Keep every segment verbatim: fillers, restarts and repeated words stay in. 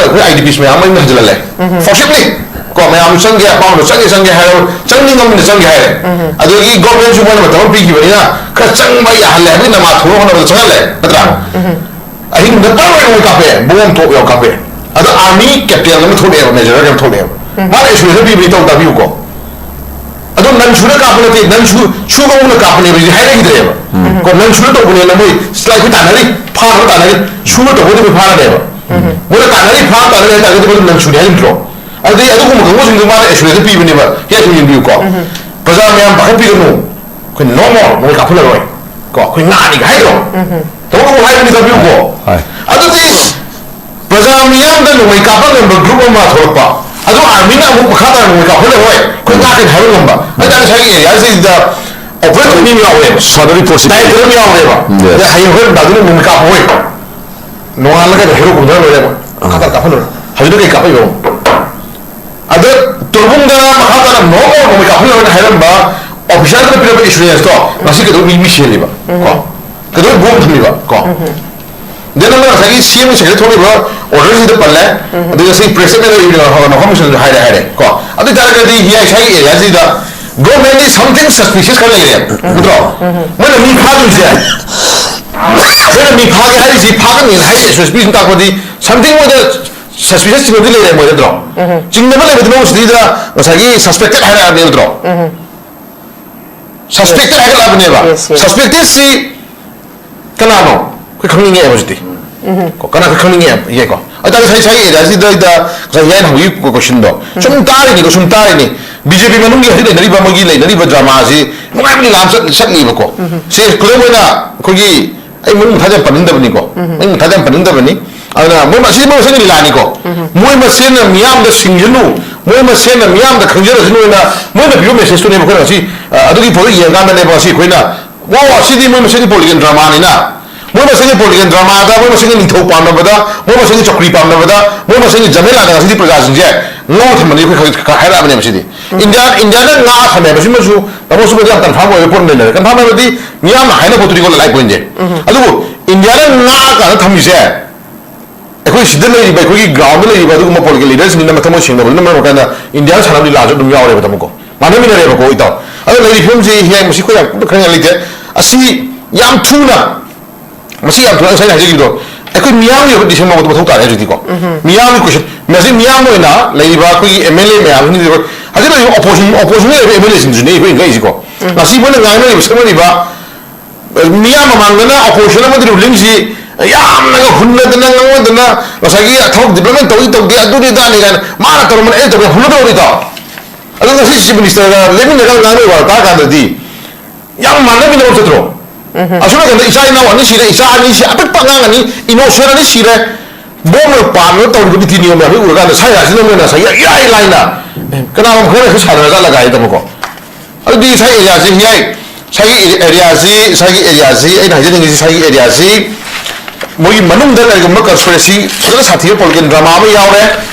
ꯑꯩꯈꯣꯏ I D piece ꯃꯌꯥꯝ ꯑꯃ ꯍꯟꯖꯤꯜꯍꯜꯂꯦ꯫ ꯐꯣꯔꯁꯤꯞꯂꯤ ꯀꯣ, ꯃꯌꯥꯝꯁꯨ ꯆꯪꯒꯦ, ꯑꯄꯥꯝꯕꯗꯣ ꯆꯪꯒꯦ ꯆꯪꯒꯦ ꯍꯥꯏꯔ, ꯆꯪꯅꯤꯡꯉꯝꯅꯤꯅ ꯆꯪꯒꯦ ꯍꯥꯏꯔꯦ꯫ ꯑꯗꯒꯤ ꯒꯣꯔꯃꯦꯟꯁꯨ ꯃꯣꯏꯅ ꯃꯇꯝ ꯑꯃ ꯄꯤꯈꯤꯕꯅꯤꯅ ꯈꯔ ꯆꯪꯕ ꯌꯥꯍꯜꯂꯦ ꯍꯥꯏꯕꯒꯤ ꯅꯃꯥ ꯊꯣꯛꯅ ꯍꯣꯠꯅꯕꯗ ꯆꯪꯍꯜꯂꯦ, ꯅꯠꯇ꯭ꯔꯥ? ꯑꯍꯤꯡꯗ ꯄꯥꯔ ꯑꯣꯏꯅ ꯀꯥꯞꯄꯦ, ꯕꯣꯝ ꯊꯣꯛ ꯌꯥꯎ ꯀꯥꯞꯄꯦ꯫ ꯑꯗꯣ ꯑꯥꯔꯃꯤ ꯀꯦꯞꯇꯦꯟ ꯑꯃ ꯊꯣꯛꯂꯛꯑꯦꯕ, ꯃꯦꯖꯔ ꯑꯃ ꯊꯣꯛꯂꯛꯑꯦꯕ꯫ ꯃꯥꯅ ꯑꯦꯁꯨꯔꯦꯟꯁ ꯄꯤꯕꯅꯤ, ꯇꯧ ꯇꯥꯕꯤꯌꯨꯀꯣ꯫ ꯑꯗꯣ ꯅꯟ ꯁꯨꯅ ꯀꯥꯞꯄ ꯅꯠꯇꯦ, ꯅꯟ ꯁꯨ ꯁꯨ ꯀꯥꯡꯕꯨꯅ ꯀꯥꯞꯄꯅꯦꯕ ꯁꯤ ꯍꯥꯏꯅꯈꯤꯗ꯭ꯔꯦꯕ꯫ ꯀꯣ, ꯅꯟ ꯁꯨꯅ ꯇꯧꯕꯅꯦꯅ ꯃꯣꯏ ꯁꯤꯂꯥꯏ ꯑꯩꯈꯣꯏ ꯇꯥꯟꯅꯔꯤ, ꯐꯥꯅꯕ ꯇꯥꯟꯅꯔꯤ, ꯁꯨꯅ ꯇꯧꯕꯗꯤ ꯑꯩꯈꯣꯏ ꯐꯥꯔꯅꯦꯕ꯫ ꯃꯣꯏꯅ ꯇꯥꯟꯅꯔꯤ, ꯐꯥꯅꯕ ꯇꯥꯟꯅꯔꯤ ꯍꯥꯏ ꯇꯥꯔꯒꯗꯤ ꯑꯩꯈꯣꯏ ꯅꯟ ꯁꯨꯅꯤ ꯍꯥꯏꯔꯤꯕ꯭ꯔꯣ? ꯑꯗꯨꯗꯤ ꯑꯗꯨꯒꯨꯝꯕ ꯀꯥꯡꯕꯨꯁꯤꯡꯗꯨ ꯃꯥꯅ ꯑꯦꯁꯨꯔꯦꯟꯁ ꯄꯤꯕꯅꯦꯕ꯫ ꯍꯦꯛ ꯁꯨꯝ ꯌꯦꯡꯕꯤꯌꯨꯀꯣ꯫ ꯄ꯭ꯔꯖꯥ ꯃꯌꯥꯝ ꯄꯥꯈꯠꯄꯤꯒꯅꯨ꯫ ꯑꯩꯈꯣꯏ ꯅꯣ ꯃꯣꯔ ꯅꯣꯡꯃꯩ ꯀꯥꯞꯍꯜꯂꯔꯣꯏ꯫ ꯀꯣ, ꯑꯩꯈꯣꯏ ꯉꯥꯛꯑꯅꯤꯒ ꯍꯥꯏꯗ꯭ꯔꯣ? ꯇꯧꯕ ꯍꯥꯏꯕꯅꯤ, ꯇꯥꯕꯤꯌꯨꯀꯣ꯫ ꯍꯣꯏ꯫ ꯑꯗꯨꯗꯤ ꯄ꯭ꯔꯖꯥ ꯃꯤꯌꯥꯝꯗ ꯅꯣꯡꯃꯩ ꯀꯥꯞꯄ ꯉꯝꯕ ꯒ꯭ꯔꯨꯞ ꯑꯃ ꯊꯣꯛꯂꯛꯄ, ꯑꯗꯨ ꯑꯥꯔꯃꯤꯅ ꯑꯃꯨꯛ ꯃꯈꯥ ꯇꯥꯅ ꯅꯣꯡꯃꯩ ꯀꯥꯞꯍꯜꯂꯔꯣꯏ, ꯑꯩꯈꯣꯏ ꯉꯥꯛꯀꯅꯤ ꯍꯥꯏꯕ ꯉꯝꯕ꯫ ꯑꯗꯨ ꯉꯁꯥꯏꯒꯤ ꯑꯦꯔꯤꯌꯥꯁꯤꯗ ꯑꯣꯄꯔꯦꯠ ꯇꯧꯕ ꯃꯤ ꯑꯃ ꯌꯥꯎꯔꯦꯕ꯫ ꯁꯥꯟꯅꯔꯤ ꯄꯣꯠꯁꯤ ꯗꯥꯏꯔꯦꯛꯇꯔ ꯑꯃ ꯌꯥꯎꯔꯦꯕ꯫ Yes. ꯑꯗ ꯍꯌꯦꯡ ꯍꯣꯔꯦꯟ ꯅꯨꯡꯗꯥꯡꯗꯨꯅ ꯅꯣꯡꯃꯩ ꯀꯥꯞꯄ ꯍꯣꯏ꯫ ꯅꯣꯡꯉꯥꯜꯂꯒ ꯍꯦꯔꯣ ꯀꯨꯝꯊꯔ ꯂꯣꯏꯔꯦꯕ꯫ ꯃꯈꯥ ꯇꯥꯅ ꯀꯥꯞꯍꯜꯂꯔꯣꯏ꯫ ꯍꯧꯖꯤꯛꯅ ꯀꯩ ꯀꯥꯞꯄꯛꯏꯅꯣ? ꯑꯗ ꯇꯣꯔꯕꯨꯡꯗ ꯃꯈꯥ ꯇꯥꯅ ꯅꯣꯡꯃꯩ ꯀꯥꯞꯍꯜꯂꯔꯣꯏꯅ ꯍꯥꯏꯔꯝꯕ ꯑꯣꯐꯤꯁꯥꯔꯗꯨꯅ ꯄꯤꯔꯛꯄ ꯑꯦꯁꯨꯔꯦꯟꯁꯇꯣ ꯉꯁꯤ ꯀꯩꯗꯧꯕ ꯃꯤ, ꯃꯤ ꯁꯤꯍꯜꯂꯤꯕ? ꯀꯣ? ꯀꯩꯗꯧꯕ ꯕꯣꯝ ꯊꯝꯃꯤꯕ? ꯀꯣ? ꯗꯦꯟ ꯑꯃꯅ ꯉꯁꯥꯏꯒꯤ ꯁꯤ ꯑꯦꯝ ꯁꯦꯛꯇ ꯊꯣꯛꯂꯤꯕ ꯑꯣꯔꯗꯔꯁꯤꯗ ꯄꯜꯂꯦ꯫ ꯑꯗꯨꯒ ꯉꯁꯤ ꯄ꯭ꯔꯦꯁ ꯁ꯭ꯇꯦꯠꯃꯦꯟꯗ ꯏꯕ ꯅꯣꯡꯐꯝꯁꯤꯡꯁꯨ ꯍꯥꯏꯔꯦ, ꯍꯥꯏꯔꯦ꯫ ꯀꯣ? ꯑꯗꯨ ꯑꯣꯏ ꯇꯥꯔꯒꯗꯤ ꯍꯤꯌꯥꯏ ꯁ꯭ꯋꯥꯏꯒꯤ ꯑꯦꯔꯤꯌꯥꯁꯤꯗ ꯒꯣꯔꯃꯦꯟꯒꯤ something suspicious ꯈꯔ ꯂꯩꯔꯦ, ꯅꯠꯇ꯭ꯔꯣ? ꯃꯣꯏꯅ ꯃꯤ ꯐꯥꯗꯣꯏꯁꯦ, ꯃꯣꯏꯅ ꯃꯤ ꯐꯥꯒꯦ ꯍꯥꯏꯔꯤꯁꯤ, ꯐꯥꯒꯅꯤ ꯍꯥꯏꯔꯤꯁꯦ, ꯑꯦꯁ ꯑꯦꯁ ꯄꯤ ꯁꯨꯝ ꯇꯥꯛꯄꯗꯤ something ꯃꯣꯏꯗ suspicious ꯆꯤꯡꯅꯕꯗꯤ ꯂꯩꯔꯦ ꯃꯣꯏ, ꯅꯠꯇ꯭ꯔꯣ? ꯆꯤꯡꯅꯕ ꯂꯩꯕꯗꯨꯅ ꯁꯤꯗꯩꯗ ꯉꯁꯥꯏꯒꯤ suspected ꯍꯥꯏꯔꯛꯑꯕꯅꯦ, ꯅꯠꯇ꯭ꯔꯣ? Suspected ꯍꯥꯏꯒꯠꯂꯛꯑꯕꯅꯦꯕ꯫ Yes, yes. Suspected ꯁꯤ ꯀꯅꯥꯅꯣ? ꯑꯩꯈꯣꯏ ꯈꯪꯅꯤꯡꯉꯦꯕ ꯍꯧꯖꯤꯛꯇꯤ꯫ ꯀꯣ, ꯀꯅꯥ ꯑꯩꯈꯣꯏ ꯈꯪꯅꯤꯡꯉꯦꯕ, ꯌꯦꯡꯉꯦꯀꯣ꯫ ꯑꯗꯨ ꯇꯥꯔꯗꯤ ꯉꯁꯥꯏ, ꯉꯁꯥꯏꯒꯤ ꯑꯦꯔꯤꯌꯥꯁꯤꯗꯩꯗ ꯉꯁꯥꯏ ꯍꯤꯌꯥꯏꯅ ꯍꯪꯕꯒꯤ ꯀꯣ-, ꯀꯣꯏꯁꯟꯗꯣ ꯁꯨꯝ ꯇꯥꯔꯤꯅꯤꯀꯣ, ꯁꯨꯝ ꯇꯥꯔꯤꯅꯤ꯫ ꯕꯤ ꯖꯦ ꯄꯤ ꯃꯅꯨꯡꯒꯤ ꯍꯧꯖꯤꯛ ꯂꯩꯅꯔꯤꯕ, ꯃꯣꯏꯒꯤ ꯂꯩꯅꯔꯤꯕ ꯗ꯭ꯔꯃꯥꯁꯤ ꯅꯨꯡꯉꯥꯏꯕ ꯂꯤꯂꯥ ꯑꯃ ꯆꯠ-, ꯆꯠꯂꯤꯕꯀꯣ꯫ ꯁꯤ ꯈꯨꯗꯝ ꯑꯣꯏꯅ ꯑꯩꯈꯣꯏꯒꯤ, ꯑꯩ ꯃꯃꯤꯡ ꯃꯊꯥ ꯌꯥꯝ ꯄꯟꯅꯤꯡꯗꯕꯅꯤꯀꯣ꯫ ꯃꯃꯤꯡ ꯃꯊꯥ ꯌꯥꯝ ꯄꯟꯅꯤꯡꯗꯕꯅꯤ꯫ ꯑꯗꯨꯅ ꯃꯣꯏ ꯃꯁꯤ ꯃꯣꯏ ꯃꯁꯦꯟꯒꯤ ꯂꯤꯂꯥꯅꯤꯀꯣ꯫ ꯃꯣꯏ ꯃꯁꯦꯟꯅ ꯃꯤꯌꯥꯝꯗ ꯁꯤꯡꯖꯅꯨ, ꯃꯣꯏ ꯃꯁꯦꯟꯅ ꯃꯤꯌꯥꯝꯗ ꯈꯪꯖꯔꯁꯅꯨ ꯍꯥꯏꯅ ꯃꯣꯏꯅ ꯄꯤꯕ ꯃꯦꯁꯦꯖꯇꯨꯅꯦꯕ ꯑꯩꯈꯣꯏꯅ ꯉꯁꯤ, ꯑ, ꯑꯗꯨꯒꯤ ꯄꯣꯠꯇꯣ ꯌꯦꯡꯀꯥꯟꯗꯅꯦꯕ ꯉꯁꯤ ꯑꯩꯈꯣꯏꯅ, "ꯋꯥ, ꯋꯥ, ꯁꯤꯗꯤ ꯃꯣꯏ ꯃꯁꯦꯟꯒꯤ ꯄꯣꯂꯤꯇꯤꯀꯦꯜ ꯗ꯭ꯔꯃꯥꯅꯤꯅ, ꯃꯣꯏ ꯃꯁꯦꯟꯒꯤ ꯄꯣꯂꯤꯇꯤꯀꯦꯜ ꯗ꯭ꯔꯃꯥꯗ, ꯃꯣꯏ ꯃꯁꯦꯟꯒꯤ ꯅꯤꯡꯊꯧ ꯄꯥꯝꯅꯕꯗ, ꯃꯣꯏ ꯃꯁꯦꯟꯒꯤ ꯆꯧꯀ꯭ꯔꯤ ꯄꯥꯝꯅꯕꯗ, ꯃꯣꯏ ꯃꯁꯦꯟꯒꯤ ꯖꯃꯦꯂꯥꯗ ꯉꯁꯤꯗꯤ ꯄ꯭ꯔꯖꯥꯁꯤꯡꯁꯦ ꯉꯧ ꯊꯝꯕꯅꯤ ꯑꯩꯈꯣꯏ ꯈꯔ ꯍꯥꯏꯔꯛꯑꯕꯅꯦꯕ ꯁꯤꯗꯤ"꯫ ꯏꯟꯗꯤꯌꯥ, ꯏꯟꯗꯤꯌꯥꯅ ꯉꯥ ꯊꯝꯃꯦ ꯍꯥꯏꯕꯁꯤꯃꯁꯨ ꯇꯥꯃꯣ ꯁꯨꯝꯕꯗꯤ ꯌꯥꯝ ꯀꯟꯐꯥꯔꯝ ꯑꯣꯏꯕ ꯄꯣꯠ ꯑꯃ ꯂꯩꯅꯔꯦ꯫ ꯀꯟꯐꯥꯔꯝ ꯍꯥꯏꯕꯗꯤ ꯃꯤꯌꯥꯝꯅ ꯍꯥꯏꯅ ꯄꯣꯠꯇꯨꯗꯤꯀꯣ, ꯂꯥꯏ ꯄꯣꯏꯟꯁꯦ꯫ ꯑꯗꯨꯕꯨ ꯏꯟꯗꯤꯌꯥꯅ ꯉꯥ ꯀꯥꯏꯅ ꯊꯝꯃꯤꯁꯦ, ꯑꯩꯈꯣꯏ ꯁꯤꯗ ꯂꯩꯔꯤꯕ, ꯑꯩꯈꯣꯏꯒꯤ ground ꯗ ꯂꯩꯔꯤꯕ ꯑꯗꯨꯒꯨꯝꯕ political leader ꯁꯤꯡꯗꯨꯅ ꯃꯊꯃꯣꯏ ꯁꯦꯡꯗꯕꯗꯨꯅ ꯃꯔꯝ ꯑꯣꯏꯔꯀꯥꯟꯗ India ꯁꯥꯟꯅꯕ ꯂꯤꯂꯥꯁꯨ ꯑꯗꯨꯝ ꯌꯥꯎꯔꯦꯕ, ꯇꯥꯃꯣꯀꯣ꯫ ꯃꯥꯟꯅꯃꯤꯟꯅꯔꯦꯕꯀꯣ, ꯏꯇꯥꯎ꯫ ꯑꯗꯣ ꯂꯩꯔꯤꯕ ꯐꯤꯕꯝꯁꯤ ꯍꯌꯦꯡ ꯃꯁꯤ ꯑꯩꯈꯣꯏ ꯌꯥꯝ ꯀꯟꯅ ꯈꯪꯅꯤꯡꯉꯥꯏ ꯂꯩꯇꯦ꯫ ꯑꯁꯤ ꯌꯥꯝ ꯊꯨꯅ, ꯃꯁꯤ ꯌꯥꯝ ꯊꯨꯅ, ꯉꯁꯥꯏ ꯑꯩꯅ ꯍꯥꯏꯖꯈꯤꯕꯗꯣ, ꯑꯩꯈꯣꯏ ꯃꯤꯌꯥꯝꯒꯤ ꯑꯣꯏꯕ decision ꯂꯧꯕꯗꯣ ꯃꯊꯧ ꯇꯥꯔꯦ ꯍꯧꯖꯤꯛꯇꯤꯀꯣ꯫ ꯃꯤꯌꯥꯝꯒꯤ question, ꯃꯁꯤ ꯃꯤꯌꯥꯝ ꯑꯣꯏꯅ ꯂꯩꯔꯤꯕ ꯑꯩꯈꯣꯏꯒꯤ M L A ꯃꯌꯥꯝꯁꯤꯡꯁꯤꯗꯤ, ꯍꯧꯖꯤꯛ ꯂꯩꯔꯤꯕ opposition, opposition ꯂꯩꯔꯤꯕ M L A ꯁꯤꯡꯗꯨꯁꯨꯅꯦ ꯑꯩꯈꯣꯏ ꯉꯛꯏꯁꯤꯀꯣ꯫ ꯉꯁꯤ ꯃꯣꯏꯅ ꯉꯥꯡꯅꯔꯤꯕ, ꯁꯛꯅꯔꯤꯕ, ꯃꯤꯌꯥꯝ ꯃꯃꯥꯡꯗꯅ opposition ꯑꯃꯗꯤ ruling ꯁꯤ ꯌꯥꯝꯅꯒ ꯍꯨꯟꯅꯗꯅ, ꯉꯥꯡꯅꯗꯅ, ꯉꯁꯥꯏꯒꯤ ꯊꯕꯛ development ꯇꯧꯏ ꯇꯧꯗꯦ, ꯑꯗꯨꯅꯤ ꯑꯗꯥꯅꯤ ꯀꯥꯏꯅ ꯃꯥꯅ ꯇꯧꯔꯝꯕꯅꯤ, ꯑꯩꯅ ꯇꯧꯔꯝꯕꯅꯤ ꯍꯨꯟꯅꯗꯧꯔꯤꯗꯣ꯫ ꯑꯗꯣ ꯉꯁꯤ Chief Minister ꯒ ꯂꯦꯞꯃꯤꯟꯅꯔꯒ ꯉꯥꯡꯅꯕ ꯇꯥꯔ ꯀꯥꯟꯗꯗꯤ ꯌꯥꯝ ꯃꯥꯟꯅꯕꯤꯅꯕ ꯆꯠꯇ꯭ꯔꯣ? ꯑꯁꯣꯝ ꯅꯥꯀꯟꯗ ꯏꯆꯥ ꯏꯅꯥꯎ ꯑꯅꯤ ꯁꯤꯔꯦ, ꯏꯆꯥ ꯑꯅꯤ ꯁꯤ, ꯑꯄꯤꯛꯄ ꯑꯉꯥꯡ ꯑꯅꯤ, innocent ꯑꯅꯤ ꯁꯤꯔꯦ, ꯕꯣꯝꯅ ꯄꯥꯟꯕ ꯇꯧꯔꯤꯕ ꯅꯤꯇꯤ ꯅꯤꯌꯣꯝ ꯃꯌꯥꯝꯁꯤ ꯎꯔꯀꯥꯟꯗ ꯁ꯭ꯋꯥꯏ ꯖꯒꯥꯁꯤꯅ ꯃꯣꯏꯅ ꯉꯁꯥꯏ ꯏꯔꯥꯏ ꯂꯥꯏꯅ, ꯀꯅꯥꯒꯨꯝꯕ ꯈꯔꯅ ꯍꯦꯛꯇ ꯁꯥꯟꯅꯔ ꯖꯥꯠꯂꯒ ꯍꯥꯏꯗꯅꯀꯣ꯫ ꯑꯗꯨꯗꯤ ꯁ꯭ꯋꯥꯏ area ꯁꯤ ꯍꯤꯌꯥꯏ, ꯁ꯭ꯋꯥꯏꯒꯤ area ꯁꯤ, ꯁ꯭ꯋꯥꯏꯒꯤ area ꯁꯤ, ꯑꯩꯅ ꯍꯥꯏꯖꯅꯤꯡꯉꯤꯁꯤ, ꯁ꯭ꯋꯥꯏꯒꯤ area ꯁꯤ ꯃꯣꯏꯒꯤ ꯃꯅꯨꯡꯗ ꯀꯔꯤꯒꯨꯝꯕ conspiracy ꯐꯖꯅ ꯁꯥꯊꯤꯕ political drama ꯑꯃ ꯌꯥꯎꯔꯦ,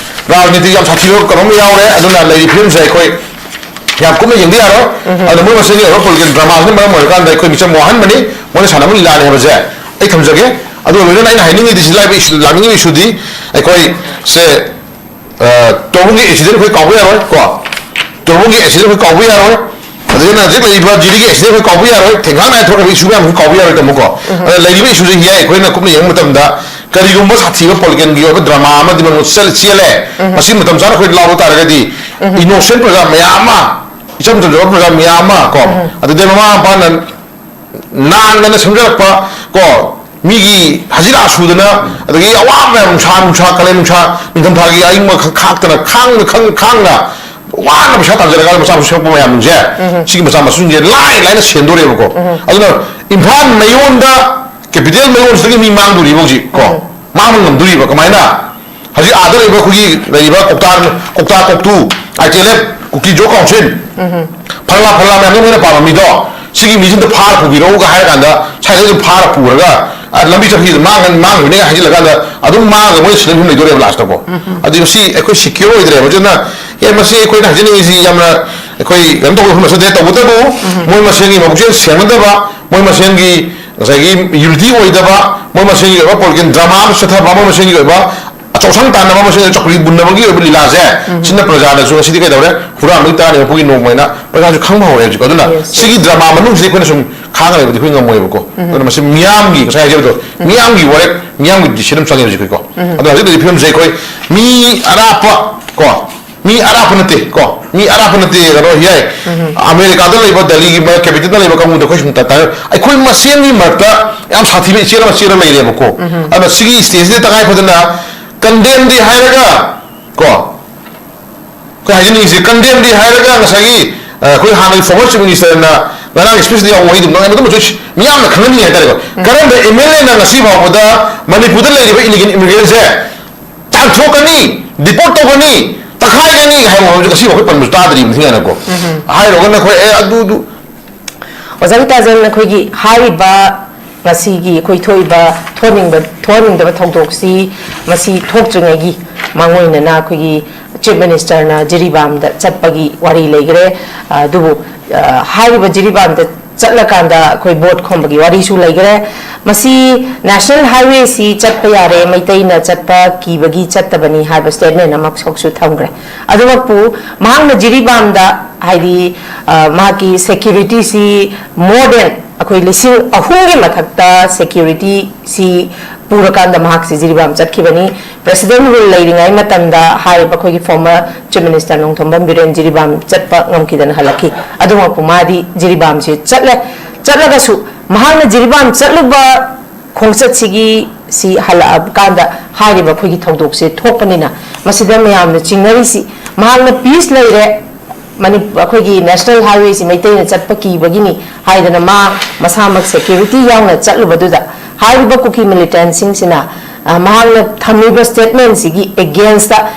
ꯔꯥꯖꯅꯤꯇꯤ ꯌꯥꯝ ꯁꯥꯊꯤꯕ ꯀꯩꯅꯣꯝ ꯌꯥꯎꯔꯦ꯫ ꯑꯗꯨꯅ ꯂꯩꯔꯤꯕ ꯐꯤꯕꯝꯁꯦ ꯑꯩꯈꯣꯏ ꯌꯥꯝ ꯀꯨꯞꯅ ꯌꯦꯡꯕ ꯌꯥꯔꯣꯏ꯫ ꯑꯗꯨꯅ ꯃꯣꯏ ꯃꯁꯦꯟꯒꯤ ꯑꯣꯏꯕ political drama ꯁꯤꯅ ꯃꯔꯝ ꯑꯣꯏꯔꯀꯥꯟꯗ ꯑꯩꯈꯣꯏ ꯃꯤꯆꯝ ꯋꯥꯍꯟꯕꯅꯤ, ꯃꯣꯏꯅ ꯁꯥꯟꯅꯕ ꯂꯤꯂꯥꯅꯤ ꯍꯥꯏꯕꯁꯦ ꯑꯩ ꯊꯝꯖꯒꯦ꯫ ꯑꯗꯨꯒ ꯂꯣꯏꯅꯅ ꯑꯩꯅ ꯍꯥꯏꯅꯤꯡꯉꯤꯗꯤ, ꯁꯤ ꯂꯥꯛꯏꯕ issue, ꯂꯥꯛꯅꯤꯡꯉꯤꯕ issue ꯗꯤ ꯑꯩꯈꯣꯏ ꯁꯦ, ꯑ, ꯇꯣꯔꯕꯨꯡꯒꯤ accident ꯑꯩꯈꯣꯏ ꯀꯥꯎꯕ ꯌꯥꯔꯣꯏ ꯀꯣ꯫ ꯇꯣꯔꯕꯨꯡꯒꯤ accident ꯑꯩꯈꯣꯏ ꯀꯥꯎꯕ ꯌꯥꯔꯣꯏ꯫ ꯑꯗꯨꯒ ꯍꯧꯖꯤꯛ ꯂꯩꯔꯤꯕ ꯖꯤꯔꯤꯒꯤ accident ꯑꯩꯈꯣꯏ ꯀꯥꯎꯕ ꯌꯥꯔꯣꯏ꯫ ꯊꯦꯡꯒꯥꯛ ꯅꯥꯏ ꯊꯣꯛꯈ꯭ꯔꯕ issue ꯃꯌꯥꯝ ꯑꯩꯈꯣꯏ ꯀꯥꯎꯕ ꯌꯥꯔꯣꯏ, ꯇꯥꯃꯣꯀꯣ꯫ ꯑꯗ ꯂꯩꯔꯤꯕ issue ꯁꯦ ꯍꯤꯌꯥꯏ ꯑꯩꯈꯣꯏꯅ ꯀꯨꯞꯅ ꯌꯦꯡꯕ ꯃꯇꯝꯗ ꯀꯔꯤꯒꯨꯝꯕ ꯁꯥꯊꯤꯕ political ꯒꯤ ꯑꯣꯏꯕ drama ꯑꯃꯗꯤ ꯃꯅꯨꯡꯗ ꯆꯦꯜ-, ꯆꯦꯜꯂꯦ꯫ ꯃꯁꯤ ꯃꯇꯝ ꯆꯥꯅ ꯑꯩꯈꯣꯏ ꯂꯥꯎꯕ ꯇꯥꯔꯒꯗꯤ innocent ꯄ꯭ꯔꯖꯥ ꯃꯌꯥꯝ ꯑꯃ, ꯏꯆꯝ ꯆꯝꯖꯕ ꯄ꯭ꯔꯖꯥ ꯃꯌꯥꯝ ꯑꯃ ꯀꯣ, ꯑꯗꯨꯗꯩ ꯃꯃꯥ ꯃꯄꯥꯅ ꯅꯥꯟꯗꯅ ꯁꯦꯝꯖꯔꯛꯄ ꯀꯣ, ꯃꯤꯒꯤ ꯍꯖꯤꯔꯥ ꯁꯨꯗꯅ, ꯑꯗꯒꯤ ꯑꯋꯥꯕ ꯃꯌꯥꯝ, ꯅꯨꯡꯁꯥ, ꯅꯨꯡꯁꯥ, ꯀꯥꯂꯦꯟ ꯅꯨꯡꯁꯥ, ꯅꯤꯡꯊꯝꯊꯥꯒꯤ ꯑꯏꯪꯕ ꯈꯛ ꯈꯥꯛꯇꯅ ꯈꯥꯡꯅ, ꯈꯪ-, ꯈꯥꯡꯅ ꯋꯥꯅ ꯄꯩꯁꯥ ꯇꯥꯟꯖꯔꯒ ꯃꯆꯥ ꯃꯁꯨ ꯁꯦꯝꯃꯛꯄ ꯃꯌꯥꯝꯁꯦ, ꯁꯤꯒꯤ ꯃꯆꯥ ꯃꯁꯨꯁꯤꯡꯁꯦ ꯂꯥꯏ ꯂꯥꯏꯅ ꯁꯦꯝꯗꯣꯔꯦꯕꯀꯣ꯫ ꯑꯗꯨꯅ ꯏꯝꯐꯥꯜ ꯃꯌꯣꯟꯗ, capital ꯃꯌꯣꯟꯁꯤꯗꯒꯤ ꯃꯤ ꯃꯥꯡꯗꯣꯔꯤꯕ ꯍꯧꯖꯤꯛ ꯀꯣ꯫ ꯃꯥꯡꯕ ꯉꯝꯗꯣꯔꯤꯕ ꯀꯃꯥꯏꯅ? ꯍꯧꯖꯤꯛ ꯑꯥꯗ ꯂꯩꯕ ꯑꯩꯈꯣꯏꯒꯤ ꯂꯩꯔꯤꯕ ꯀꯧꯇꯥ, ꯀꯧꯇꯥ ꯀꯧꯇꯨ, I T L F, Kuki Zo council, ꯐꯜꯂꯥ ꯐꯜꯂꯥ ꯃꯌꯥꯝꯗꯣ ꯃꯣꯏꯅ ꯄꯥꯝꯕ ꯃꯤꯗꯣ, ꯁꯤꯒꯤ ꯃꯤꯁꯤꯡꯗꯣ ꯐꯥꯔ ꯄꯨꯕꯤꯔꯛꯎꯒ ꯍꯥꯏꯔ ꯀꯥꯟꯗ, ꯁ꯭ꯋꯥꯏꯗ ꯑꯗꯨꯝ ꯐꯥꯔ ꯄꯨꯔꯒ, ꯑ, ꯂꯝꯕꯤ ꯆꯠꯈꯤꯗ ꯃꯥꯡꯉ-, ꯃꯥꯡꯈꯤꯕꯅꯤꯒ ꯍꯥꯏꯖꯤꯜꯂꯀꯥꯟꯗ, ꯑꯗꯨꯝ ꯃꯥꯡꯉꯒ ꯃꯣꯏ ꯁꯤꯗ ꯑꯗꯨꯝ ꯂꯩꯗꯣꯔꯦꯕ ꯂꯥꯁꯇꯀꯣ꯫ ꯑꯗꯨ ꯃꯁꯤ ꯑꯩꯈꯣꯏ secure ꯑꯣꯏꯗ꯭ꯔꯦꯕ꯫ ꯑꯗꯨꯅ, ꯑꯦ, ꯃꯁꯤ ꯑꯩꯈꯣꯏꯅ ꯍꯥꯏꯖꯅꯤꯡꯉꯤꯁꯤ ꯌꯥꯝꯅ ꯑꯩꯈꯣꯏ ꯀꯩꯅꯣ ꯇꯧꯕ ꯃꯐꯝ ꯅꯠꯆꯗꯦ꯫ ꯇꯧꯕꯇꯕꯨ ꯃꯣꯏ ꯃꯁꯦꯟꯒꯤ ꯃꯕꯨꯛꯆꯦꯜ ꯁꯦꯡꯅꯗꯕ, ꯃꯣꯏ ꯃꯁꯦꯟꯒꯤ ꯉꯁꯥꯏꯒꯤ unity ꯑꯣꯏꯗꯕ, ꯃꯣꯏ ꯃꯁꯦꯟꯒꯤ ꯑꯣꯏꯕ ꯄꯣꯂꯤꯇꯤꯀꯦꯜ ꯗ꯭ꯔꯃꯥ ꯑꯃ ꯆꯠꯊꯕ, ꯃꯣꯏ ꯃꯁꯦꯟꯒꯤ ꯑꯣꯏꯕ ꯑꯆꯧꯁꯪ ꯇꯥꯟꯅꯕ, ꯃꯁꯦꯟꯒꯤ ꯆꯧꯀ꯭ꯔꯤ ꯃꯨꯟꯅꯕꯒꯤ ꯑꯣꯏꯕ ꯂꯤꯂꯥꯁꯦ, ꯁꯤꯅ ꯄ꯭ꯔꯖꯥꯅꯁꯨ ꯉꯁꯤꯗꯤ ꯀꯩꯗꯧꯔꯦ? ꯍꯨꯔꯥꯟꯕꯒꯤ ꯇꯔꯥꯅꯤ ꯃꯄꯨꯒꯤ ꯅꯣꯡꯃ ꯍꯥꯏꯅ ꯄ꯭ꯔꯖꯥꯁꯨ ꯈꯪꯕ ꯍꯧꯔꯦ ꯍꯧꯖꯤꯛ꯫ ꯑꯗꯨꯅ Yes, yes. ꯁꯤꯒꯤ ꯗ꯭ꯔꯃꯥ ꯃꯅꯨꯡꯁꯤꯗꯤ ꯑꯩꯈꯣꯏꯅ ꯁꯨꯝ ꯈꯥꯡꯉ ꯂꯩꯕꯗꯤ ꯑꯩꯈꯣꯏ ꯉꯝꯃꯣꯏꯕꯀꯣ꯫ ꯑꯗꯨꯅ ꯃꯁꯤ ꯃꯤꯌꯥꯝꯒꯤ, ꯉꯁꯥꯏ ꯍꯥꯏꯖꯕꯗꯣ, ꯃꯤꯌꯥꯝꯒꯤ ꯋꯥꯔꯦꯞ, ꯃꯤꯌꯥꯝꯒꯤ decision ꯑꯃ ꯆꯪꯉꯦ ꯍꯧꯖꯤꯛ ꯑꯩꯈꯣꯏꯀꯣ꯫ ꯑꯗꯣ ꯍꯧꯖꯤꯛ ꯂꯩꯔꯤꯕ ꯐꯤꯕꯝꯁꯦ ꯑꯩꯈꯣꯏ ꯃꯤ ꯑꯔꯥꯞꯄ ꯀꯣ, ꯃꯤ ꯑꯔꯥꯞꯄ ꯅꯠꯇꯦ ꯀꯣ, ꯃꯤ ꯑꯔꯥꯞꯄ ꯅꯠꯇꯦ, ꯀꯩꯅꯣ ꯌꯥꯏ꯫ ꯑꯃꯦꯔꯤꯀꯥꯗ ꯂꯩꯕ, ꯗꯦꯜꯂꯤꯒꯤ ꯃ-, capital ꯗ ꯂꯩꯕ ꯀꯥꯡꯕꯨꯗ ꯑꯩꯈꯣꯏ ꯁꯨꯝ ꯇ-, ꯇ-, ꯑꯩꯈꯣꯏ ꯃꯁꯦꯟꯒꯤ ꯃꯔꯛꯇ ꯌꯥꯝ ꯁꯥꯊꯤꯕ ꯏꯆꯦꯜ ꯑꯃ ꯆꯦꯜꯂ ꯂꯩꯔꯦꯕꯀꯣ꯫ ꯑꯗꯨꯅ ꯁꯤꯒꯤ stage ꯁꯤꯗ ꯇꯉꯥꯏ ꯐꯗꯅ condemn ꯗꯤ ꯍꯥꯏꯔꯒ ꯀꯣ, ꯑꯩꯈꯣꯏ ꯍꯥꯏꯖꯅꯤꯡꯉꯤꯁꯦ condemn ꯗꯤ ꯍꯥꯏꯔꯒ ꯉꯁꯥꯏꯒꯤ, ꯑ, ꯑꯩꯈꯣꯏ ꯍꯥꯟꯅꯒꯤ former chief minister ꯅ ꯉꯔꯥꯡ speech ꯇ ꯌꯥꯎꯕ ꯋꯥꯍꯩꯗꯨ ꯃꯇꯨꯡ ꯃꯇꯨꯡ ꯃꯌꯥꯝꯅ ꯈꯪꯍꯟꯅꯤꯡꯉꯦ ꯍꯥꯏꯇꯥꯔꯦꯀꯣ꯫ ꯀꯔꯝꯕ M L A ꯅ ꯉꯁꯤ ꯐꯥꯎꯕꯗ ꯃꯅꯤꯄꯨꯔꯗ ꯂꯩꯔꯤꯕ illegal immigrant ꯁꯦ ꯇꯥꯟꯊꯣꯛꯀꯅꯤ, deport ꯇꯧꯒꯅꯤ, ꯇꯛꯈꯥꯏꯒꯅꯤ ꯍꯥꯏꯕ ꯋꯥꯐꯝꯁꯦ ꯉꯁꯤ ꯑꯩꯈꯣꯏ ꯄꯟꯕꯁꯨ ꯇꯥꯗ꯭ꯔꯤꯕꯅꯤ ꯊꯦꯡꯅꯀꯣ꯫ ꯍꯥꯏꯔꯨꯔꯒꯅ ꯑꯩꯈꯣꯏ, "ꯑꯦ, ꯑꯗꯨ, ꯑꯗꯨ"꯫ ꯑꯣꯖꯥ ꯒꯤꯇꯥꯖꯟ, ꯑꯩꯈꯣꯏꯒꯤ ꯍꯥꯏꯔꯤꯕ ꯉꯁꯤꯒꯤ ꯑꯩꯈꯣꯏ ꯊꯣꯛꯏꯕ ꯊꯣꯛꯍꯟꯅꯤꯡꯕ, ꯊꯣꯛꯍꯟꯅꯤꯡꯗꯕ ꯊꯧꯗꯣꯛꯁꯤ, ꯃꯁꯤ ꯊꯣꯛꯇ꯭ꯔꯤꯉꯩꯒꯤ ꯃꯥꯡꯑꯣꯏꯅꯅ ꯑꯩꯈꯣꯏꯒꯤ chief minister ꯅ ꯖꯤꯔꯤꯕꯥꯝꯗ ꯆꯠꯄꯒꯤ ꯋꯥꯔꯤ ꯂꯩꯈ꯭ꯔꯦ꯫ ꯑꯗꯨꯕꯨ, ꯑ, ꯍꯥꯏꯔꯤꯕ ꯖꯤꯔꯤꯕꯥꯝꯗ ꯆꯠꯂꯀꯥꯟꯗ ꯑꯩꯈꯣꯏ vote ꯈꯣꯝꯕꯒꯤ ꯋꯥꯔꯤꯁꯨ ꯂꯩꯈ꯭ꯔꯦ꯫ ꯃꯁꯤ national highway ꯁꯤ ꯆꯠꯄ ꯌꯥꯔꯦ, ꯃꯩꯇꯩꯅ ꯆꯠꯄ ꯀꯤꯕꯒꯤ ꯆꯠꯇꯕꯅꯤ ꯍꯥꯏꯕ statement ꯑꯃꯈꯛꯁꯨ ꯊꯝꯈ꯭ꯔꯦ꯫ ꯑꯗꯨꯃꯛꯄꯨ ꯃꯍꯥꯛꯅ ꯖꯤꯔꯤꯕꯥꯝꯗ, ꯍꯥꯏꯗꯤ, ꯑ, ꯃꯍꯥꯛꯀꯤ security ꯁꯤ more than ꯑꯩꯈꯣꯏ ꯂꯤꯁꯤꯡ ꯑꯍꯨꯝꯒꯤ ꯃꯊꯛꯇ security ꯁꯤ ꯄꯨꯔꯀꯥꯟꯗ ꯃꯍꯥꯛꯁꯤ ꯖꯤꯔꯤꯕꯥꯝ ꯆꯠꯈꯤꯕꯅꯤ꯫ President rule ꯂꯩꯔꯤꯉꯩ ꯃꯇꯝꯗ ꯍꯥꯏꯔꯤꯕ ꯑꯩꯈꯣꯏꯒꯤ former chief minister Nongthombam Biren Jiribam ꯆꯠꯄ ꯉꯝꯈꯤꯗꯅ ꯍꯜꯂꯛꯈꯤ꯫ ꯑꯗꯨꯃꯛꯄꯨ ꯃꯥꯗꯤ ꯖꯤꯔꯤꯕꯥꯝꯁꯤ ꯆꯠꯂꯦ꯫ ꯆꯠꯂꯒꯁꯨ ꯃꯍꯥꯛꯅ ꯖꯤꯔꯤꯕꯥꯝ ꯆꯠꯂꯨꯕ ꯈꯣꯡꯆꯠꯁꯤꯒꯤ ꯁꯤ ꯍꯜꯂꯛꯑꯀꯥꯟꯗ ꯍꯥꯏꯔꯤꯕ ꯑꯩꯈꯣꯏꯒꯤ ꯊꯧꯗꯣꯛꯁꯦ ꯊꯣꯛꯄꯅꯤꯅ, ꯃꯁꯤꯗ ꯃꯌꯥꯝꯅ ꯆꯤꯡꯅꯔꯤꯁꯤ, ꯃꯍꯥꯛꯅ peace ꯂꯩꯔꯦ, ꯃꯅꯤ-, ꯑꯩꯈꯣꯏꯒꯤ national highway ꯁꯤ ꯃꯩꯇꯩꯅ ꯆꯠꯄ ꯀꯤꯕꯒꯤꯅꯤ ꯍꯥꯏꯗꯅ ꯃꯥ ꯃꯁꯥꯃꯛ security ꯌꯥꯎꯅ ꯆꯠꯂꯨꯕꯗꯨꯗ, ꯍꯥꯏꯔꯤꯕ ꯀꯨꯀꯤ militant ꯁꯤꯡꯁꯤꯅ, ꯑ, ꯃꯍꯥꯛꯅ ꯊꯝꯃꯤꯕ statement ꯁꯤꯒꯤ against ꯇ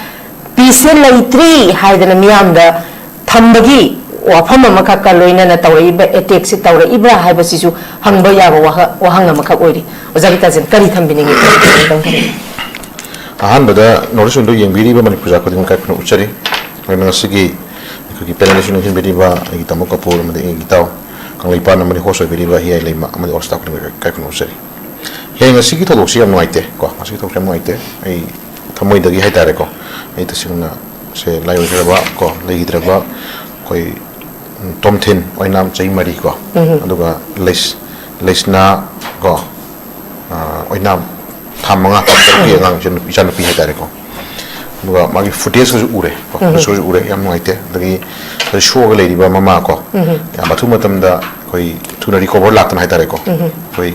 peace ꯁꯦ ꯂꯩꯇ꯭ꯔꯤ ꯍꯥꯏꯗꯅ ꯃꯤꯌꯥꯝꯗ ꯊꯝꯕꯒꯤ ꯋꯥꯐꯝ ꯑꯃꯈꯛꯀ ꯂꯣꯏꯅꯅ ꯇꯧꯔꯛꯏꯕ attack ꯁꯤ ꯇꯧꯔꯛꯏꯕ꯭ꯔꯥ ꯍꯥꯏꯕꯁꯤꯁꯨ ꯍꯪꯕ ꯌꯥꯕ ꯋꯥꯍ-, ꯋꯥꯍꯪ ꯑꯃꯈꯛ ꯑꯣꯏꯔꯤ꯫ ꯑꯣꯖꯥ ꯒꯤꯇꯥꯖꯟ, ꯀꯔꯤ ꯊꯝꯕꯤꯅꯤꯡꯉꯤ? ꯑꯍꯥꯟꯕꯗ North East ꯗ ꯌꯦꯡꯕꯤꯔꯤꯕ ꯃꯅꯤꯄꯨꯔ ꯄ꯭ꯔꯖꯥ ꯈꯨꯗꯤꯡꯃꯛ ꯏꯀꯥꯏ ꯈꯨꯝꯅꯕ ꯎꯠꯆꯔꯤ꯫ ꯑꯗꯨꯅ ꯉꯁꯤꯒꯤ ꯑꯩꯈꯣꯏꯒꯤ panel ꯑꯁꯤ ꯅꯤꯡꯁꯤꯡꯕꯤꯔꯤꯕ ꯑꯩꯒꯤ ꯇꯥꯃꯣ ꯀꯄꯨꯔ ꯑꯃꯗꯤ ꯑꯩꯒꯤ ꯏꯇꯥꯎ ꯀꯪꯂꯩꯄꯥꯛꯅ ꯑꯃꯗꯤ host ꯑꯣꯏꯕꯤꯔꯤꯕ ꯍꯤꯌꯥꯏ ꯂꯩꯃ ꯑꯃꯗꯤ all staff ꯈꯨꯗꯤꯡꯃꯛ ꯏꯀꯥꯏ ꯈꯨꯝꯅꯕ ꯎꯠꯆꯔꯤ꯫ ꯑꯩ ꯉꯁꯤꯒꯤ ꯊꯧꯗꯣꯛꯁꯤ ꯌꯥꯝ ꯅꯨꯡꯉꯥꯏꯇꯦ ꯀꯣ, ꯉꯁꯤꯒꯤ ꯊꯧꯗꯣꯛꯁꯤ ꯌꯥꯝ ꯅꯨꯡꯉꯥꯏꯇꯦ꯫ ꯑꯩ ꯊꯃꯣꯏꯗꯒꯤ ꯍꯥꯏꯇꯥꯔꯦꯀꯣ, ꯑꯩ ꯇꯁꯦꯡꯅ ꯁꯦ ꯂꯥꯏꯑꯣꯏꯈ꯭ꯔꯕ ꯀꯣ, ꯂꯩꯈꯤꯗ꯭ꯔꯕ ꯑꯩꯈꯣꯏ, ꯎꯝ, ꯇꯣꯝꯊꯤꯟ ꯑꯣꯏꯅꯥꯝ ꯆꯍꯤ ꯃꯔꯤ ꯀꯣ, ꯑꯗꯨꯒ ꯂꯩꯁ-, ꯂꯩꯁꯅꯥ ꯀꯣ, ꯑ, ꯑꯣꯏꯅꯥꯝ ꯊꯥ ꯃꯉꯥ ꯊꯥ ꯇꯔꯨꯛꯀꯤ ꯑꯉꯥꯡ ꯏꯆꯟꯅꯨꯄꯤ, ꯏꯆꯥꯅꯨꯄꯤ ꯍꯥꯏꯇꯥꯔꯦꯀꯣ꯫ ꯑꯗꯨꯒ ꯃꯥꯒꯤ footage ꯈꯔꯁꯨ ꯎꯔꯦ ꯀꯣ, footage ꯈꯔꯁꯨ ꯎꯔꯦ, ꯌꯥꯝ ꯅꯨꯡꯉꯥꯏꯇꯦ꯫ ꯑꯗꯒꯤ ꯁꯣꯛꯑꯒ ꯂꯩꯔꯤꯕ ꯃꯃꯥ ꯀꯣ, ꯌꯥꯝ ꯑꯊꯨꯕ ꯃꯇꯝꯗ ꯑꯩꯈꯣꯏ ꯊꯨꯅ recover ꯂꯥꯛꯇꯅ ꯍꯥꯏꯇꯥꯔꯦꯀꯣ, ꯑꯩꯈꯣꯏ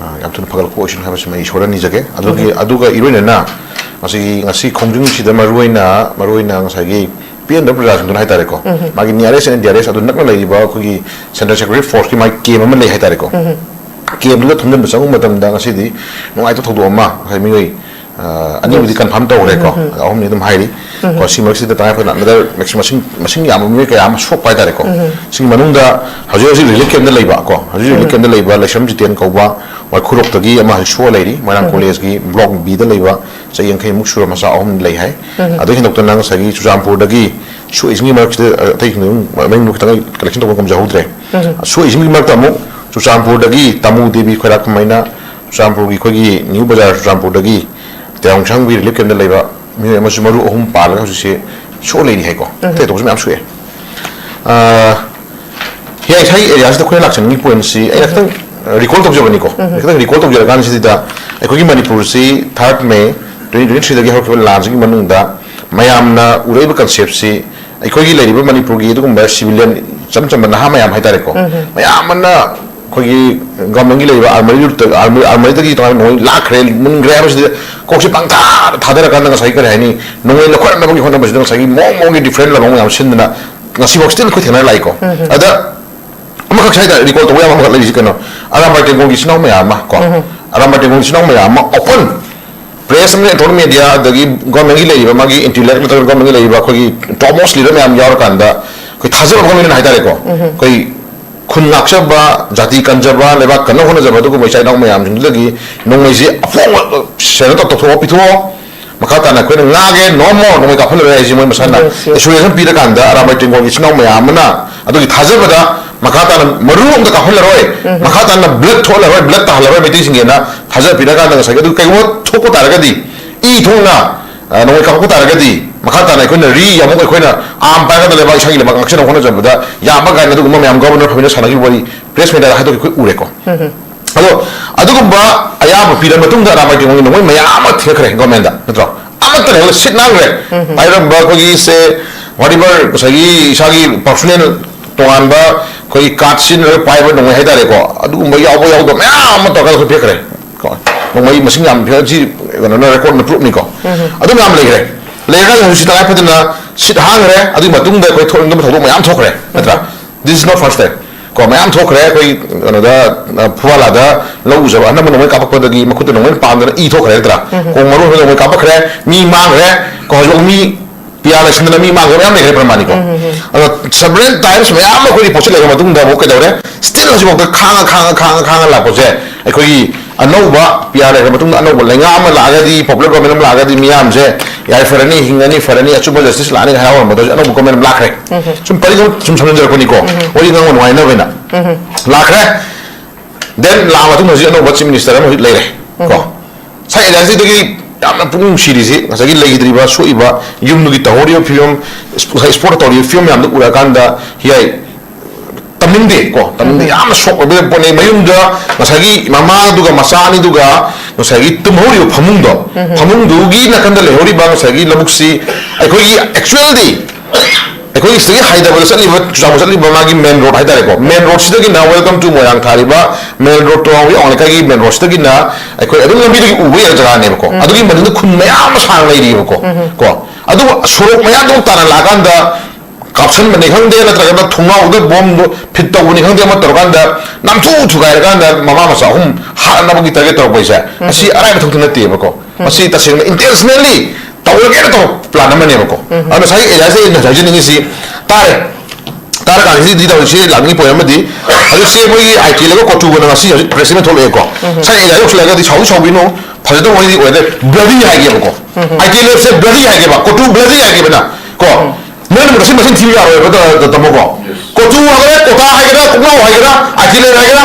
ꯑ, ꯌꯥꯝ ꯊꯨꯅ ꯐꯒꯠꯂꯛꯄ ꯑꯣꯏꯁꯅꯨ ꯍꯥꯏꯕꯁꯤꯃ ꯑꯩ ꯏꯁꯣꯔꯗ ꯅꯤꯖꯒꯦ꯫ ꯑꯗꯨꯒꯤ, ꯑꯗꯨꯒ ꯏꯔꯣꯏꯅꯅ ꯃꯁꯤꯒꯤ, ꯉꯁꯤ ꯈꯣꯡꯖꯪꯁꯤꯗ ꯃꯔꯨꯑꯣꯏꯅ, ꯃꯔꯨꯑꯣꯏꯅ ꯉꯁꯥꯏꯒꯤ ꯄꯦꯟꯗꯕ ꯄ꯭ꯔꯖꯥꯁꯤꯡꯗꯨꯅ ꯍꯥꯏꯇꯥꯔꯦꯀꯣ, ꯃꯥꯒꯤ nearest and dearest ꯑꯗꯨ ꯅꯛꯅ ꯂꯩꯔꯤꯕ ꯑꯩꯈꯣꯏꯒꯤ Central Security Forceꯀꯤ ꯃꯥꯒꯤ camp ꯑꯃ ꯂꯩ ꯍꯥꯏꯇꯥꯔꯦꯀꯣ꯫ Campꯗꯨꯗ ꯊꯣꯝꯖꯤꯟꯕ ꯆꯪꯕ ꯃꯇꯝꯗ ꯉꯁꯤꯗꯤ ꯅꯨꯡꯉꯥꯏꯇꯕ ꯊꯧꯗꯣꯛ ꯑꯃ, ꯉꯁꯥꯏ ꯃꯤꯑꯣꯏ, ꯑ, ꯑꯅꯤꯕꯨꯗꯤ confirm ꯇꯧꯔꯦꯀꯣ, ꯑꯗ ꯑꯍꯨꯝꯅꯤ ꯑꯗꯨꯝ ꯍꯥꯏꯔꯤ꯫ ꯀꯣ, ꯁꯤ ꯃꯔꯛꯁꯤꯗ ꯇꯉꯥꯏ ꯐꯗꯅ another ꯃꯁꯤꯡ, ꯃꯁꯤꯡ ꯌꯥꯝꯕ ꯃꯤꯑꯣꯏ ꯀꯌꯥ ꯑꯃ ꯁꯣꯛꯄ ꯍꯥꯏꯇꯥꯔꯦꯀꯣ꯫ ꯁꯤꯒꯤ ꯃꯅꯨꯡꯗ ꯍꯧꯖꯤꯛ ꯍꯧꯖꯤꯛ relief campꯇ ꯂꯩꯕ ꯀꯣ, ꯍꯧꯖꯤꯛ relief campꯇ ꯂꯩꯕ ꯂꯩꯁ꯭ꯔꯝ ꯖꯤꯇꯦꯟ ꯀꯧꯕ ꯋꯥꯏꯈꯨꯔꯣꯛꯇꯒꯤ ꯑꯃ ꯍꯧꯖꯤꯛ ꯁꯣꯛꯑ ꯂꯩꯔꯤ꯫ ꯃꯣꯏꯔꯥꯡ collegeꯀꯤ Block Bꯗ ꯂꯩꯕ ꯆꯍꯤ ꯌꯥꯡꯈꯩꯃꯨꯛ ꯁꯨꯔ ꯃꯆꯥ ꯑꯍꯨꯝ ꯂꯩ ꯍꯥꯏ꯫ ꯑꯗꯨ ꯍꯦꯟꯗꯣꯛꯇꯅ ꯉꯁꯥꯏꯒꯤ ꯆꯨꯔꯆꯥꯟꯄꯨꯔꯗꯒꯤ ꯁꯣꯛꯏꯁꯤꯡꯒꯤ ꯃꯔꯛꯁꯤꯗ, ꯑ, ꯑꯇꯩꯁꯤꯡꯗ ꯑꯗꯨꯝ ꯃꯃꯤꯡꯗꯨ ꯈꯤꯇꯪ collection ꯇꯧꯕ ꯉꯝꯖꯍꯧꯗ꯭ꯔꯦ꯫ ꯁꯣꯛꯏꯁꯤꯡꯒꯤ ꯃꯔꯛꯇ ꯑꯃꯨꯛ ꯆꯨꯔꯆꯥꯟꯄꯨꯔꯗꯒꯤ ꯇꯥꯃꯨ ꯗꯦꯕꯤ ꯈꯣꯏꯔꯥꯛ ꯀꯃꯥꯏꯅ ꯆꯨꯔꯆꯥꯟꯄꯨꯔꯒꯤ ꯑꯩꯈꯣꯏꯒꯤ ꯅ꯭ꯌꯨ ꯕꯖꯥꯔ ꯆꯨꯔꯆꯥꯟꯄꯨꯔꯗꯒꯤ ꯇꯌꯥꯎꯁꯪꯒꯤ relief campꯇ ꯂꯩꯕ ꯃꯤꯑꯣꯏ ꯑꯃꯁꯨ ꯃꯔꯨ ꯑꯍꯨꯝ ꯄꯥꯜꯂꯒ ꯍꯧꯖꯤꯛꯁꯦ ꯁꯣꯛꯑ ꯂꯩꯔꯤ ꯍꯥꯏꯀꯣ꯫ ꯑꯇꯩ ꯑꯇꯣꯞꯄꯁꯨ ꯃꯌꯥꯝ ꯁꯣꯛꯑꯦ꯫ ꯑ, ꯍꯤꯌꯥꯡꯊꯥꯡ areaꯁꯤꯗ ꯑꯩꯈꯣꯏꯅ ꯂꯥꯛꯆꯅꯤꯡꯉꯤ pointꯁꯤ ꯑꯩꯅ ꯈꯤꯇꯪ, ꯑ, recall ꯇꯧꯖꯕꯅꯤꯀꯣ꯫ ꯈꯤꯇꯪ recall ꯇꯧꯖꯔꯀꯥꯟꯁꯤꯗ ꯑꯩꯈꯣꯏꯒꯤ ꯃꯅꯤꯄꯨꯔꯁꯤ third May twenty twenty threeꯗꯒꯤ ꯍꯧꯔꯛꯈꯤꯕ ꯂꯥꯟꯁꯤꯒꯤ ꯃꯅꯨꯡꯗ ꯃꯌꯥꯝꯅ ꯎꯔꯛꯏꯕ conceptꯁꯤ ꯑꯩꯈꯣꯏꯒꯤ ꯂꯩꯔꯤꯕ ꯃꯅꯤꯄꯨꯔꯒꯤ ꯑꯗꯨꯒꯨꯝꯕ civilian ꯏꯆꯝ ꯆꯝꯕ ꯅꯍꯥ ꯃꯌꯥꯝ ꯍꯥꯏꯇꯥꯔꯦꯀꯣ, ꯃꯌꯥꯝ ꯑꯃꯅ ꯑꯩꯈꯣꯏꯒꯤ governmentꯀꯤ ꯂꯩꯔꯤꯕ armoury, armoury, armouryꯗꯒꯤ ꯇꯣꯉꯥꯟꯅ ꯅꯣꯡꯃꯩ ꯂꯥꯛꯈ꯭ꯔꯦ, ꯃꯨꯟꯈ꯭ꯔꯦ ꯍꯥꯏꯕꯁꯤꯗ ꯀꯣꯛꯁꯦ ꯄꯪꯊꯥꯗ ꯊꯥꯗꯔꯀꯥꯟꯗ ꯉꯁꯥꯏꯒꯤ ꯀꯔꯤ ꯍꯥꯏꯅꯤ, ꯅꯣꯡꯃꯩ ꯂꯧꯈꯠꯅꯕꯒꯤ ꯍꯣꯠꯅꯕꯁꯤꯗ ꯉꯁꯥꯏꯒꯤ ꯃꯑꯣꯡ ꯃꯑꯣꯡꯒꯤ different ꯂꯥꯟ ꯃꯌꯥꯝ ꯁꯤꯟꯗꯅ ꯉꯁꯤꯐꯥꯎ still ꯑꯩꯈꯣꯏ ꯊꯦꯡꯅꯔ ꯂꯥꯛꯏꯀꯣ꯫ ꯑꯗ ꯑꯃꯈꯛ ꯍꯥꯏꯇꯥꯔꯦ, recall ꯇꯧꯕ ꯌꯥꯕ ꯑꯃꯈꯛ ꯂꯩꯔꯤꯁꯤ ꯀꯩꯅꯣ, ꯑꯔꯥꯝꯕꯥꯏ ꯇꯦꯡꯒꯣꯜꯒꯤ ꯏꯆꯤꯟ ꯏꯅꯥꯎ ꯃꯌꯥꯝ ꯑꯃ ꯀꯣ, ꯑꯔꯥꯝꯕꯥꯏ ꯇꯦꯡꯒꯣꯜꯒꯤ ꯏꯆꯤꯟ ꯏꯅꯥꯎ ꯃꯌꯥꯝ ꯑꯃ open press ꯑꯃꯗꯤ electronic media ꯑꯗꯒꯤ governmentꯀꯤ ꯂꯩꯔꯤꯕ ꯃꯥꯒꯤ intellect ꯅꯠꯇ꯭ꯔꯒ governmentꯀꯤ ꯂꯩꯔꯤꯕ ꯑꯩꯈꯣꯏꯒꯤ topmost leader ꯃꯌꯥꯝ ꯌꯥꯎꯔꯀꯥꯟꯗ ꯑꯩꯈꯣꯏ ꯊꯥꯖꯕ ꯑꯃꯒ ꯂꯣꯏꯅꯅ ꯍꯥꯏꯇꯥꯔꯦꯀꯣ, ꯑꯩꯈꯣꯏ ꯈꯨꯟ ꯉꯥꯛꯆꯕ, ꯖꯥꯇꯤ ꯀꯟꯖꯕ, ꯂꯩꯕꯥꯛ ꯀꯟꯅ ꯍꯣꯠꯅꯖꯕ ꯑꯗꯨꯒꯨꯝꯕ ꯏꯆꯥ ꯏꯅꯥꯎ ꯃꯌꯥꯝꯁꯤꯡꯗꯨꯗꯒꯤ ꯅꯣꯡꯃꯩꯁꯦ ꯑꯐꯣꯡꯕ ꯁꯦꯟꯅ ꯇꯧꯊꯣꯛꯑ ꯄꯤꯊꯣꯛꯑꯣ꯫ ꯃꯈꯥ ꯇꯥꯅ ꯑꯩꯈꯣꯏꯅ ꯉꯥꯡꯉꯦ, no more, ꯅꯣꯡꯃꯩ ꯀꯥꯞꯍꯜꯂꯔꯣꯏ ꯍꯥꯏꯁꯦ ꯃꯣꯏ ꯃꯁꯥꯅ Yes, yes. Assurance ꯑꯃ ꯄꯤꯔꯀꯥꯟꯗ ꯑꯔꯥꯝꯕꯥꯏ ꯇꯦꯡꯒꯣꯜꯒꯤ ꯏꯆꯤꯟ ꯏꯅꯥꯎ ꯃꯌꯥꯝ ꯑꯃꯅ ꯑꯗꯨꯒꯤ ꯊꯥꯖꯕꯗ ꯃꯈꯥ ꯇꯥꯅ ꯃꯔꯨ ꯑꯝꯇ ꯀꯥꯞꯍꯜꯂꯔꯣꯏ, ꯃꯈꯥ ꯇꯥꯅ blood ꯊꯣꯛꯍꯜꯂꯔꯣꯏ, blood ꯇꯥꯍꯜꯂꯔꯣꯏ ꯃꯩꯇꯩꯁꯤꯡꯒꯤꯅ ꯊꯥꯖꯕ ꯄꯤꯔꯀꯥꯟꯗ ꯉꯁꯥꯏꯒꯤ ꯑꯗꯨ ꯀꯩꯒꯨꯝꯕ ꯊꯣꯛꯄ ꯇꯥꯔꯒꯗꯤ, ꯏ ꯊꯣꯛꯅ, ꯑ, ꯅꯣꯡꯃꯩ ꯀꯥꯞꯄꯛꯄ ꯇꯥꯔꯒꯗꯤ, ꯃꯈꯥ ꯇꯥꯅ ꯑꯩꯈꯣꯏꯅ ꯔꯤ ꯑꯃꯨꯛ ꯑꯩꯈꯣꯏꯅ ꯑꯥꯔꯝ ꯄꯥꯏꯔꯒ ꯂꯩꯕꯥꯛ, ꯏꯁꯥꯒꯤ ꯂꯩꯕꯥꯛ ꯉꯥꯛꯁꯦꯟꯅꯕ ꯍꯣꯠꯅꯖꯕꯗ ꯌꯥꯕ ꯀꯥꯏꯅ ꯑꯗꯨꯒꯨꯝꯕ ꯃꯌꯥꯝ ꯒꯣꯕꯔꯅꯔ ꯐꯝꯃꯤꯟꯅ ꯁꯥꯟꯅꯈꯤꯕ ꯋꯥꯔꯤ ꯄ꯭ꯔꯦꯁ ꯃꯤꯠꯇ ꯍꯥꯏꯗꯣꯛꯈꯤ, ꯑꯩꯈꯣꯏ ꯎꯔꯦꯀꯣ꯫ ꯑꯗꯣ ꯑꯗꯨꯒꯨꯝꯕ ꯑꯌꯥꯕ ꯄꯤꯔ ꯃꯇꯨꯡꯗ ꯑꯔꯥꯕꯥꯏ ꯇꯦꯡꯉꯣꯜꯒꯤ ꯅꯣꯡꯃꯩ ꯃꯌꯥꯝ ꯑꯃ ꯊꯦꯡꯅꯈ꯭ꯔꯦ ꯒꯣꯔꯃꯦꯟꯗ, ꯅꯠꯇ꯭ꯔꯣ? ꯑꯃꯠꯇ ꯂꯩꯍꯧꯗ ꯁꯤꯠ ꯅꯥꯟꯈ꯭ꯔꯦ꯫ ꯄꯥꯏꯔꯝꯕ ꯑꯩꯈꯣꯏꯒꯤ ꯁꯦ, whatever, ꯉꯁꯥꯏꯒꯤ ꯏꯁꯥꯒꯤ ꯄꯥꯔꯁꯣꯅꯦꯜ ꯇꯣꯉꯥꯟꯕ ꯑꯩꯈꯣꯏꯒꯤ ꯀꯥꯔꯗ ꯁꯤꯖꯤꯟꯅꯔꯒ ꯄꯥꯏꯕ ꯅꯣꯡꯃꯩ ꯍꯥꯏꯇꯥꯔꯦꯀꯣ, ꯑꯗꯨꯒꯨꯝꯕ ꯌꯥꯎꯕ ꯌꯥꯎꯗꯕ ꯃꯌꯥꯝ ꯑꯃ ꯇꯧꯔꯒ ꯑꯩꯈꯣꯏ ꯄꯤꯈ꯭ꯔꯦ꯫ ꯀꯣ, ꯅꯣꯡꯃꯩ ꯃꯁꯤꯡ ꯌꯥꯝ ꯄꯤꯔꯛꯑꯁꯤ, ꯀꯩꯅꯣꯅ, ꯔꯦꯀꯣꯔꯗꯅ ꯄ꯭ꯔꯨꯐꯅꯤꯀꯣ꯫ ꯑꯗꯨ ꯃꯌꯥꯝ ꯂꯩꯈ꯭ꯔꯦ꯫ ꯂꯩꯔꯀꯥꯟꯗ ꯍꯧꯖꯤꯛ ꯇꯉꯥꯏ ꯐꯗꯅ ꯁꯤꯠ ꯍꯥꯡꯈ꯭ꯔꯦ꯫ ꯑꯗꯨꯒꯤ ꯃꯇꯨꯡꯗ ꯑꯩꯈꯣꯏ ꯊꯣꯛꯅꯤꯡꯗꯕ ꯊꯧꯗꯣꯛ ꯃꯌꯥꯝ ꯊꯣꯛꯈ꯭ꯔꯦ, ꯅꯠꯇ꯭ꯔꯥ? This is not first time꯫ ꯀꯣ, ꯃꯌꯥꯝ ꯊꯣꯛꯈ꯭ꯔꯦ꯫ ꯑꯩꯈꯣꯏ ꯀꯩꯅꯣꯗ, ꯑ, ꯐꯨꯋꯥꯂꯥꯗ ꯂꯧ ꯎꯖꯕ ꯑꯍꯟ ꯑꯃ ꯅꯣꯡꯃꯩ ꯀꯥꯞꯄꯛꯄꯗꯒꯤ ꯃꯈꯨꯠꯇ ꯅꯣꯡꯃꯩ ꯄꯥꯟꯗꯅ ꯏ ꯊꯣꯛꯈ꯭ꯔꯦ, ꯅꯠꯇ꯭ꯔꯥ? ꯀꯣꯡ ꯃꯔꯨ ꯑꯃ ꯅꯣꯡꯃꯩ ꯀꯥꯞꯄꯛꯈ꯭ꯔꯦ, ꯃꯤ ꯃꯥꯡꯈ꯭ꯔꯦ꯫ ꯀꯣ, ꯍꯧꯖꯤꯛ ꯃꯤ ꯄꯤꯌꯥ ꯂꯩꯁꯤꯟꯗꯅ ꯃꯤ ꯃꯥꯡꯈ꯭ꯔꯦ ꯃꯌꯥꯝ ꯂꯩꯈ꯭ꯔꯦ ꯄ꯭ꯔꯃꯥꯟꯅꯤꯀꯣ꯫ ꯑꯗꯣ several times ꯃꯌꯥꯝ ꯑꯃ ꯑꯩꯈꯣꯏ ꯔꯤꯄꯣꯔꯠꯁꯦ ꯂꯩꯔ ꯃꯇꯨꯡꯗ ꯑꯃꯨꯛ ꯀꯩꯗꯧꯔꯦ? Still ꯍꯧꯖꯤꯛꯐꯥꯎꯗ ꯈꯥꯡꯉ, ꯈꯥꯡꯉ, ꯈꯥꯡꯉ, ꯈꯥꯡꯉ ꯂꯥꯛꯄꯁꯦ ꯑꯩꯈꯣꯏꯒꯤ ꯑꯅꯧꯕ ꯄꯤꯌꯥ ꯂꯩꯈ꯭ꯔ ꯃꯇꯨꯡꯗ ꯑꯅꯧꯕ ꯂꯩꯉꯥꯛ ꯑꯃ ꯂꯥꯛꯑꯒꯗꯤ, popular government ꯑꯃ ꯂꯥꯛꯑꯒꯗꯤ ꯃꯤꯌꯥꯝꯁꯦ ꯌꯥꯏꯐꯔꯅꯤ, ꯍꯤꯡꯉꯅꯤ, ꯐꯔꯅꯤ, ꯑꯆꯨꯝꯕ justice ꯂꯥꯛꯑꯅꯤ ꯍꯥꯏꯔꯝꯕꯗꯣ ꯍꯧꯖꯤꯛ ꯑꯅꯧꯕ government ꯑꯃ ꯂꯥꯛꯈ꯭ꯔꯦ꯫ ꯁꯨꯝ ꯄꯔꯤ ꯁꯨꯝ ꯁꯝꯖꯤꯟꯖꯔꯛꯄꯅꯤꯀꯣ, ꯋꯥꯔꯤ ꯉꯥꯡꯕ ꯅꯨꯡꯉꯥꯏꯅꯕꯅ꯫ ꯂꯥꯛꯈ꯭ꯔꯦ꯫ Then ꯂꯥꯛꯑ ꯃꯇꯨꯡꯗ ꯍꯧꯖꯤꯛ ꯑꯅꯧꯕ chief minister ꯑꯃ ꯍꯧꯖꯤꯛ ꯂꯩꯔꯦ ꯀꯣ꯫ ꯁꯥꯏ ꯑꯦꯂꯥꯏꯁꯤꯗꯒꯤ ꯌꯥꯝꯅ ꯄꯨꯛꯅꯤꯡ ꯅꯨꯡꯁꯤꯔꯤꯁꯤ ꯉꯁꯥꯏꯒꯤ ꯂꯩꯈꯤꯗ꯭ꯔꯤꯕ, ꯁꯣꯛꯏꯕ, ꯌꯨꯝꯗꯨꯒꯤ ꯇꯧꯍꯧꯔꯤꯕ ꯐꯤꯕꯝ, ꯉꯁꯥꯏ ꯏꯁꯄꯣꯔꯠ ꯇꯧꯔꯤꯕ ꯐꯤꯕꯝ ꯃꯌꯥꯝꯗꯨ ꯎꯔꯀꯥꯟꯗ ꯍꯤꯌꯥꯏ ꯇꯝꯅꯤꯡꯗꯦ ꯀꯣ, ꯇꯝꯅꯤꯡꯗꯦ꯫ ꯌꯥꯝꯅ ꯁꯣꯛ ꯑꯣꯏꯕ ꯄꯣꯠꯅꯤ꯫ ꯃꯌꯨꯝꯗ ꯉꯁꯥꯏꯒꯤ ꯃꯃꯥꯗꯨꯒ ꯃꯆꯥ ꯑꯅꯤꯗꯨꯒ ꯉꯁꯥꯏꯒꯤ ꯇꯨꯝꯍꯧꯔꯤꯕ ꯐꯃꯨꯡꯗꯣ, ꯐꯃꯨꯡꯗꯨꯒꯤ ꯅꯥꯀꯟꯗ ꯂꯩꯍꯧꯔꯤꯕ ꯉꯁꯥꯏꯒꯤ ꯂꯧꯕꯨꯛꯁꯤ ꯑꯩꯈꯣꯏꯒꯤ actually ꯑꯩꯈꯣꯏꯒꯤ ꯁꯤꯗꯒꯤ ꯍꯥꯏꯊꯕꯗ ꯆꯠꯂꯤꯕ, ꯆꯨꯔꯆꯥꯟꯄꯨꯔ ꯆꯠꯂꯤꯕ ꯃꯥꯒꯤ main road ꯍꯥꯏꯇꯥꯔꯦꯀꯣ, main roadꯁꯤꯗꯒꯤꯅ Welcome to Moirang ꯊꯥꯔꯤꯕ main road, ꯇꯣꯉꯥꯟꯕ ꯑꯋꯥꯡ ꯂꯩꯀꯥꯏꯒꯤ main roadꯁꯤꯗꯒꯤꯅ ꯑꯩꯈꯣꯏ ꯑꯗꯨꯝ ꯂꯝꯕꯤꯗꯒꯤ ꯎꯕ ꯌꯥꯕ ꯖꯒꯥꯅꯦꯕꯀꯣ꯫ ꯑꯗꯨꯒꯤ ꯃꯅꯤꯡꯗ ꯈꯨꯟ ꯃꯌꯥꯝ ꯑꯃ ꯁꯥꯡꯅ ꯂꯩꯔꯤꯕꯀꯣ꯫ ꯀꯣ, ꯑꯗꯨꯕꯨ ꯁꯣꯔꯣꯛ ꯃꯌꯥꯗꯣ ꯇꯥꯟꯅ ꯂꯥꯛꯑꯀꯥꯟꯗ ꯀꯥꯞꯁꯟꯕꯅꯤ ꯈꯪꯗꯦ, ꯅꯠꯇ꯭ꯔꯒꯅ ꯊꯣꯡꯅꯥꯎꯗ ꯕꯣꯝꯗꯣ ꯐꯤꯠ ꯇꯧꯕꯅꯤ ꯈꯪꯗꯦ, ꯑꯃ ꯇꯧꯔꯀꯥꯟꯗ ꯅꯝꯊꯨ ꯊꯨꯒꯥꯏꯔꯀꯥꯟꯗ ꯃꯃꯥ ꯃꯆꯥ ꯑꯍꯨꯝ ꯍꯥꯠꯅꯕꯒꯤ target ꯇꯧꯔꯛꯄ ꯍꯥꯏꯁꯦ, ꯑꯁꯤ ꯑꯔꯥꯏꯕ ꯊꯕꯛꯇꯤ ꯅꯠꯇꯦꯕꯀꯣ꯫ ꯃꯁꯤ ꯇꯁꯦꯡꯅ intentionally ꯇꯧꯔꯒꯦꯅ ꯇꯧꯕ plan ꯑꯃꯅꯦꯕꯀꯣ꯫ ꯑꯗꯨꯅ ꯉꯁꯥꯏꯒꯤ ꯑꯦꯂꯥꯏꯁꯇ ꯑꯩꯅ ꯍꯥꯏꯖꯅꯤꯡꯉꯤꯁꯤ, ꯇꯥꯔꯦ, ꯇꯥꯔꯀꯥꯟꯁꯤꯗ ꯇꯧꯔꯤꯁꯤ ꯂꯥꯛꯅꯤꯡꯉꯤ point ꯑꯃꯗꯤ, ꯍꯧꯖꯤꯛꯁꯦ ꯃꯣꯏꯒꯤ ꯑꯥꯏ ꯇꯤ ꯑꯦꯜꯒ ꯀꯣꯇꯨꯒꯅ ꯉꯁꯤ ꯍꯧꯖꯤꯛ press statement ꯊꯣꯛꯂꯛꯑꯦꯀꯣ꯫ ꯉꯁꯥꯏ ꯑꯦꯂꯥꯏꯁ ꯌꯧꯁꯤꯜꯂꯛꯑꯒꯗꯤ ꯁꯥꯎꯗꯤ ꯁꯥꯎꯕꯤꯅꯨ, ꯐꯖꯗꯕ ꯋꯥꯔꯤꯗꯤ ꯑꯣꯏꯔꯦ, bloody ꯍꯥꯏꯒꯦꯕꯀꯣ꯫ ꯑꯥꯏ ꯇꯤ ꯑꯦꯜ ꯑꯦꯐꯁꯦ bloody ꯍꯥꯏꯒꯦꯕ, ꯀꯣꯇꯨ bloody ꯍꯥꯏꯒꯦꯕꯅ ꯀꯣ꯫ ꯅꯣꯏꯅ ꯃꯁꯤꯡ ꯃꯁꯤꯡ ꯊꯤꯕ ꯌꯥꯔꯣꯏꯕ, ꯇ-, ꯇ-, ꯇꯥꯃꯣꯀꯣ꯫ ꯀꯣꯇꯨ ꯍꯥꯏꯒꯦꯔꯥ, ꯀꯣꯇꯥ ꯍꯥꯏꯒꯦꯔꯥ, ꯀꯣꯛꯅꯥꯎ ꯍꯥꯏꯒꯦꯔꯥ, ꯑꯥꯏ ꯇꯤ ꯑꯦꯜ ꯑꯦꯐ ꯍꯥꯏꯒꯦꯔꯥ,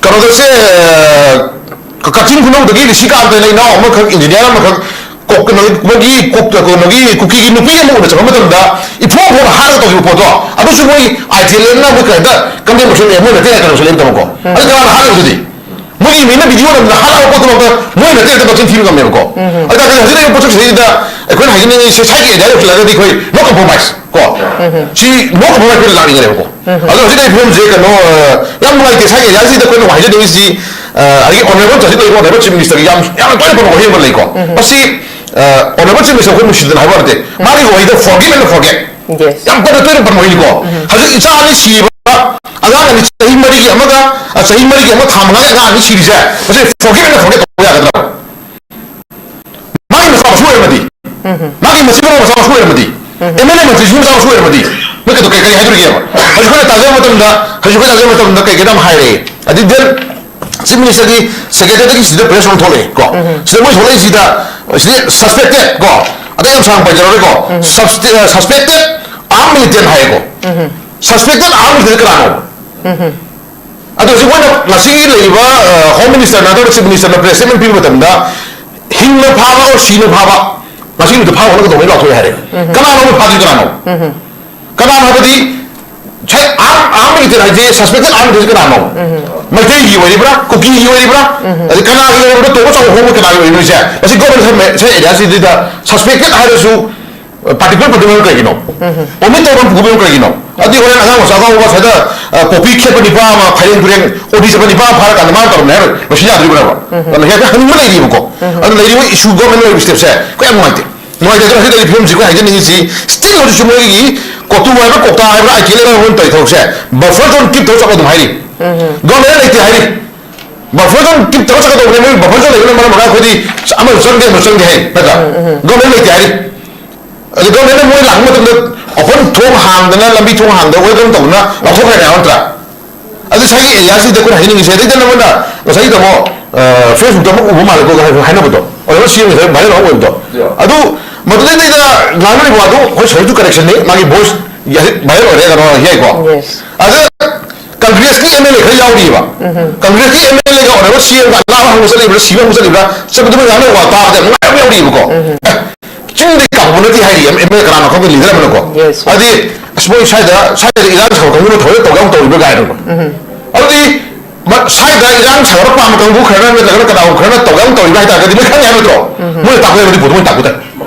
ꯀꯩꯅꯣꯗꯁꯦ, ꯑ, ꯀꯛꯆꯤꯡ ꯈꯨꯅꯧꯗꯒꯤ ꯔꯤꯁꯤꯀꯥꯟꯇ ꯍꯥꯏꯅ ꯏꯅꯥꯎ ꯑꯃꯈꯛ, ꯏꯟꯖꯤꯅꯤꯌꯥꯔ ꯑꯃꯈꯛ, ꯀꯣꯛ-, ꯀꯩꯅꯣꯒꯤ, ꯃꯣꯏꯒꯤ ꯀꯣꯛ-, ꯀꯩꯅꯣꯒꯤ ꯀꯨꯀꯤꯒꯤ ꯅꯨꯄꯤ ꯑꯃ ꯎꯅ ꯆꯪꯕ ꯃꯇꯝꯗ ꯏꯐꯣꯡ ꯐꯣꯡꯅ ꯍꯥꯠꯂꯒ ꯇꯧꯈꯤꯕ ꯄꯣꯠꯇꯣ, ꯑꯗꯨꯁꯨ ꯃꯣꯏ ꯑꯥꯏ ꯇꯤ ꯑꯦꯜ ꯑꯦꯝꯅ ꯃꯣꯏ ꯀꯩꯝꯇ ꯀꯝꯄ꯭ꯂꯦꯟ ꯇꯧꯁꯜꯂꯛꯑꯦ, ꯃꯣꯏ ꯅꯠꯇꯦ ꯍꯥꯏꯅ ꯀꯩꯅꯣ ꯁꯜꯂꯛꯑꯦ ꯇꯧꯕꯀꯣ꯫ ꯑꯗꯨ ꯀꯅꯥꯅ ꯍꯥꯠꯂꯤꯕꯗꯨꯗꯤ? ꯃꯣꯏꯒꯤ ꯃꯤꯅ ꯚꯤꯗꯤꯑꯣ ꯅꯝꯗꯅ ꯍꯥꯠꯂꯕ ꯄꯣꯠꯇꯨꯃꯛꯇ ꯃꯣꯏ ꯅꯠꯇꯦ ꯍꯦꯛꯇ ꯃꯆꯤꯟ ꯊꯤꯕ ꯉꯝꯃꯦꯕꯀꯣ꯫ ꯑꯗꯨ ꯇꯥꯔꯗꯤ ꯍꯧꯖꯤꯛ ꯂꯩꯔꯤꯕ ꯄꯣꯠꯁꯛꯁꯤꯗꯩꯗ ꯑꯩꯈꯣꯏꯅ ꯍꯥꯏꯖꯅꯤꯡꯉꯤꯁꯦ, ꯁ꯭ꯋꯥꯏꯒꯤ ꯑꯦꯔꯤꯌꯥ ꯌꯧꯁꯤꯜꯂꯛꯑꯒꯗꯤ ꯑꯩꯈꯣꯏ no compromise ꯀꯣ꯫ ꯁꯤ no compromise ꯑꯩꯈꯣꯏꯅ ꯂꯥꯛꯅꯤꯡꯉꯦꯕꯀꯣ꯫ ꯑꯗꯣ ꯍꯧꯖꯤꯛ ꯂꯩꯔꯤꯕ ꯐꯤꯕꯝꯁꯦ ꯀꯩꯅꯣ, ꯑ, ꯌꯥꯝ ꯅꯨꯡꯉꯥꯏꯇꯦ꯫ ꯁ꯭ꯋꯥꯏꯒꯤ ꯑꯦꯔꯤꯌꯥꯁꯤꯗ ꯑꯩꯈꯣꯏꯅ ꯍꯥꯏꯖꯅꯤꯡꯉꯤꯁꯤ, ꯑ, ꯑꯗꯒꯤ ꯑꯣꯅꯔꯦꯕꯜ ꯍꯧꯖꯤꯛ ꯂꯩꯔꯤꯕ ꯑꯣꯅꯔꯦꯕꯜ ꯆꯤꯐ ꯃꯤꯅꯤꯁꯇꯔꯒꯤ ꯌꯥꯝ, ꯌꯥꯝꯅ ꯇꯣꯏꯅ ꯄꯟꯕ ꯋꯥꯍꯩ ꯑꯃ ꯂꯩꯀꯣ꯫ ꯃꯁꯤ, ꯑ, ꯑꯣꯅꯔꯦꯕꯜ ꯆꯤꯐ ꯃꯤꯅꯤꯁꯇꯔ ꯑꯩꯈꯣꯏ ꯅꯨꯡꯁꯤꯗꯅ ꯍꯥꯏꯕ ꯅꯠꯇꯦ꯫ ꯃꯥꯒꯤ ꯋꯥꯍꯩꯗ forgive and forget. Yes. ꯌꯥꯝ ꯀꯟꯅ ꯇꯣꯏꯅ ꯄꯟꯕ ꯋꯥꯍꯩꯅꯤꯀꯣ꯫ ꯍꯧꯖꯤꯛ ꯏꯆꯥ ꯑꯅꯤ ꯁꯤꯕ, ꯑꯉꯥꯡ ꯑꯅꯤ ꯆꯍꯤ ꯃꯔꯤꯒꯤ ꯑꯃꯒ, ꯑ, ꯆꯍꯤ ꯃꯔꯤꯒꯤ ꯑꯃ ꯊꯥ ꯃꯉꯥꯒꯤ ꯑꯉꯥꯡ ꯑꯅꯤ ꯁꯤꯔꯤꯁꯦ, ꯃꯁꯤ forgive and forget ꯇꯧꯕ ꯌꯥꯒꯗ꯭ꯔꯥ? ꯃꯥꯒꯤ ꯃꯆꯥ ꯃꯁꯨ ꯑꯣꯏꯔꯝꯃꯗꯤ, ꯃꯥꯒꯤ ꯃꯆꯤꯟ ꯃꯅꯥꯎ ꯃꯆꯥ ꯃꯁꯨ ꯑꯣꯏꯔꯝꯃꯗꯤ, ꯑꯦꯝ ꯑꯦꯜ ꯑꯦ ꯃꯟꯇ꯭ꯔꯤꯁꯨ ꯃꯆꯥ ꯃꯁꯨ ꯑꯣꯏꯔꯝꯃꯗꯤ, ꯅꯣꯏ ꯀꯩꯗꯧ-, ꯀꯩ, ꯀꯔꯤ ꯍꯥꯏꯗꯣꯔꯤꯒꯦꯕ? ꯍꯧꯖꯤꯛ ꯑꯩꯈꯣꯏꯅ ꯇꯥꯖꯕ ꯃꯇꯝꯗ, ꯍꯧꯖꯤꯛ ꯑꯩꯈꯣꯏꯅ ꯇꯥꯖꯕ ꯃꯇꯝꯗ ꯀꯩ ꯀꯩꯅꯣ ꯌꯥꯝ ꯍꯥꯏꯔꯛꯑꯦ꯫ ꯑꯗꯨꯗꯤ ꯆꯤꯐ ꯃꯤꯅꯤꯁꯇꯔꯒꯤ ꯁꯦꯀ꯭ꯔꯦꯇꯔꯤꯗꯒꯤ ꯁꯤꯗ ꯄ꯭ꯔꯦꯁ ꯅꯣꯠ ꯊꯣꯛꯂꯛꯑꯦ ꯀꯣ꯫ ꯁꯤꯗ ꯃꯣꯏ ꯊꯣꯛꯂꯛꯏꯁꯤꯗ, ꯁꯤꯗ suspected ꯀꯣ, ꯑꯇꯩ ꯌꯥꯝ ꯁꯥꯡ ꯄꯥꯏꯖꯔꯔꯣꯏꯀꯣ꯫ Suspected armed militant ꯍꯥꯏꯌꯦꯀꯣ꯫ Suspected armed militant ꯀꯅꯥꯅꯣ? ꯑꯗꯣ ꯍꯧꯖꯤꯛ ꯃꯣꯏꯅ ꯉꯁꯤꯒꯤ ꯂꯩꯔꯤꯕ, ꯑ, ꯍꯣꯝ ꯃꯤꯅꯤꯁꯇꯔꯅ ꯅꯠꯇ꯭ꯔꯒ ꯆꯤꯐ ꯃꯤꯅꯤꯁꯇꯔꯅ ꯄ꯭ꯔꯦꯁ ꯁ꯭ꯇꯦꯠꯃꯦꯟ ꯄꯤꯕ ꯃꯇꯝꯗ, ꯍꯤꯡꯅ ꯐꯥꯕ ꯑꯣꯔ ꯁꯤꯅ ꯐꯥꯕ, ꯉꯁꯤ ꯅꯨꯃꯤꯠꯇ ꯐꯥꯕ ꯍꯧꯅꯒꯗꯧꯕꯅꯤ ꯂꯥꯎꯊꯣꯛꯑꯦ ꯍꯥꯏꯔꯦ꯫ ꯀꯅꯥꯅꯣ ꯃꯣꯏ ꯐꯥꯗꯣꯏ ꯀꯅꯥꯅꯣ? ꯀꯅꯥꯅꯣ ꯍꯥꯏꯕꯗꯤ, ꯁ-, armed, armed militant ꯍꯥꯏꯁꯦ, suspected armed militant ꯁꯦ ꯀꯅꯥꯅꯣ? ꯃꯩꯇꯩꯒꯤ ꯑꯣꯏꯔꯤꯕ꯭ꯔꯥ, ꯀꯨꯀꯤꯒꯤ ꯑꯣꯏꯔꯤꯕ꯭ꯔꯥ, ꯑꯗꯩ ꯀꯅꯥꯒꯤ ꯑꯣꯏꯔꯤꯕ꯭ꯔꯥ, ꯇꯣꯞ ꯑꯆꯧꯕ ꯍꯣꯡꯕ ꯀꯅꯥꯒꯤ ꯑꯣꯏꯔꯤꯕ꯭ꯔꯥ ꯁꯦ? ꯉꯁꯤ ꯒꯣꯔꯃꯦꯟ ꯁꯔ-, ꯁꯔ ꯑꯦꯔꯤꯌꯥꯁꯤꯗ suspected ꯍꯥꯏꯔꯁꯨ, particular ꯄꯟꯊꯕ ꯀꯩꯒꯤꯅꯣ? Omit ꯇꯧꯕ ꯄꯨꯊꯣꯛꯄ ꯀꯩꯒꯤꯅꯣ? ꯑꯗꯨꯗꯤ ꯍꯣꯔꯦꯟ ꯑꯉꯥꯡ ꯃꯆꯥ ꯑꯉꯥꯎꯕ ꯁ꯭ꯋꯥꯏꯗ, ꯑ, ꯄꯣꯄꯤ ꯈꯦꯠꯄ ꯅꯤꯄꯥ ꯑꯃ, ꯐꯩꯔꯦꯡ ꯇꯨꯔꯦꯡ, ꯑꯣꯕꯤ ꯆꯠꯄ ꯅꯤꯄꯥ ꯑꯃ ꯐꯥꯔꯀꯥꯟꯗ ꯃꯥꯅ ꯇꯧꯔꯝꯃꯦ ꯍꯥꯏꯔꯣꯏ꯫ ꯃꯁꯤ ꯌꯥꯗꯣꯔꯤꯕ꯭ꯔꯕ? ꯑꯗꯨꯅ ꯍꯦꯛꯇ ꯍꯪꯅꯤꯡꯕ ꯂꯩꯔꯤꯕꯀꯣ꯫ ꯑꯗꯨ ꯂꯩꯔꯤꯕ issue ꯒꯣꯔꯃꯦꯟ ꯂꯩꯔꯤꯕ step ꯁꯦ ꯑꯩꯈꯣꯏ ꯌꯥꯝ ꯅꯨꯡꯉꯥꯏꯇꯦ꯫ ꯅꯨꯡꯉꯥꯏꯇꯦ꯫ ꯑꯗꯨꯅ ꯍꯧꯖꯤꯛ ꯂꯩꯔꯤꯕ ꯐꯤꯕꯝꯁꯤ ꯑꯩꯈꯣꯏ ꯍꯥꯏꯖꯅꯤꯡꯉꯤꯁꯤ, still ꯍꯧꯖꯤꯛꯁꯨ ꯃꯣꯏꯒꯤ ꯀꯣꯇꯨ ꯍꯥꯏꯕ꯭ꯔꯥ, ꯀꯣꯛꯇꯥ ꯍꯥꯏꯕ꯭ꯔꯥ, ꯑꯥꯏ ꯇꯤ ꯑꯦꯜ ꯑꯦꯜ ꯍꯥꯏꯕ꯭ꯔꯥ ꯇꯧꯔꯤ ꯊꯕꯛꯁꯦ, buffer zone keep ꯇꯧꯔ ꯆꯠꯂꯣ ꯑꯗꯨꯝ ꯍꯥꯏꯔꯤ꯫ ꯒꯣꯔꯃꯦꯟ ꯂꯩꯇꯦ ꯍꯥꯏꯔꯤ꯫ Buffer zone keep ꯇꯧꯔ ꯆꯠꯀꯗꯧꯕꯅꯦ꯫ ꯃꯣꯏ buffer zone ꯂꯩꯕꯅ ꯃꯔꯝ ꯑꯣꯏꯔꯒ ꯑꯩꯈꯣꯏꯗꯤ ꯑꯃꯁꯨ ꯆꯪꯗꯦ, ꯑꯃꯁꯨ ꯆꯪꯗꯦ ꯍꯥꯏ ꯅꯠꯇ꯭ꯔꯥ? ꯒꯣꯔꯃꯦꯟ ꯂꯩꯇꯦ ꯍꯥꯏꯔꯤ꯫ ꯑꯗꯨ ꯒꯣꯔꯃꯦꯟꯅ ꯃꯣꯏ ꯂꯥꯛꯄ ꯃꯇꯝꯗ open ꯊꯣꯡ ꯍꯥꯡꯗꯅ, ꯂꯝꯕꯤ ꯊꯣꯡ ꯍꯥꯡꯗꯅ welcome ꯇꯧꯗꯅ ꯂꯧꯊꯣꯛꯈ꯭ꯔꯦ ꯍꯥꯏꯕ ꯅꯠꯇ꯭ꯔꯥ? ꯑꯗꯨ ꯁ꯭ꯋꯥꯏꯒꯤ ꯑꯦꯔꯤꯌꯥꯁꯤꯗ ꯑꯩꯈꯣꯏꯅ ꯍꯥꯏꯅꯤꯡꯉꯤꯁꯦ, ꯑꯗꯩꯗ ꯅꯉꯣꯟꯗ ꯉꯁꯥꯏꯒꯤ ꯇꯥꯃꯣ, ꯑ, Facebook ꯇ ꯑꯃ ꯎꯕ ꯃꯥꯜꯂꯦꯀꯣ ꯍꯥꯏꯅꯕꯗꯣ, ꯑꯣꯏꯔꯣ ꯁꯤ ꯉꯁꯥꯏ viral ꯑꯃ ꯑꯣꯏꯕꯗꯣ꯫ ꯑꯗꯨ ꯃꯗꯨꯗꯩꯗ ꯉꯥꯡꯅꯔꯤꯕ ꯋꯥꯗꯨ ꯑꯩꯈꯣꯏ ꯁꯣꯏꯁꯨ correction ꯅꯤ, ꯃꯥꯒꯤ voice viral ꯑꯣꯏꯔꯦ, ꯀꯩꯅꯣ ꯌꯥꯏꯀꯣ꯫ Yes. ꯑꯗ ꯀꯪꯒ꯭ꯔꯦꯁꯀꯤ ꯑꯦꯝ ꯑꯦꯜ ꯑꯦ ꯈꯔ ꯌꯥꯎꯔꯤꯕ꯫ ꯀꯪꯒ꯭ꯔꯦꯁꯀꯤ ꯑꯦꯝ ꯑꯦꯜ ꯑꯦꯒ ꯑꯣꯏꯔꯒ ꯁꯤ ꯑꯦꯝꯒ ꯑꯅꯥꯕ ꯍꯪꯕ ꯆꯠꯂꯤꯕ꯭ꯔꯥ, ꯁꯤꯕ ꯍꯪꯕ ꯆꯠꯂꯤꯕ꯭ꯔꯥ, ꯆꯠꯄꯗꯨ ꯃꯣꯏ ꯉꯥꯡꯅ ꯋꯥ ꯇꯥꯕꯗ ꯌꯥꯝ ꯅꯨꯡꯉꯥꯏꯕ ꯌꯥꯎꯔꯤꯕꯀꯣ꯫ ꯑꯦ, ꯆꯤꯡꯗꯒꯤ ꯀꯥꯞꯄ ꯅꯠꯇꯦ ꯍꯥꯏꯔꯤ ꯑꯦꯝ ꯑꯦꯜ ꯑꯦ ꯀꯅꯥꯅꯣ ꯈꯪꯗꯦ, ꯂꯤꯗꯔ ꯑꯃꯅꯀꯣ꯫ Yes, yes. ꯍꯥꯏꯗꯤ, ꯑꯁ, ꯃꯣꯏ ꯁ꯭ꯋꯥꯏꯗ, ꯁ꯭ꯋꯥꯏꯗ ꯏꯔꯥꯡ ꯁꯥꯕ ꯀꯥꯡꯕꯨꯅ ꯊꯧꯔ ꯇꯧꯒꯦ ꯌꯥꯝ ꯇꯧꯔꯤꯕ꯭ꯔꯥ ꯀꯥꯏꯅꯀꯣ꯫ ꯑꯗꯨꯗꯤ ꯃ-, ꯁ꯭ꯋꯥꯏꯗ ꯏꯔꯥꯡ ꯁꯥꯒꯠꯄ ꯄꯥꯝꯕ ꯀꯥꯡꯕꯨ ꯈꯔꯅ ꯅꯠꯇ꯭ꯔꯒꯅ ꯀꯅꯥꯒꯨꯝꯕ ꯈꯔꯅ ꯇꯧꯒꯦ ꯌꯥꯝ ꯇꯧꯔꯤꯕ꯭ꯔꯥ ꯍꯥꯏ ꯇꯥꯔꯒꯗꯤ ꯃꯣꯏ ꯈꯪꯉꯦ ꯍꯥꯏꯕ ꯅꯠꯇ꯭ꯔꯣ? ꯃꯣꯏꯅ ꯇꯥꯛꯄꯗ ꯍꯥꯏꯕꯗꯤ ꯄꯣꯠꯇꯣ ꯃꯣꯏꯅ ꯇꯥꯛꯄꯗ꯫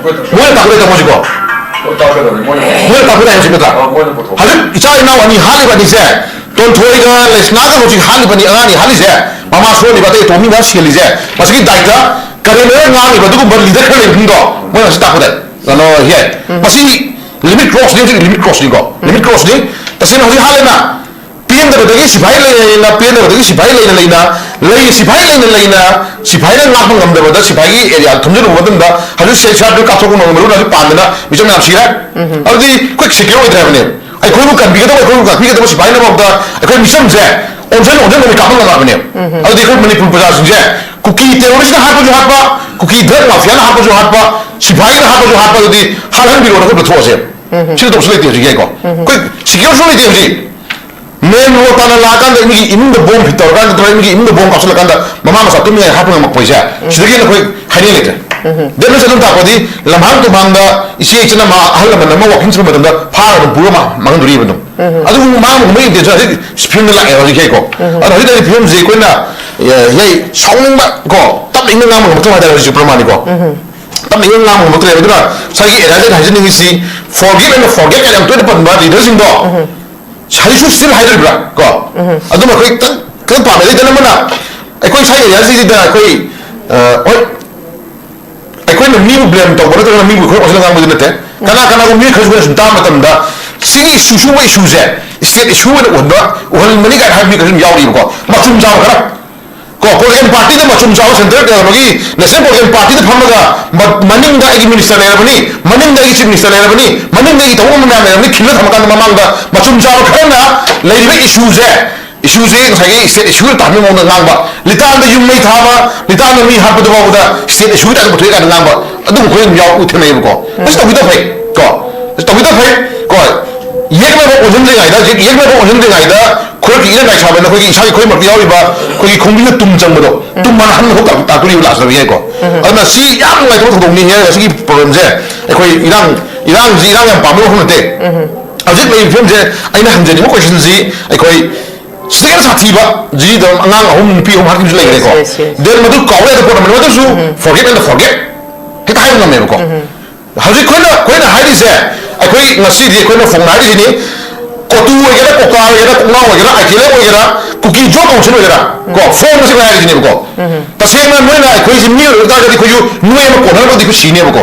ꯃꯣꯏꯅ ꯇꯥꯛꯄꯗ ꯍꯥꯏꯕ ꯃꯣꯏꯁꯤꯀꯣ꯫ ꯃꯣꯏꯅ ꯇꯥꯛꯄꯗ ꯍꯥꯏꯕ ꯃꯣꯏꯅ꯫ ꯃꯣꯏꯅ ꯄꯨꯊꯣꯛꯄ꯫ ꯍꯧꯖꯤꯛ ꯏꯆꯥ ꯏꯅꯥꯎ ꯑꯅꯤ ꯍꯥꯠꯂꯤꯕ ꯑꯅꯤꯁꯦ, ꯇꯣꯟꯊꯣꯏꯒ ꯂꯩꯁꯅꯥꯒ ꯍꯧꯖꯤꯛ ꯍꯥꯠꯂꯤꯕꯅꯤ, ꯑꯉꯥꯡꯅꯤ ꯍꯥꯠꯂꯤꯁꯦ, ꯃꯃꯥ ꯁꯣꯜꯂꯤꯕ ꯑꯇꯩ ꯑꯇꯣꯝꯕꯤ ꯃꯌꯥꯝ ꯁꯤꯍꯜꯂꯤꯁꯦ, ꯃꯁꯤꯒꯤ ꯗꯥꯏꯇ ꯀꯔꯦꯟ ꯉꯥꯡꯉꯤꯕ ꯑꯗꯨꯒꯨꯝꯕ ꯂꯤꯗꯔ ꯈꯔ ꯂꯩꯕꯁꯤꯡꯗꯣ ꯃꯣꯏꯅ ꯉꯁꯤ ꯇꯥꯛꯄꯗ꯫ ꯀꯩꯅꯣ, ꯍꯦ, ꯃꯁꯤ ꯂꯤꯃꯤꯠ ꯀ꯭ꯔꯣꯁꯅꯤ, ꯍꯧꯖꯤꯛ ꯂꯤꯃꯤꯠ ꯀ꯭ꯔꯣꯁꯅꯤꯀꯣ, ꯂꯤꯃꯤꯠ ꯀ꯭ꯔꯣꯁꯅꯤ꯫ ꯇꯁꯦꯡꯅ ꯍꯧꯖꯤꯛ ꯍꯥꯠꯂꯦꯅ, ꯄꯦꯟꯗꯕꯗꯒꯤ ꯁꯤꯐꯥꯏ ꯂꯩꯅ ꯂꯩꯅ, ꯄꯦꯟꯗꯕꯗꯒꯤ ꯁꯤꯐꯥꯏ ꯂꯩꯅ ꯂꯩꯅ, ꯂꯩ, ꯁꯤꯐꯥꯏ ꯂꯩꯅ ꯂꯩꯅ, ꯁꯤꯐꯥꯏꯅ ꯉꯥꯛꯄ ꯉꯝꯗꯕꯗ ꯁꯤꯐꯥꯏꯒꯤ ꯑꯦꯔꯤꯌꯥ ꯊꯝꯖꯤꯜꯂꯨꯕ ꯃꯇꯝꯗ ꯍꯧꯖꯤꯛ ꯁꯦꯜ ꯁꯥꯔꯗꯨ ꯀꯥꯞꯊꯣꯛꯄ ꯉꯝꯗꯕ ꯍꯧꯖꯤꯛ ꯄꯥꯟꯗꯅ ꯃꯤꯆꯝ ꯃꯌꯥꯝ ꯁꯤꯔꯦ꯫ ꯑꯗꯨꯗꯤ ꯑꯩꯈꯣꯏ ꯁꯦꯀ꯭ꯌꯣꯔ ꯑꯣꯏꯗ꯭ꯔꯦ ꯍꯥꯏꯕꯅꯦ꯫ ꯑꯩꯈꯣꯏꯕꯨ ꯀꯟꯕꯤꯒꯗꯕ, ꯑꯩꯈꯣꯏꯕꯨ ꯉꯥꯛꯄꯤꯒꯗꯕ ꯁꯤꯐꯥꯏꯅꯐꯥꯎꯗ ꯑꯩꯈꯣꯏ ꯃꯤꯆꯝꯁꯦ ꯑꯣꯟꯁꯤꯟ ꯑꯣꯟꯁꯤꯟ ꯑꯣꯏꯅ ꯀꯥꯞꯄ ꯉꯝꯂꯛꯑꯕꯅꯦ꯫ ꯑꯗꯨꯗꯤ ꯑꯩꯈꯣꯏ ꯃꯅꯤꯄꯨꯔ ꯄ꯭ꯔꯖꯥꯁꯤꯡꯁꯦ ꯀꯨꯀꯤ ꯇꯦꯔꯣꯔꯤꯁꯅ ꯍꯥꯠꯄꯁꯨ ꯍꯥꯠꯄ, ꯀꯨꯀꯤ ꯗ꯭ꯔꯒ ꯃꯥꯐꯤꯌꯥꯅ ꯍꯥꯠꯄꯁꯨ ꯍꯥꯠꯄ, ꯁꯤꯐꯥꯏꯅ ꯍꯥꯠꯄꯁꯨ ꯍꯥꯠꯄ, ꯑꯗꯨꯗꯤ ꯍꯥꯠꯍꯟꯕꯤꯔꯣꯅ ꯑꯩꯈꯣꯏ ꯄꯨꯊꯣꯛꯑꯁꯦ꯫ ꯁꯤꯗ ꯇꯧꯁꯨ ꯂꯩꯇꯦ ꯍꯧꯖꯤꯛ ꯌꯥꯏꯀꯣ꯫ ꯑꯩꯈꯣꯏ ꯁꯤꯀ꯭ꯌꯣꯔꯁꯨ ꯂꯩꯇꯦ ꯍꯧꯖꯤꯛ꯫ ꯃꯦꯟ ꯔꯣꯗ ꯇꯥꯅ ꯂꯥꯛꯑꯀꯥꯟꯗ ꯃꯤꯒꯤ ꯏꯃꯨꯡꯗ ꯕꯣꯝ ꯐꯤꯠ ꯇꯧꯔꯀꯥꯟꯗ, ꯅꯠꯇ꯭ꯔꯒ ꯃꯤꯒꯤ ꯏꯃꯨꯡꯗ ꯕꯣꯝ ꯀꯥꯞꯁꯤꯜꯂꯀꯥꯟꯗ ꯃꯃꯥ ꯃꯆꯥ ꯇꯨꯝꯃꯤꯉꯩ ꯍꯥꯠꯄ ꯉꯝꯃꯛꯄꯁꯦ, ꯁꯤꯗꯒꯤ ꯍꯦꯟꯅ ꯑꯩꯈꯣꯏ ꯍꯥꯏꯅꯤꯡꯉꯥꯏ ꯂꯩꯇ꯭ꯔꯦ꯫ ꯗꯦꯠ ꯃꯁꯦ ꯑꯗꯨꯝ ꯇꯥꯛꯄꯗꯤ ꯂꯝꯍꯥꯡ ꯇꯨꯝꯍꯥꯡꯗ ꯏꯆꯦ ꯏꯆꯤꯟ ꯑꯃ ꯑꯍꯜ ꯂꯃꯟ ꯑꯃ ꯋꯥꯀꯤꯡ ꯆꯠꯄ ꯃꯇꯝꯗ ꯐꯥꯔꯒ ꯑꯗꯨꯝ ꯄꯨꯔꯒ ꯃꯥ ꯃꯥꯡꯍꯟꯗꯣꯔꯤꯕ ꯑꯗꯨꯝ꯫ ꯑꯗꯨꯕꯨ ꯃꯥ ꯑꯃꯒꯨꯝꯕ ꯏꯟꯇꯦꯟꯁꯟ ꯍꯧꯖꯤꯛ ꯐꯤꯂꯝꯗ ꯂꯥꯛꯑꯦ ꯍꯧꯖꯤꯛ ꯍꯦꯛꯀꯣ꯫ ꯑꯗꯣ ꯍꯧꯖꯤꯛ ꯍꯧꯖꯤꯛ ꯐꯤꯂꯝꯁꯦ ꯑꯩꯈꯣꯏꯅ, ꯑꯦ, ꯍꯦꯛ ꯁꯥꯎꯅꯤꯡꯕ ꯀꯣ, ꯇꯞꯅ ꯏꯪꯅ ꯉꯥꯡꯕ ꯉꯝꯃꯛꯇꯕ ꯍꯥꯏꯇꯥꯔꯦ ꯍꯧꯖꯤꯛ ꯄ꯭ꯔꯃꯥꯅꯤꯀꯣ꯫ ꯇꯞꯅ ꯏꯪꯅ ꯉꯥꯡꯕ ꯉꯝꯃꯛꯇ꯭ꯔꯦꯕ꯫ ꯑꯗꯨꯅ ꯉꯁꯥꯏꯒꯤ ꯑꯦꯔꯥꯏꯖꯔ ꯍꯥꯏꯖꯅꯤꯡꯉꯤꯁꯤ forgive and forget ꯀꯥꯏꯅ ꯌꯥꯝ ꯇꯣꯏꯅ ꯄꯟꯕ ꯂꯤꯗꯔꯁꯤꯡꯗꯣ꯫ ꯍꯧꯖꯤꯛꯁꯨ still ꯍꯥꯏꯔꯤꯕ꯭ꯔꯥ ꯀꯣ? ꯑꯗꯨꯃ ꯑꯩꯈꯣꯏ ꯈꯤꯇꯪ, ꯈꯤꯇꯪ ꯄꯥꯝꯃꯦ꯫ ꯑꯗꯩ ꯀꯩꯅꯣ ꯑꯃꯅ ꯑꯩꯈꯣꯏ ꯁ꯭ꯋꯥꯏ ꯑꯦꯔꯤꯌꯥꯁꯤꯗ ꯑꯩꯈꯣꯏ, ꯑ, ꯍꯣꯏ, ꯑꯩꯈꯣꯏꯅ ꯃꯤꯕꯨ ꯕ꯭ꯂꯦꯝ ꯇꯧꯕ ꯅꯠꯇ꯭ꯔꯒꯅ ꯃꯤꯕꯨ ꯑꯩꯈꯣꯏ ꯑꯣꯟꯁꯤꯜꯂ ꯉꯥꯡꯕꯗꯤ ꯅꯠꯇꯦ꯫ ꯀꯅꯥ ꯀꯅꯥꯒꯨꯝꯕ ꯃꯤ ꯈꯔꯁꯨ ꯑꯩꯈꯣꯏꯅ ꯁꯨꯝ ꯇꯥꯕ ꯃꯇꯝꯗ ꯁꯤꯒꯤ ꯏꯁꯨ, ꯁꯤꯒꯨꯝꯕ ꯏꯁꯨꯁꯦ ꯁ꯭ꯇꯦꯠ ꯏꯁꯨ ꯑꯣꯏꯅ ꯎꯍꯟꯕ, ꯎꯍꯟꯕꯅꯤ ꯀꯥꯏꯅ ꯍꯥꯏꯕ ꯃꯤ ꯈꯔꯁꯨ ꯑꯗꯨꯝ ꯌꯥꯎꯔꯤꯕꯀꯣ, ꯃꯆꯨꯝ ꯆꯥꯕ ꯈꯔ꯫ ꯀꯣ, ꯄꯣꯂꯤꯇꯤꯀꯦꯜ ꯄꯥꯔꯇꯤꯗ ꯃꯆꯨꯝ ꯆꯥꯕ ꯁꯦꯟꯇꯔ ꯀꯩꯅꯣꯒꯤ ꯅꯦꯁꯅꯦꯜ ꯄꯣꯂꯤꯇꯤꯀꯦꯜ ꯄꯥꯔꯇꯤꯗ ꯐꯝꯃꯒ ꯃ-, ꯃꯅꯤꯡꯗ ꯑꯩꯒꯤ ꯃꯤꯅꯤꯁꯇꯔ ꯂꯩꯔꯕꯅꯤ, ꯃꯅꯤꯡꯗ ꯑꯩꯒꯤ ꯆꯤꯐ ꯃꯤꯅꯤꯁꯇꯔ ꯂꯩꯔꯕꯅꯤ, ꯃꯅꯤꯡꯗ ꯑꯩꯒꯤ ꯊꯕꯛ ꯑꯃ ꯃꯌꯥꯝ ꯂꯩꯔꯕꯅꯤ, ꯈꯤꯜꯂ ꯊꯝꯃꯀꯥꯟꯗ ꯃꯃꯥꯡꯗ ꯃꯆꯨꯝ ꯆꯥꯕ ꯈꯔꯅ ꯂꯩꯔꯤꯕ ꯏꯁꯨꯁꯦ, ꯏꯁꯨꯁꯦ ꯉꯁꯥꯏꯒꯤ ꯁ꯭ꯇꯦꯠ ꯏꯁꯨ ꯇꯥꯍꯟꯕꯒꯤ ꯃꯑꯣꯡꯗ ꯉꯥꯡꯕ, ꯂꯤꯇꯥꯟꯗ ꯌꯨꯝ ꯃꯩ ꯊꯥꯕ, ꯂꯤꯇꯥꯟꯗ ꯃꯤ ꯍꯥꯠꯄꯗꯨ ꯐꯥꯎꯕꯗ ꯁ꯭ꯇꯦꯠ ꯏꯁꯨ ꯇꯥꯏꯞꯇ ꯄꯨꯊꯣꯛꯑꯦ ꯀꯥꯏꯅ ꯉꯥꯡꯕ, ꯑꯗꯨꯒꯨꯝꯕ ꯑꯩꯈꯣꯏ ꯑꯗꯨꯝ ꯌꯥꯎ ꯊꯦꯡꯅꯩꯌꯦꯕꯀꯣ꯫ ꯃꯁꯤ ꯇꯧꯕꯤꯗꯕ ꯐꯩ ꯀꯣ, ꯃꯁꯤ ꯇꯧꯕꯤꯗꯕ ꯐꯩ ꯀꯣ꯫ ꯌꯦꯛꯅꯕ ꯑꯣꯟꯁꯤꯟꯗ꯭ꯔꯤꯉꯩꯗ, ꯍꯧꯖꯤꯛ ꯌꯦꯛꯅꯕ ꯑꯣꯟꯁꯤꯟꯗ꯭ꯔꯤꯉꯩꯗ ꯈꯨꯔꯛꯀꯤ ꯏꯔꯥꯡ ꯅꯥꯏ ꯁꯥꯕ ꯑꯩꯈꯣꯏꯒꯤ ꯏꯁꯥꯒꯤ ꯈꯨꯔꯩ ꯃꯔꯛꯇ ꯌꯥꯎꯔꯤꯕ ꯑꯩꯈꯣꯏꯒꯤ ꯈꯣꯡꯕꯤꯅ ꯇꯨꯝ ꯆꯪꯕꯗꯣ, ꯇꯨꯝ ꯃꯥꯅ ꯍꯟꯅ ꯊꯣꯛ ꯇꯥꯛꯇꯣꯔꯤꯕ ꯂꯥꯛꯆꯕ ꯌꯥꯏꯀꯣ꯫ ꯑꯗꯨꯅ ꯁꯤ ꯌꯥꯝ ꯅꯨꯡꯉꯥꯏꯇꯕ ꯊꯧꯗꯣꯛꯅꯤ꯫ ꯉꯁꯤꯒꯤ ꯄ꯭ꯔꯣꯕ꯭ꯂꯦꯝꯁꯦ ꯑꯩꯈꯣꯏ ꯏꯔꯥꯡ, ꯏꯔꯥꯡꯁꯤ ꯏꯔꯥꯡ ꯌꯥꯝ ꯄꯥꯝꯕ ꯋꯥꯐꯝ ꯅꯠꯇꯦ꯫ ꯍꯧꯖꯤꯛ ꯂꯩꯔꯤꯕ ꯐꯤꯕꯝꯁꯦ ꯑꯩꯅ ꯍꯪꯖꯅꯤꯡꯕ ꯀꯣꯏꯁꯟꯁꯤ ꯑꯩꯈꯣꯏ ꯁꯤꯗꯒꯤ ꯍꯦꯟꯅ ꯁꯥꯊꯤꯕ ꯖꯤꯗ ꯑꯉꯥꯡ ꯑꯍꯨꯝ ꯅꯨꯄꯤ ꯑꯍꯨꯝ ꯍꯥꯠꯈꯤꯕꯁꯨ ꯂꯩꯈ꯭ꯔꯦꯀꯣ꯫ Yes, yes, yes. Then ꯃꯗꯨ ꯀꯥꯎꯕ ꯌꯥꯗꯕ ꯄꯣꯠ ꯑꯃꯅꯤ꯫ ꯃꯗꯨꯁꯨ forget and forget ꯍꯦꯛꯇ ꯍꯥꯏꯕ ꯉꯝꯃꯦꯕꯀꯣ꯫ ꯍꯧꯖꯤꯛ ꯑꯩꯈꯣꯏꯅ, ꯑꯩꯈꯣꯏꯅ ꯍꯥꯏꯔꯤꯁꯦ, ꯑꯩꯈꯣꯏ ꯉꯁꯤꯗꯤ ꯑꯩꯈꯣꯏꯅ ꯐꯣꯡꯅ ꯍꯥꯏꯔꯤꯁꯤꯅꯤ, ꯀꯣꯇꯨ ꯑꯣꯏꯒꯦꯔꯥ, ꯀꯣꯀꯥ ꯑꯣꯏꯒꯦꯔꯥ, ꯀꯣꯛꯅꯥ ꯑꯣꯏꯒꯦꯔꯥ, ꯑꯥꯏ ꯀꯦ ꯑꯦꯜ ꯑꯣꯏꯒꯦꯔꯥ, ꯀꯨꯀꯤ ꯖꯣ ꯀꯥꯎꯟꯁꯤꯜ ꯑꯣꯏꯒꯦꯔꯥ, ꯀꯣ, ꯐꯣꯡ ꯃꯁꯤꯡ ꯍꯥꯏꯔꯤꯁꯤꯅꯦꯕꯀꯣ꯫ ꯇꯁꯦꯡꯅ ꯅꯣꯏꯅ ꯑꯩꯈꯣꯏꯁꯤ ꯃꯤ ꯑꯣꯏꯔꯨ ꯇꯥꯔꯒꯗꯤ ꯑꯩꯈꯣꯏꯁꯨ ꯅꯣꯏ ꯑꯃ ꯀꯣꯟꯅꯅꯕꯗꯤ ꯑꯩꯈꯣꯏ ꯁꯤꯅꯦꯕꯀꯣ꯫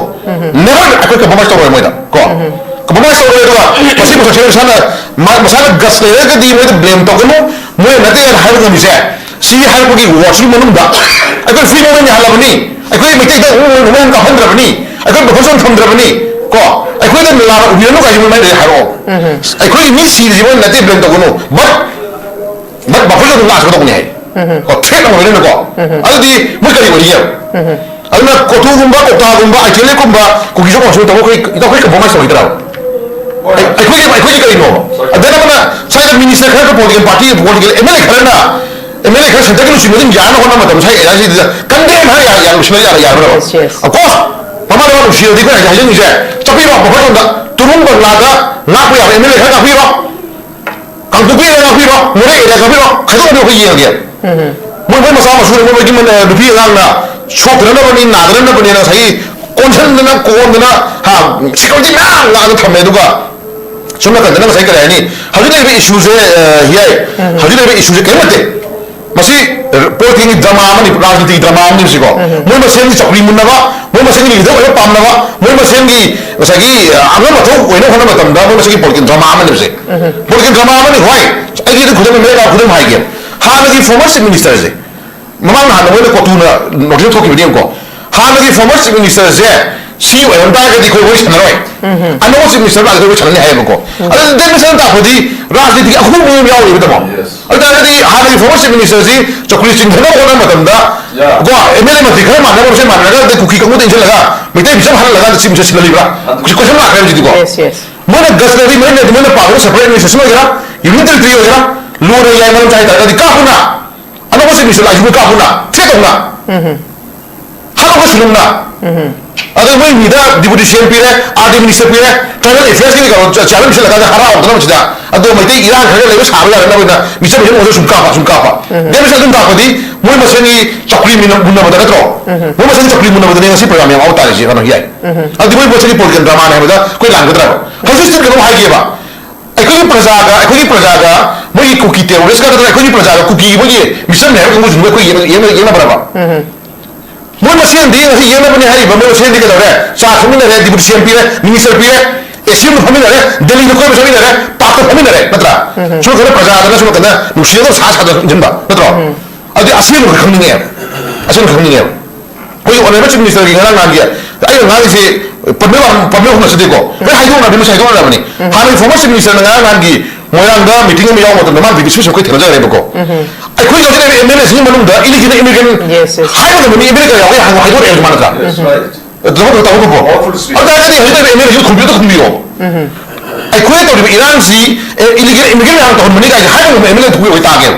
Never ꯑꯩꯈꯣꯏ compromise ꯇꯧꯔꯣꯏ ꯃꯣꯏꯗ ꯀꯣ꯫ Compromise ꯇꯧꯔꯣꯏ꯫ ꯑꯗꯨꯒ ꯃꯁꯤ ꯃꯁꯛꯁꯦ ꯃꯁꯥꯅ, ꯃꯥ-, ꯃꯁꯥꯅ guts ꯂꯩꯔꯒꯗꯤ ꯃꯣꯏꯗ blame ꯇꯧꯒꯅꯨ꯫ ꯃꯣꯏꯅ ꯅꯠꯇꯦ ꯍꯥꯏꯅ ꯍꯥꯏꯕ ꯉꯝꯃꯤꯁꯦ ꯁꯤ ꯍꯥꯏꯔꯛꯄꯒꯤ ꯋꯥꯔꯗꯁꯤꯒꯤ ꯃꯅꯨꯡꯗ ꯑꯩꯈꯣꯏ free movement ꯌꯥꯍꯜꯂꯕꯅꯤ, ꯑꯩꯈꯣꯏ ꯃꯩꯇꯩꯗ ꯎ ꯎ ꯎ ꯀꯥꯞꯍꯟꯗ꯭ꯔꯕꯅꯤ, ꯑꯩꯈꯣꯏ buffer zone ꯊꯝꯗ꯭ꯔꯕꯅꯤ ꯀꯣ꯫ ꯑꯩꯈꯣꯏꯗ ꯂꯥꯟꯅ ꯎꯕꯤꯔꯅꯨ ꯀꯥꯏꯁꯤ ꯃꯣꯏ ꯃꯥꯏꯗ ꯍꯥꯏꯔꯛꯑꯣ꯫ ꯑꯩꯈꯣꯏꯒꯤ ꯃꯤ ꯁꯤꯔꯤꯁꯤ ꯃꯣꯏ ꯅꯠꯇꯦ blame ꯇꯧꯒꯅꯨ꯫ But, but buffer zone ꯑꯗꯨꯝ ꯂꯥꯛꯆꯒꯗꯧꯕꯅꯤ ꯍꯥꯏ꯫ ꯀꯣ, threat ꯑꯃ ꯑꯣꯏꯔꯦꯅꯀꯣ꯫ ꯑꯗꯨꯗꯤ ꯃꯣꯏ ꯀꯔꯤ ꯑꯣꯏꯔꯤꯒꯦ? ꯑꯗꯨꯅ ꯀꯣꯊꯨꯒꯨꯝꯕ, ꯀꯣꯛꯇꯥꯒꯨꯝꯕ, ꯑꯥꯏ ꯀꯦ ꯑꯦꯜ ꯑꯦꯐꯀꯨꯝꯕ, ꯀꯨꯀꯤꯁꯨ ꯀꯣꯟꯁꯨ ꯇꯧꯕ ꯑꯩꯈꯣꯏ, ꯑꯩꯈꯣꯏ compromise ꯇꯧꯈꯤꯗ꯭ꯔꯕ? ꯑꯩ-, ꯑꯩꯈꯣꯏꯒꯤ, ꯑꯩꯈꯣꯏꯒꯤ ꯀꯔꯤꯅꯣ? ꯑꯗꯨꯅ ꯑꯃꯅ ꯁ꯭ꯋꯥꯏꯗ minister ꯈꯔ political party, political M L A ꯈꯔꯅ, ꯑꯦꯝ ꯑꯦꯜ ꯑꯦ ꯈꯔ ꯁꯦꯟꯇꯔꯒꯤ ꯂꯨꯆꯤꯡꯕ ꯑꯗꯨꯝ ꯌꯥꯅ ꯍꯣꯠꯅꯕ ꯃꯇꯝꯗ ꯁ꯭ꯋꯥꯏ ꯑꯦꯔꯤꯌꯥꯁꯤꯗ condemn ꯍꯥꯏꯔ ꯌꯥ-, ꯌꯥ-, ꯂꯣꯏꯁꯤꯟꯕ ꯌꯥꯔ-, ꯌꯥꯔꯕ꯭ꯔꯕ? Yes, yes. Of course, ꯃꯃꯥ ꯂꯩꯕꯥꯛ ꯅꯨꯡꯁꯤꯔꯗꯤ ꯑꯩꯈꯣꯏꯅ ꯍꯥꯏꯖꯅꯤꯡꯉꯤꯁꯦ, ꯆꯠꯄꯤꯔꯣ, ꯃꯐꯝ ꯁꯣꯝꯗ ꯇꯨꯔꯨꯡ ꯕꯪꯒ꯭ꯂꯥꯗ ꯉꯥꯛꯄ ꯌꯥꯕ ꯑꯦꯝ ꯑꯦꯜ ꯑꯦ ꯈꯔ ꯉꯥꯛꯄꯤꯔꯣ, ꯀꯥꯡꯄꯣꯛꯄꯤꯗ ꯉꯥꯛꯄꯤꯔꯣ, ꯃꯣꯔꯦ ꯑꯦꯔꯤꯌꯥ ꯉꯥꯛꯄꯤꯔꯣ, ꯈꯥꯏꯗꯣꯛꯅꯕꯤꯔꯣ, ꯑꯩꯈꯣꯏ ꯌꯦꯡꯉꯒꯦ꯫ ꯃꯣꯏ, ꯃꯣꯏ ꯃꯆꯥ ꯃꯁꯨ, ꯃꯣꯏ ꯃꯣꯏꯒꯤ ꯃ-, ꯅꯨꯄꯤ ꯑꯉꯥꯡꯅ ꯁꯣꯛꯇꯅꯕꯅꯤ, ꯅꯥꯗꯅꯕꯅꯤꯅ ꯉꯁꯥꯏꯒꯤ ꯀꯣꯟꯁꯤꯟꯗꯅ, ꯀꯣꯟꯗꯅ, ꯍꯥ, ꯁꯦꯀ꯭ꯌꯨꯔꯤꯇꯤ ꯃꯌꯥꯝ ꯂꯥꯛꯑꯒ ꯊꯝꯃꯦ꯫ ꯑꯗꯨꯒ ꯁꯣꯝ ꯅꯥꯀꯟꯗꯅ ꯉꯁꯥꯏ ꯀꯔꯤ ꯍꯥꯏꯅꯤ, ꯍꯧꯖꯤꯛ ꯂꯩꯔꯤꯕ ꯏꯁꯨꯁꯦ, ꯑ, ꯍꯤꯌꯥꯏ, ꯍꯧꯖꯤꯛ ꯂꯩꯔꯤꯕ ꯏꯁꯨꯁꯦ ꯀꯔꯤꯝ ꯅꯠꯇꯦ꯫ ꯃꯁꯤ ꯄꯣꯂꯤꯇꯤꯛꯁꯀꯤ ꯗ꯭ꯔꯃꯥ ꯑꯃꯅꯤ, ꯔꯥꯖꯅꯤꯇꯤꯒꯤ ꯗ꯭ꯔꯃꯥ ꯑꯃꯅꯤ ꯃꯁꯤꯀꯣ꯫ ꯃꯣꯏ ꯃꯁꯦꯟꯒꯤ ꯆꯧꯀ꯭ꯔꯤ ꯃꯨꯟꯅꯕ, ꯃꯣꯏ ꯃꯁꯦꯟꯒꯤ ꯂꯤꯗꯔ ꯑꯣꯏꯕ ꯄꯥꯝꯅꯕ, ꯃꯣꯏ ꯃꯁꯦꯟꯒꯤ ꯉꯁꯥꯏꯒꯤ, ꯑ, ꯑꯉꯝ ꯑꯊꯧ ꯑꯣꯏꯅꯕ ꯍꯣꯠꯅꯕ ꯃꯇꯝꯗ ꯃꯣꯏ ꯃꯁꯦꯟꯒꯤ ꯄꯣꯂꯤꯇꯤꯀꯦꯜ ꯗ꯭ꯔꯃꯥ ꯑꯃꯅꯤ ꯃꯁꯤ꯫ ꯄꯣꯂꯤꯇꯤꯀꯦꯜ ꯗ꯭ꯔꯃꯥ ꯑꯃꯅꯤ꯫ ꯍꯣꯏ, ꯑꯩꯒꯤ ꯑꯗꯨꯝ ꯈꯨꯗꯝ, ꯃꯦꯒꯥ ꯈꯨꯗꯝ ꯍꯥꯏꯒꯦ꯫ ꯍꯥꯟꯅꯒꯤ former chief ministerꯁꯦ, ꯃꯃꯥꯡ ꯅꯍꯥꯟꯗ ꯃꯣꯏꯅ ꯀꯣꯇꯨꯅ notice ꯊꯣꯛꯈꯤꯕꯅꯦꯕꯀꯣ꯫ ꯍꯥꯟꯅꯒꯤ former chief ministerꯁꯦ ꯁꯤ ꯑꯣꯏꯔꯝ ꯇꯥꯔꯒꯗꯤ ꯑꯩꯈꯣꯏ ꯋꯥꯔꯤ ꯁꯥꯟꯅꯔꯣꯏ꯫ ꯑꯅꯧꯕ chief minister ꯂꯥꯛꯑꯒ ꯑꯩꯈꯣꯏ ꯋꯥꯔꯤ ꯁꯥꯟꯅꯅꯤ ꯍꯥꯏꯌꯦꯕꯀꯣ꯫ ꯑꯗꯨ ꯗꯦꯃꯤꯁꯟ ꯇꯥꯛꯄꯗꯤ ꯔꯥꯖꯅꯤꯇꯤꯒꯤ ꯑꯍꯣꯡꯕ ꯑꯃ ꯌꯥꯎꯔꯤꯕ ꯇꯥꯃꯣ꯫ Yes. ꯑꯗꯨ ꯇꯥꯔꯒꯗꯤ ꯍꯥꯟꯅꯒꯤ former chief ministerꯁꯤ ꯆꯧꯀ꯭ꯔꯤ ꯆꯤꯡꯊꯅꯕ ꯍꯣꯠꯅꯕ ꯃꯇꯝꯗ, Yeah. ꯀꯣ, ꯑꯦꯝ ꯑꯦꯜ ꯑꯦ ꯃꯟꯇ꯭ꯔꯤ ꯈꯔ ꯃꯥꯟꯅꯕ ꯃꯁꯦꯟ ꯃꯥꯟꯅꯔꯒ ꯑꯗꯩ ꯀꯨꯀꯤ ꯀꯥꯡꯕꯨꯗ ꯏꯟꯁꯤꯜꯂꯒ ꯃꯩꯇꯩ ꯃꯤꯆꯝ ꯍꯜꯍꯜꯂꯒ chief minister ꯁꯤꯜꯍꯜꯂꯤꯕ꯭ꯔꯥ? ꯍꯧꯖꯤꯛ question ꯂꯥꯛꯈ꯭ꯔꯦ ꯍꯧꯖꯤꯛꯇꯤꯀꯣ꯫ Yes, yes. ꯃꯣꯏꯅ guts ꯂꯩꯔꯗꯤ ꯃꯣꯏꯅ, ꯃꯣꯏꯅ ꯄꯥꯝꯃꯤꯕ separate administration ꯑꯣꯏꯒꯦꯔꯥ, union territory ꯑꯣꯏꯒꯦꯔꯥ, ꯂꯣꯟꯅ ꯌꯥꯏ ꯃꯔꯝ ꯆꯥꯏ ꯇꯥꯔꯒꯗꯤ ꯀꯥꯞꯄꯨꯅ, ꯑꯅꯧꯕ ꯆꯤꯞ ꯃꯤꯅꯤꯁꯇꯔ ꯂꯥꯛꯏꯁꯤꯕꯨ ꯀꯥꯞꯄꯨꯅ, ꯊ꯭ꯔꯦꯠ ꯇꯧꯅ, ꯍꯥꯠꯇꯣꯛꯅ ꯁꯤꯅꯨꯝꯅ꯫ ꯑꯗꯣ ꯃꯣꯏ ꯃꯤꯗ ꯗꯤꯄꯨꯇꯤ ꯁꯤ ꯑꯦꯝ ꯄꯤꯔꯦ, ꯑꯥꯔ ꯗꯤ ꯃꯤꯅꯤꯁꯇꯔ ꯄꯤꯔꯦ, ꯇ꯭ꯔꯥꯏꯕꯦꯜ ꯑꯦꯐꯤꯌꯔꯁꯀꯤ ꯀꯩꯅꯣ ꯆꯤꯌꯥꯔꯃꯦꯟ ꯄꯤꯁꯜꯂꯀꯥꯟꯗ ꯍꯔꯥꯎꯗꯅ ꯃꯁꯤꯗ꯫ ꯑꯗꯣ ꯃꯩꯇꯩ ꯏꯔꯥꯡ ꯈꯔꯒ ꯂꯩꯕ ꯁꯥꯕ ꯌꯥꯗꯅꯕ ꯑꯣꯏꯅ ꯃꯤꯆꯝ ꯃꯤꯆꯝ ꯑꯣꯏꯔꯁꯨ ꯁꯨꯝ ꯀꯥꯞꯄ, ꯁꯨꯝ ꯀꯥꯞꯄ꯫ ꯗꯦꯃꯦꯖ ꯑꯗꯨꯝ ꯇꯥꯛꯄꯗꯤ ꯃꯣꯏ ꯃꯁꯦꯟꯒꯤ ꯆꯧꯀ꯭ꯔꯤ ꯃꯤꯟꯅ-, ꯃꯨꯟꯅꯕꯗ ꯅꯠꯇ꯭ꯔꯣ? ꯃꯣꯏ ꯃꯁꯦꯟꯒꯤ ꯆꯧꯀ꯭ꯔꯤ ꯃꯨꯟꯅꯕꯗꯅꯦ ꯉꯁꯤ ꯄ꯭ꯔꯣꯒ꯭ꯔꯥꯝ ꯌꯥꯝ ꯑꯥꯎ ꯇꯥꯔꯤꯁꯦ, ꯀꯩꯅꯣ ꯌꯥꯏ꯫ ꯑꯗꯨꯗꯤ ꯃꯣꯏ ꯃꯁꯦꯟꯒꯤ ꯄꯣꯂꯤꯇꯤꯀꯦꯜ ꯗ꯭ꯔꯃꯥꯅꯦ ꯍꯥꯏꯕꯗ ꯑꯩꯈꯣꯏ ꯂꯥꯟꯒꯗ꯭ꯔꯕ? ꯍꯧꯖꯤꯛ ꯁꯤꯗ ꯀꯩꯅꯣꯝ ꯍꯥꯏꯒꯦꯕ꯫ ꯑꯩꯈꯣꯏꯒꯤ ꯄ꯭ꯔꯖꯥꯒ, ꯑꯩꯈꯣꯏꯒꯤ ꯄ꯭ꯔꯖꯥꯒ ꯃꯣꯏꯒꯤ ꯀꯨꯀꯤ ꯇꯦꯔꯣꯔꯤꯁꯀ ꯅꯠꯇ꯭ꯔꯒ ꯑꯩꯈꯣꯏꯒꯤ ꯄ꯭ꯔꯖꯥꯒ ꯀꯨꯀꯤ ꯃꯣꯏꯒꯤ ꯃꯤꯆꯝꯅꯦ ꯍꯥꯏꯕ ꯀꯥꯡꯕꯨꯁꯤꯡꯗꯨꯒ ꯑꯩꯈꯣꯏ ꯌꯦꯡꯅ-, ꯌꯦꯡꯅ-, ꯌꯦꯡꯅꯕ꯭ꯔꯕ? ꯃꯣꯏ ꯃꯁꯦꯟꯗꯤ ꯉꯁꯤ ꯌꯦꯡꯅꯕꯅꯦ ꯍꯥꯏꯔꯤꯕ, ꯃꯣꯏ ꯃꯁꯦꯟꯗꯤ ꯀꯩꯗꯧꯔꯦ? ꯆꯥ ꯊꯛꯃꯤꯟꯅꯔꯦ, ꯗꯤꯄꯨꯇꯤ ꯁꯤ ꯑꯦꯝ ꯄꯤꯔꯦ, ꯃꯤꯅꯤꯁꯇꯔ ꯄꯤꯔꯦ, ꯑꯦ ꯁꯤ ꯔꯨꯝꯗ ꯐꯝꯃꯤꯟꯅꯔꯦ, ꯗꯦꯜꯂꯤꯗ ꯀꯣꯏꯕ ꯆꯠꯃꯤꯟꯅꯔꯦ, ꯄꯥꯔꯛꯇ ꯐꯝꯃꯤꯟꯅꯔꯦ, ꯅꯠꯇ꯭ꯔꯥ? ꯁꯣꯝ ꯅꯥꯀꯟꯗ ꯄ꯭ꯔꯖꯥꯗꯅ ꯁꯣꯝ ꯅꯥꯀꯟꯗ ꯅꯨꯡꯁꯤꯅꯗꯕ ꯁꯥ ꯁꯥꯗꯅ ꯏꯟꯁꯤꯟꯕ, ꯅꯠꯇ꯭ꯔꯣ? ꯑꯗꯨꯗꯤ ꯑꯁꯦꯡꯕ ꯈꯪꯅꯤꯡꯉꯦꯕ, ꯑꯁꯦꯡꯕ ꯈꯪꯅꯤꯡꯉꯦꯕ꯫ ꯑꯩꯈꯣꯏꯒꯤ ꯑꯣꯅꯔꯦꯕꯜ ꯆꯤꯐ ꯃꯤꯅꯤꯁꯇꯔꯒꯤ ꯉꯔꯥꯡ ꯅꯍꯥꯟꯒꯤ, ꯑꯩꯅ ꯉꯥꯡꯉꯤꯁꯦ ꯄꯟꯕ ꯌꯥꯝ, ꯄꯟꯕ ꯌꯥꯝ ꯍꯧꯅꯁꯤꯗꯦꯀꯣ꯫ ꯂꯣꯏ ꯍꯥꯏꯗꯣꯛꯅꯕꯤ, ꯃꯁꯤ ꯍꯥꯏꯗꯣꯛꯅꯔꯕꯅꯤ꯫ ꯍꯥꯟꯅꯒꯤ ꯐꯣꯔꯃꯔ ꯆꯤꯐ ꯃꯤꯅꯤꯁꯇꯔꯅ ꯉꯔꯥꯡ ꯅꯍꯥꯟꯒꯤ ꯃꯣꯏꯔꯥꯡꯗ ꯃꯤꯇꯤꯡ ꯑꯃ ꯌꯥꯎꯕ ꯃꯇꯝꯗ ꯃꯥꯅ ꯕꯤ ꯕꯤ ꯁꯤ ꯑꯩꯈꯣꯏ ꯊꯦꯡꯅꯖꯔꯦꯕꯀꯣ꯫ ꯑꯩꯈꯣꯏ ꯍꯧꯖꯤꯛ ꯂꯩꯔꯤꯕ ꯑꯦꯝ ꯑꯦꯜ ꯑꯦꯁꯤꯡꯒꯤ ꯃꯅꯨꯡꯗ ꯏꯂꯤꯒꯦꯜ ꯏꯃꯤꯒ꯭ꯔꯦꯟ Yes, yes. ꯍꯥꯏꯕ ꯉꯝꯕ ꯃꯤ ꯑꯦꯝ ꯑꯦꯜ ꯑꯦ ꯀꯌꯥ ꯌꯥꯎꯒꯦ ꯍꯥꯏꯕ ꯍꯥꯏꯗꯣꯔꯛꯑꯦ ꯃꯥꯅ ꯅꯠꯇ꯭ꯔꯥ? That's right. ꯇꯥꯃꯣ, ꯇꯥꯃꯣ ꯀꯣ? All full speech. ꯑꯗꯨ ꯇꯥꯔꯒꯗꯤ ꯍꯧꯖꯤꯛ ꯂꯩꯔꯤꯕ ꯑꯦꯝ ꯑꯦꯜ ꯑꯦꯁꯤꯡ ꯈꯨꯝꯕꯤꯌꯨꯗ ꯈꯨꯝꯕꯤꯌꯣ꯫ ꯑꯩꯈꯣꯏꯅ ꯇꯧꯔꯤꯕ ꯏꯔꯥꯡꯁꯤ, ꯑꯦ, ꯏꯂꯤꯒꯦꯜ ꯏꯃꯤꯒ꯭ꯔꯦꯟ ꯃꯌꯥꯝ ꯇꯧꯍꯟꯕꯅꯤ ꯀꯥꯏꯅ ꯍꯥꯏꯕ ꯉꯝꯕ ꯑꯦꯝ ꯑꯦꯜ ꯑꯦ ꯊꯣꯛꯄꯤꯔꯛꯑꯣꯏ ꯇꯥꯒꯦꯕ꯫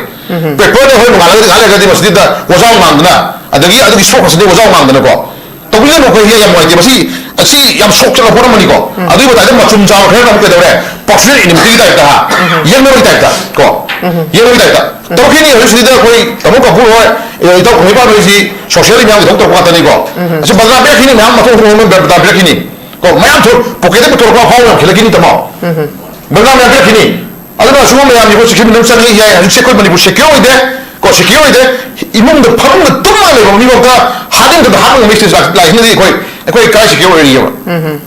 ꯄꯦꯄꯔꯗ ꯑꯩꯈꯣꯏ ꯅꯣꯡꯉꯥꯜꯂꯒꯗꯤ ꯉꯥꯏꯍꯥꯛ ꯂꯩꯔꯒꯗꯤ ꯃꯁꯤꯗ ꯋꯥꯖꯥꯎ ꯉꯥꯡꯗꯅ, ꯑꯗꯒꯤ ꯑꯗꯨꯒꯤ ꯁꯣꯛꯄꯁꯤꯗꯤ ꯋꯥꯖꯥꯎ ꯉꯥꯡꯗꯅꯀꯣ꯫ ꯇꯧꯕꯤꯒꯅꯨ, ꯑꯩꯈꯣꯏ ꯌꯥꯝ ꯅꯨꯡꯉꯥꯏꯇꯦ꯫ ꯃꯁꯤ, ꯑꯁꯤ ꯌꯥꯝ ꯁꯣꯛꯆꯜꯂ ꯄꯣꯠ ꯑꯃꯅꯤꯀꯣ꯫ ꯑꯗꯨꯒꯤ ꯃꯇꯥꯏꯗ ꯃꯆꯨꯝ ꯆꯥꯕ ꯈꯔꯅ ꯑꯃꯨꯛ ꯀꯩꯗꯧꯔꯦ? ꯄꯥꯔꯁꯣꯅꯦꯜ ꯑꯦꯅꯤꯃꯤꯇꯤꯒꯤ ꯇꯥꯏꯞꯇ, ꯍꯥ? ꯌꯦꯛꯅꯕꯒꯤ ꯇꯥꯏꯞꯇ ꯀꯣ꯫ ꯌꯦꯛꯅꯕꯒꯤ ꯇꯥꯏꯞꯇ꯫ ꯇꯧꯔꯛꯈꯤꯅꯤ ꯍꯧꯖꯤꯛꯁꯤꯗ ꯑꯩꯈꯣꯏ ꯇꯥꯃꯣ ꯀꯥꯄꯨꯔ ꯍꯣꯏ, ꯑꯦ, ꯏꯇꯥꯎ ꯈꯣꯡꯉꯩꯄꯥꯟ ꯍꯣꯏꯁꯤ ꯁꯣꯁꯤꯌꯦꯜ ꯃꯌꯥꯝꯒꯤ ꯊꯕꯛ ꯇꯧꯔꯛꯄ ꯉꯥꯛꯇꯅꯤꯀꯣ꯫ ꯑꯁꯤ ꯕꯗꯅꯥꯝ ꯄꯤꯔꯛꯈꯤꯅꯤ, ꯃꯌꯥꯝ ꯃꯊꯣꯡ ꯃꯊꯣꯡ ꯕꯗꯅꯥꯝ ꯄꯤꯔꯛꯈꯤꯅꯤ ꯀꯣ꯫ ꯃꯌꯥꯝ ꯊꯣꯛ-, ꯄꯣꯀꯦꯠꯇ ꯄꯨꯊꯣꯔꯛꯄ ꯑꯐꯥꯎꯕ ꯌꯥꯝ ꯈꯤꯜꯂꯛꯈꯤꯅꯤ ꯇꯥꯃꯣ꯫ ꯕꯗꯅꯥꯝ ꯃꯌꯥꯝ ꯄꯤꯔꯛꯈꯤꯅꯤ꯫ ꯑꯗꯨꯅ ꯁꯤꯒꯨꯝꯕ ꯃꯌꯥꯝꯁꯦ ꯑꯩꯈꯣꯏ ꯁꯤꯛꯁꯇꯤꯟ ꯃꯅꯨꯡ ꯆꯪꯉꯛꯏ ꯌꯥꯏ꯫ ꯍꯧꯖꯤꯛꯁꯦ ꯑꯩꯈꯣꯏ ꯃꯅꯤꯄꯨꯔ ꯁꯦꯀ꯭ꯌꯣꯔ ꯑꯣꯏꯗꯦ ꯀꯣ, ꯁꯦꯀ꯭ꯌꯣꯔ ꯑꯣꯏꯗꯦ꯫ ꯏꯃꯨꯡꯗ ꯐꯃꯨꯡꯗ ꯇꯨꯝꯃꯒ ꯂꯩꯕ ꯃꯤꯐꯥꯎꯗ ꯍꯥꯠꯅꯤꯡꯗꯕ ꯍꯥꯠꯄ ꯉꯝꯕꯒꯤ ꯁ꯭ꯇꯦꯖ ꯂꯥꯛ-, ꯂꯥꯛꯏꯁꯤꯅꯗꯤ ꯑꯩꯈꯣꯏ, ꯑꯩꯈꯣꯏ ꯀꯥꯏ ꯁꯦꯀ꯭ꯌꯣꯔ ꯑꯣꯏꯔꯤꯒꯦꯕ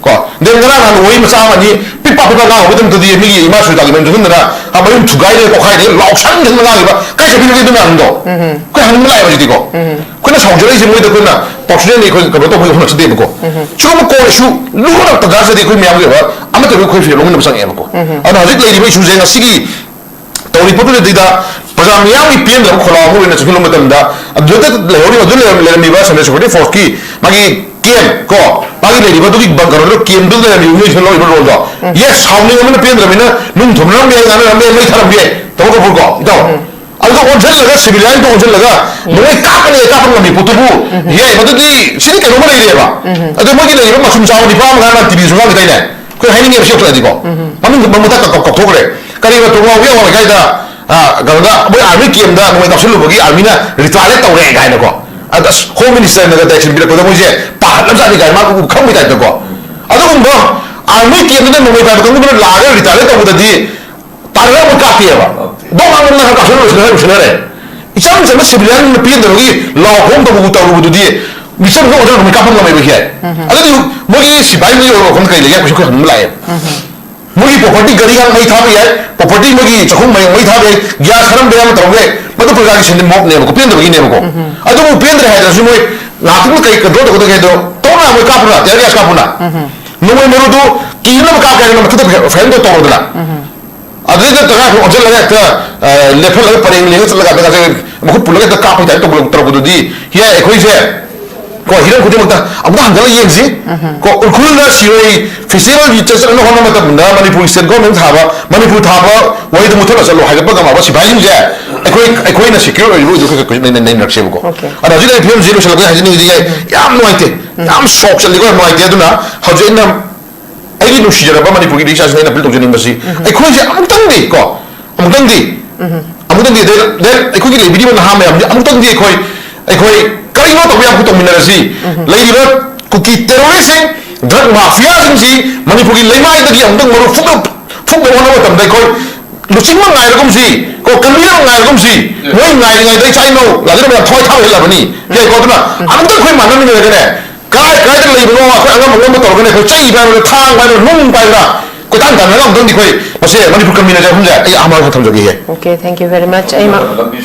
ꯀꯣ? ꯗꯦꯟ ꯉꯔꯥꯡ ꯅꯍꯥꯟ ꯋꯥꯔꯤ ꯃꯆꯥ ꯑꯃ ꯑꯅꯤ ꯄꯤꯛ ꯄꯥꯛ ꯄꯤꯛ ꯄꯥꯛ ꯉꯥꯡꯍꯧꯕ ꯃꯇꯝꯗꯗꯤ ꯃꯤꯒꯤ ꯏꯃꯥ ꯁꯨꯖꯤꯇꯥꯒꯤ ꯃꯌꯨꯝ ꯆꯪꯁꯤꯟꯗꯅ, ꯑꯥ, ꯃꯌꯨꯝ ꯊꯨꯒꯥꯏꯗꯅ ꯈꯣꯈꯥꯏꯗꯅ ꯂꯥꯎꯁꯟꯗꯅ ꯉꯥꯡꯉꯤꯕ ꯀꯥꯏ ꯆꯠꯈꯤꯕꯒꯦ ꯑꯗꯨ ꯃꯌꯥꯝꯗꯣ? ꯑꯩꯈꯣꯏ ꯍꯪꯅꯤꯡꯕ ꯂꯥꯛꯑꯦꯕ ꯍꯧꯖꯤꯛꯇꯤꯀꯣ꯫ ꯑꯩꯈꯣꯏꯅ ꯁꯥꯎꯖꯔꯛꯏꯁꯦ ꯃꯣꯏꯗ ꯑꯩꯈꯣꯏꯅ ꯄꯥꯔꯁꯣꯅꯦꯜꯂꯤ ꯑꯩꯈꯣꯏ ꯀꯩꯅꯣ ꯇꯧꯕꯒꯤ ꯍꯧꯅ ꯆꯠꯇꯦꯕꯀꯣ꯫ ꯁꯤꯒꯨꯝꯕ ꯀꯣ ꯏꯁꯨ ꯂꯨꯕ ꯇꯥꯟꯖꯥꯁꯤꯗꯤ ꯑꯩꯈꯣꯏ ꯃꯌꯥꯝꯒꯤ ꯑꯣꯏꯕ ꯑꯃꯠꯇ ꯑꯣꯏꯕ ꯑꯩꯈꯣꯏ ꯐꯤꯔꯦꯞ ꯂꯧꯃꯤꯟꯅꯕ ꯆꯪꯉꯛꯑꯦꯕꯀꯣ꯫ ꯑꯗꯨꯅ ꯍꯧꯖꯤꯛ ꯂꯩꯔꯤꯕ ꯏꯁꯨꯁꯦ ꯉꯁꯤꯒꯤ ꯇꯧꯔꯤ ꯄꯣꯠꯇꯨꯗ ꯄ꯭ꯔꯖꯥ ꯃꯤꯌꯥꯝꯒꯤ ꯄꯦꯟꯗꯕ ꯈꯣꯜꯂꯥꯎ ꯑꯃ ꯑꯣꯏꯅ ꯆꯪꯁꯤꯜꯂꯨꯕ ꯃꯇꯝꯗ ꯑꯗꯨꯗ ꯂꯩꯍꯧꯔꯤꯕ, ꯑꯗꯨ ꯂꯩꯔꯝ-, ꯂꯩꯔꯝꯃꯤꯕ ꯁꯦꯟꯇ꯭ꯔꯦꯜ ꯁꯦꯀ꯭ꯌꯨꯔꯤꯇꯤ ꯐꯣꯔꯁꯀꯤ ꯃꯥꯒꯤ ꯀꯦꯝ ꯀꯣ, ꯃꯥꯒꯤ ꯂꯩꯔꯤꯕ ꯑꯗꯨꯒꯤ ꯕꯪꯀꯔꯗꯨꯗ ꯀꯦꯝꯗꯨꯗ ꯂꯩꯔꯝꯃꯤꯕ ꯃꯤꯑꯣꯏꯁꯤꯅ ꯂꯧꯔꯤꯕ ꯔꯣꯜꯗꯣ꯫ ꯎꯝ꯫ ꯌꯦꯁ, ꯁꯥꯎꯅꯤꯡꯉꯕꯅꯤꯅ ꯄꯦꯟꯗ꯭ꯔꯕꯅꯤꯅ ꯅꯨꯡ ꯊꯣꯝꯅꯔꯝꯕ ꯌꯥꯏ, ꯉꯥꯅꯔꯝꯕ ꯌꯥꯏ, ꯃꯩ ꯊꯥꯔꯝꯕ ꯌꯥꯏ, ꯇꯧꯕ ꯀꯕꯨꯔ ꯀꯣ, ꯏꯇꯥꯎ꯫ ꯎꯝ꯫ ꯑꯗꯨꯒ ꯑꯣꯟꯁꯤꯜꯂꯒ, ꯁꯤꯚꯤꯂꯤꯌꯟꯗ ꯑꯣꯟꯁꯤꯜꯂꯒ, ꯎꯝ꯫ ꯅꯣꯏ ꯀꯥꯞꯀꯅꯤ, ꯀꯥꯞꯄ ꯉꯝꯃꯤ ꯄꯣꯠꯇꯨꯕꯨ, ꯎꯝ꯫ ꯌꯥꯏ, ꯃꯗꯨꯗꯤ ꯁꯤꯗꯤ ꯀꯩꯅꯣꯝꯃ ꯂꯩꯔꯦꯕ꯫ ꯎꯝ꯫ ꯑꯗꯣ ꯃꯣꯏꯒꯤ ꯂꯩꯔꯤꯕ ꯃꯁꯨꯝ ꯆꯥꯕ ꯅꯤꯄꯥ ꯃꯉꯥ ꯇꯤꯚꯤꯁꯨ ꯉꯥꯡꯈꯤꯗꯥꯏꯅꯦ? ꯑꯩꯈꯣꯏ ꯍꯥꯏꯅꯤꯡꯉꯦꯕ ꯁꯤ ꯌꯧꯁꯤꯜꯂꯛꯑꯗꯤꯀꯣ꯫ ꯎꯝ꯫ ꯃꯃꯤꯡ ꯃꯃꯨꯠ ꯀꯥꯎꯊꯣꯛꯈ꯭ꯔꯦ꯫ ꯀꯔꯤꯕ, ꯇꯣꯡꯉꯥꯎꯕ ꯌꯥꯎꯕ ꯂꯩꯀꯥꯏꯗ, ꯑ, ꯀꯩꯅꯣꯗ ꯃꯣꯏ ꯑꯥꯔꯃꯤ ꯀꯦꯝꯗ ꯅꯣꯡꯃꯩ ꯀꯥꯞꯁꯤꯜꯂꯨꯕꯒꯤ ꯑꯥꯔꯃꯤꯅ ꯔꯤꯇꯥꯌꯔ ꯇꯧꯔꯦ ꯀꯥꯏꯅꯀꯣ꯫ ꯑꯗ ꯑꯁ, ꯍꯣꯝ ꯃꯤꯅꯤꯁꯇꯔꯅꯒ ꯗꯥꯏꯔꯦꯛꯁꯟ ꯄꯤꯔꯛꯄꯗ ꯃꯣꯏꯁꯦ ꯄꯥꯈꯠꯂꯝꯖꯥꯠꯅꯤ ꯀꯥꯏꯅ ꯃꯥ ꯎ ꯈꯪꯕꯩ ꯇꯥꯏꯞꯇꯀꯣ꯫ ꯑꯗꯨꯒꯨꯝꯕ ꯑꯥꯔꯃꯤ ꯀꯦꯝꯗꯨꯗ ꯅꯣꯡꯃꯩ ꯄꯥꯏꯕ ꯀꯥꯡꯕꯨꯗꯨꯅ ꯂꯥꯛꯑꯒ ꯔꯤꯇꯥꯌꯔ ꯇꯧꯕꯗꯗꯤ ꯇꯥꯔꯒ ꯑꯃꯨꯛ ꯀꯥꯞꯄꯦꯕ꯫ ꯗꯣꯡ ꯉꯥꯡ ꯉꯥꯡ ꯀꯥꯞꯁꯤꯜꯂ ꯂꯣꯏꯁꯤꯟꯅꯔꯦ, ꯂꯣꯏꯁꯤꯟꯅꯔꯦ꯫ ꯏꯆꯝ ꯆꯝꯕ ꯁꯤꯚꯤꯂꯤꯌꯟ ꯄꯦꯟꯗꯕꯒꯤ ꯂꯥꯎ ꯈꯣꯡ ꯇꯧꯕ ꯇꯧꯔꯨꯕꯗꯨꯗꯤ ꯃꯤꯆꯝꯗꯨꯅ ꯑꯣꯔꯗꯔ ꯑꯗꯨꯝ ꯀꯥꯞꯄ ꯉꯝꯃꯦꯕ ꯁꯤ ꯍꯥꯏ꯫ ꯎꯝ꯫ ꯑꯗꯨꯗꯤ ꯃꯣꯏꯒꯤ ꯁꯤꯐꯥꯏ ꯃꯣꯏꯒꯤ ꯋꯥꯈꯜ ꯀꯔꯤ ꯂꯩꯒꯦ ꯍꯥꯏꯕꯁꯨ ꯑꯩꯈꯣꯏ ꯍꯪꯕ ꯂꯥꯛꯑꯦ꯫ ꯎꯝ꯫ ꯃꯣꯏꯒꯤ ꯄ꯭ꯔꯣꯄꯔꯇꯤ ꯒꯥꯔꯤ ꯃꯩ ꯊꯥꯕ ꯌꯥꯏ, ꯄ꯭ꯔꯣꯄꯔꯇꯤ ꯃꯣꯏꯒꯤ ꯆꯥꯛꯈꯨꯝ ꯃꯩ ꯊꯥꯕ ꯌꯥꯏ, ꯒ꯭ꯌꯥꯁ ꯊꯥꯔꯝꯕ ꯌꯥꯏ, ꯑꯃ ꯇꯧꯔꯝꯕ ꯌꯥꯏ, ꯃꯗꯨ ꯄ꯭ꯔꯖꯥꯒꯤ ꯁꯦꯟꯗ ꯃꯣꯞꯅꯦꯕꯀꯣ, ꯄꯦꯟꯗꯕꯒꯤꯅꯦꯕꯀꯣ꯫ ꯎꯝ꯫ ꯑꯗꯨꯕꯨ ꯄꯦꯟꯗ꯭ꯔꯦ ꯍꯥꯏꯗ꯭ꯔꯁꯨ ꯃꯣꯏ ꯉꯥꯏꯍꯥꯛꯇꯪꯗ ꯀꯩ ꯀꯟꯇ꯭ꯔꯣꯜ ꯇꯧꯒꯗꯒꯦ ꯍꯥꯏꯗꯣ ꯇꯧꯅ ꯃꯣꯏ ꯀꯥꯞꯄꯅ, ꯇꯤꯌꯥꯔ ꯒ꯭ꯌꯥꯁ ꯀꯥꯞꯄꯅ꯫ ꯎꯝ꯫ ꯅꯣꯡꯃꯩ ꯃꯔꯨꯗꯨ ꯀꯤꯅꯕ ꯀꯥꯞꯀꯦ ꯍꯥꯏꯅ ꯃꯊꯛꯇ ꯐꯥꯏꯌꯔ ꯇꯧꯔꯗꯅ꯫ ꯎꯝ꯫ ꯑꯗꯨꯗꯩꯗ ꯇꯉꯥꯏ ꯐꯗꯅ ꯑꯣꯟꯁꯤꯜꯂꯒ ꯍꯦꯛꯇ, ꯑ, ꯂꯦꯞꯍꯜꯂꯒ ꯄꯔꯦꯡ ꯂꯦꯡꯉ ꯆꯠꯂꯒ ꯍꯦꯛꯇ ꯉꯁꯥꯏ ꯃꯈꯨꯠ ꯄꯨꯜꯂꯒ ꯍꯦꯛꯇ ꯀꯥꯞꯄꯩ ꯇꯥꯏꯞ ꯇꯧꯕ-, ꯇꯧꯔꯛꯄꯗꯨꯗꯤ, ꯌꯥꯏ, ꯑꯩꯈꯣꯏꯁꯦ ꯀꯣ, ꯍꯤꯔꯝ ꯈꯨꯗꯤꯡꯃꯛꯇ ꯑꯃꯨꯛꯇ ꯍꯟꯖꯤꯜꯂꯒ ꯌꯦꯡꯁꯤ꯫ ꯎꯝ꯫ ꯀꯣ, ꯎꯈ꯭ꯔꯨꯜꯗ ꯁꯤꯔꯣꯏ ꯐꯦꯁꯇꯤꯚꯦꯜꯒꯤ ꯆꯠꯅꯕ ꯍꯣꯠꯅꯕ ꯃꯇꯝꯗ ꯃꯅꯤꯄꯨꯔꯒꯤ ꯁ꯭ꯇꯦꯠ ꯒꯣꯔꯃꯦꯟ ꯊꯥꯕ, ꯃꯅꯤꯄꯨꯔ ꯊꯥꯕ ꯋꯥꯍꯩꯗ ꯃꯨꯊꯠꯂ ꯆꯠꯂꯣ ꯍꯥꯏꯒꯠꯄ ꯉꯝꯃꯕ ꯁꯤꯐꯥꯏꯁꯤꯡꯁꯦ ꯑꯩꯈꯣꯏ, ꯑꯩꯈꯣꯏꯅ ꯁꯦꯀ꯭ꯌꯣꯔ ꯑꯣꯏꯔꯤꯕ ꯑꯣꯏꯗꯣꯏ ꯈꯔ ꯈꯔ ꯅꯩꯅ-, ꯅꯩꯅꯔꯛꯁꯦꯕꯀꯣ꯫ ꯑꯣꯀꯦ꯫ ꯑꯗꯣ ꯍꯧꯖꯤꯛ ꯑꯩ ꯐꯤꯕꯝꯁꯤ ꯂꯣꯏꯁꯤꯜꯂꯛꯄꯗ ꯍꯥꯏꯖꯅꯤꯡꯉꯤꯁꯦ, ꯌꯥꯝ ꯅꯨꯡꯉꯥꯏꯇꯦ, ꯎꯝ꯫ ꯌꯥꯝ ꯁꯣꯛ ꯆꯠꯂꯤꯀꯣ, ꯌꯥꯝ ꯅꯨꯡꯉꯥꯏꯇꯦ꯫ ꯑꯗꯨꯅ ꯍꯧꯖꯤꯛ ꯑꯩꯅ ꯑꯩꯒꯤ ꯅꯨꯡꯁꯤꯖꯔꯕ ꯃꯅꯤꯄꯨꯔꯒꯤ ꯏꯆꯥꯁꯤꯡꯗ ꯑꯩꯅ ꯑꯄꯤꯜ ꯇꯧꯖꯅꯤꯡꯕꯁꯤ, ꯎꯝ꯫ ꯑꯩꯈꯣꯏꯁꯦ ꯑꯃꯨꯛꯇꯪꯗꯤ ꯀꯣ, ꯑꯃꯨꯛꯇꯪꯗꯤ, ꯎꯝ꯫ ꯑꯃꯨꯛꯇꯪꯗꯤ ꯑꯗꯩ, ꯑꯗꯩ ꯑꯩꯈꯣꯏꯒꯤ ꯂꯩꯕꯤꯔꯤꯕ ꯅꯍꯥ ꯃꯌꯥꯝꯁꯦ ꯑꯃꯨꯛꯇꯪꯗꯤ ꯑꯩꯈꯣꯏ, ꯑꯩꯈꯣꯏ ꯀꯔꯤꯅꯣ ꯇꯧꯕ ꯌꯥꯕ ꯇꯧꯃꯤꯟꯅꯔꯁꯤ꯫ ꯎꯝ꯫ ꯂꯩꯔꯤꯕ ꯀꯨꯀꯤ ꯇꯦꯔꯣꯔꯤꯁꯁꯤꯡ, ꯗ꯭ꯔꯒ ꯃꯥꯐꯤꯌꯥꯁꯤꯡꯁꯤ ꯃꯅꯤꯄꯨꯔꯒꯤ ꯂꯩꯃꯥꯏꯗꯒꯤ ꯑꯃꯨꯛꯇꯪ ꯃꯔꯨ ꯐꯨꯛꯅ-, ꯐꯨꯛꯅꯕ ꯍꯣꯠꯅꯕ ꯃꯇꯝꯗ ꯑꯩꯈꯣꯏ ꯂꯨꯆꯤꯡꯕ ꯉꯥꯏꯔꯒꯨꯝꯁꯤ, ꯀꯣ, ꯀꯟꯕꯤꯅꯕ ꯉꯥꯏꯔꯒꯨꯝꯁꯤ꯫ ꯎꯝ꯫ ꯃꯣꯏ ꯉꯥꯏꯔꯤꯉꯩꯗ ꯏꯆꯥ ꯏꯅꯥꯎ ꯂꯥꯛꯀꯗꯕ ꯌꯥꯝ ꯊꯋꯥꯏ ꯊꯥꯕ ꯍꯦꯜꯂꯕꯅꯤ꯫ ꯎꯝ꯫ ꯌꯥꯏꯀꯣ? ꯑꯗꯨꯅ ꯎꯝ꯫ ꯑꯃꯨꯛꯇꯪ ꯑꯩꯈꯣꯏ ꯃꯥꯟꯅꯃꯤꯟꯅꯔꯒꯅꯦ, ꯀꯥꯏ ꯀꯥꯏꯗ ꯂꯩꯕꯅꯣ ꯑꯩꯈꯣꯏ ꯑꯉꯝ ꯑꯉꯝꯕ ꯇꯧꯔꯒꯅꯦ, ꯑꯩꯈꯣꯏ ꯆꯩ ꯄꯥꯏꯕ꯭ꯔꯥ, ꯊꯥꯡ ꯄꯥꯏꯕ꯭ꯔꯥ, ꯅꯨꯡ ꯄꯥꯏꯕ꯭ꯔꯥ, ꯀꯣ, ꯇꯥꯟ ꯇꯥꯟꯅꯔꯒ ꯑꯃꯨꯛꯇꯪꯗꯤ ꯑꯩꯈꯣꯏ ꯃꯁꯦ ꯃꯅꯤꯄꯨꯔ ꯀꯃꯤꯅ ꯆꯍꯨꯝꯁꯦ ꯑꯩ ꯑꯍꯥꯟꯕ ꯊꯝꯖꯒꯦ꯫ Okay, thank you very much. ꯑꯩ ꯃ-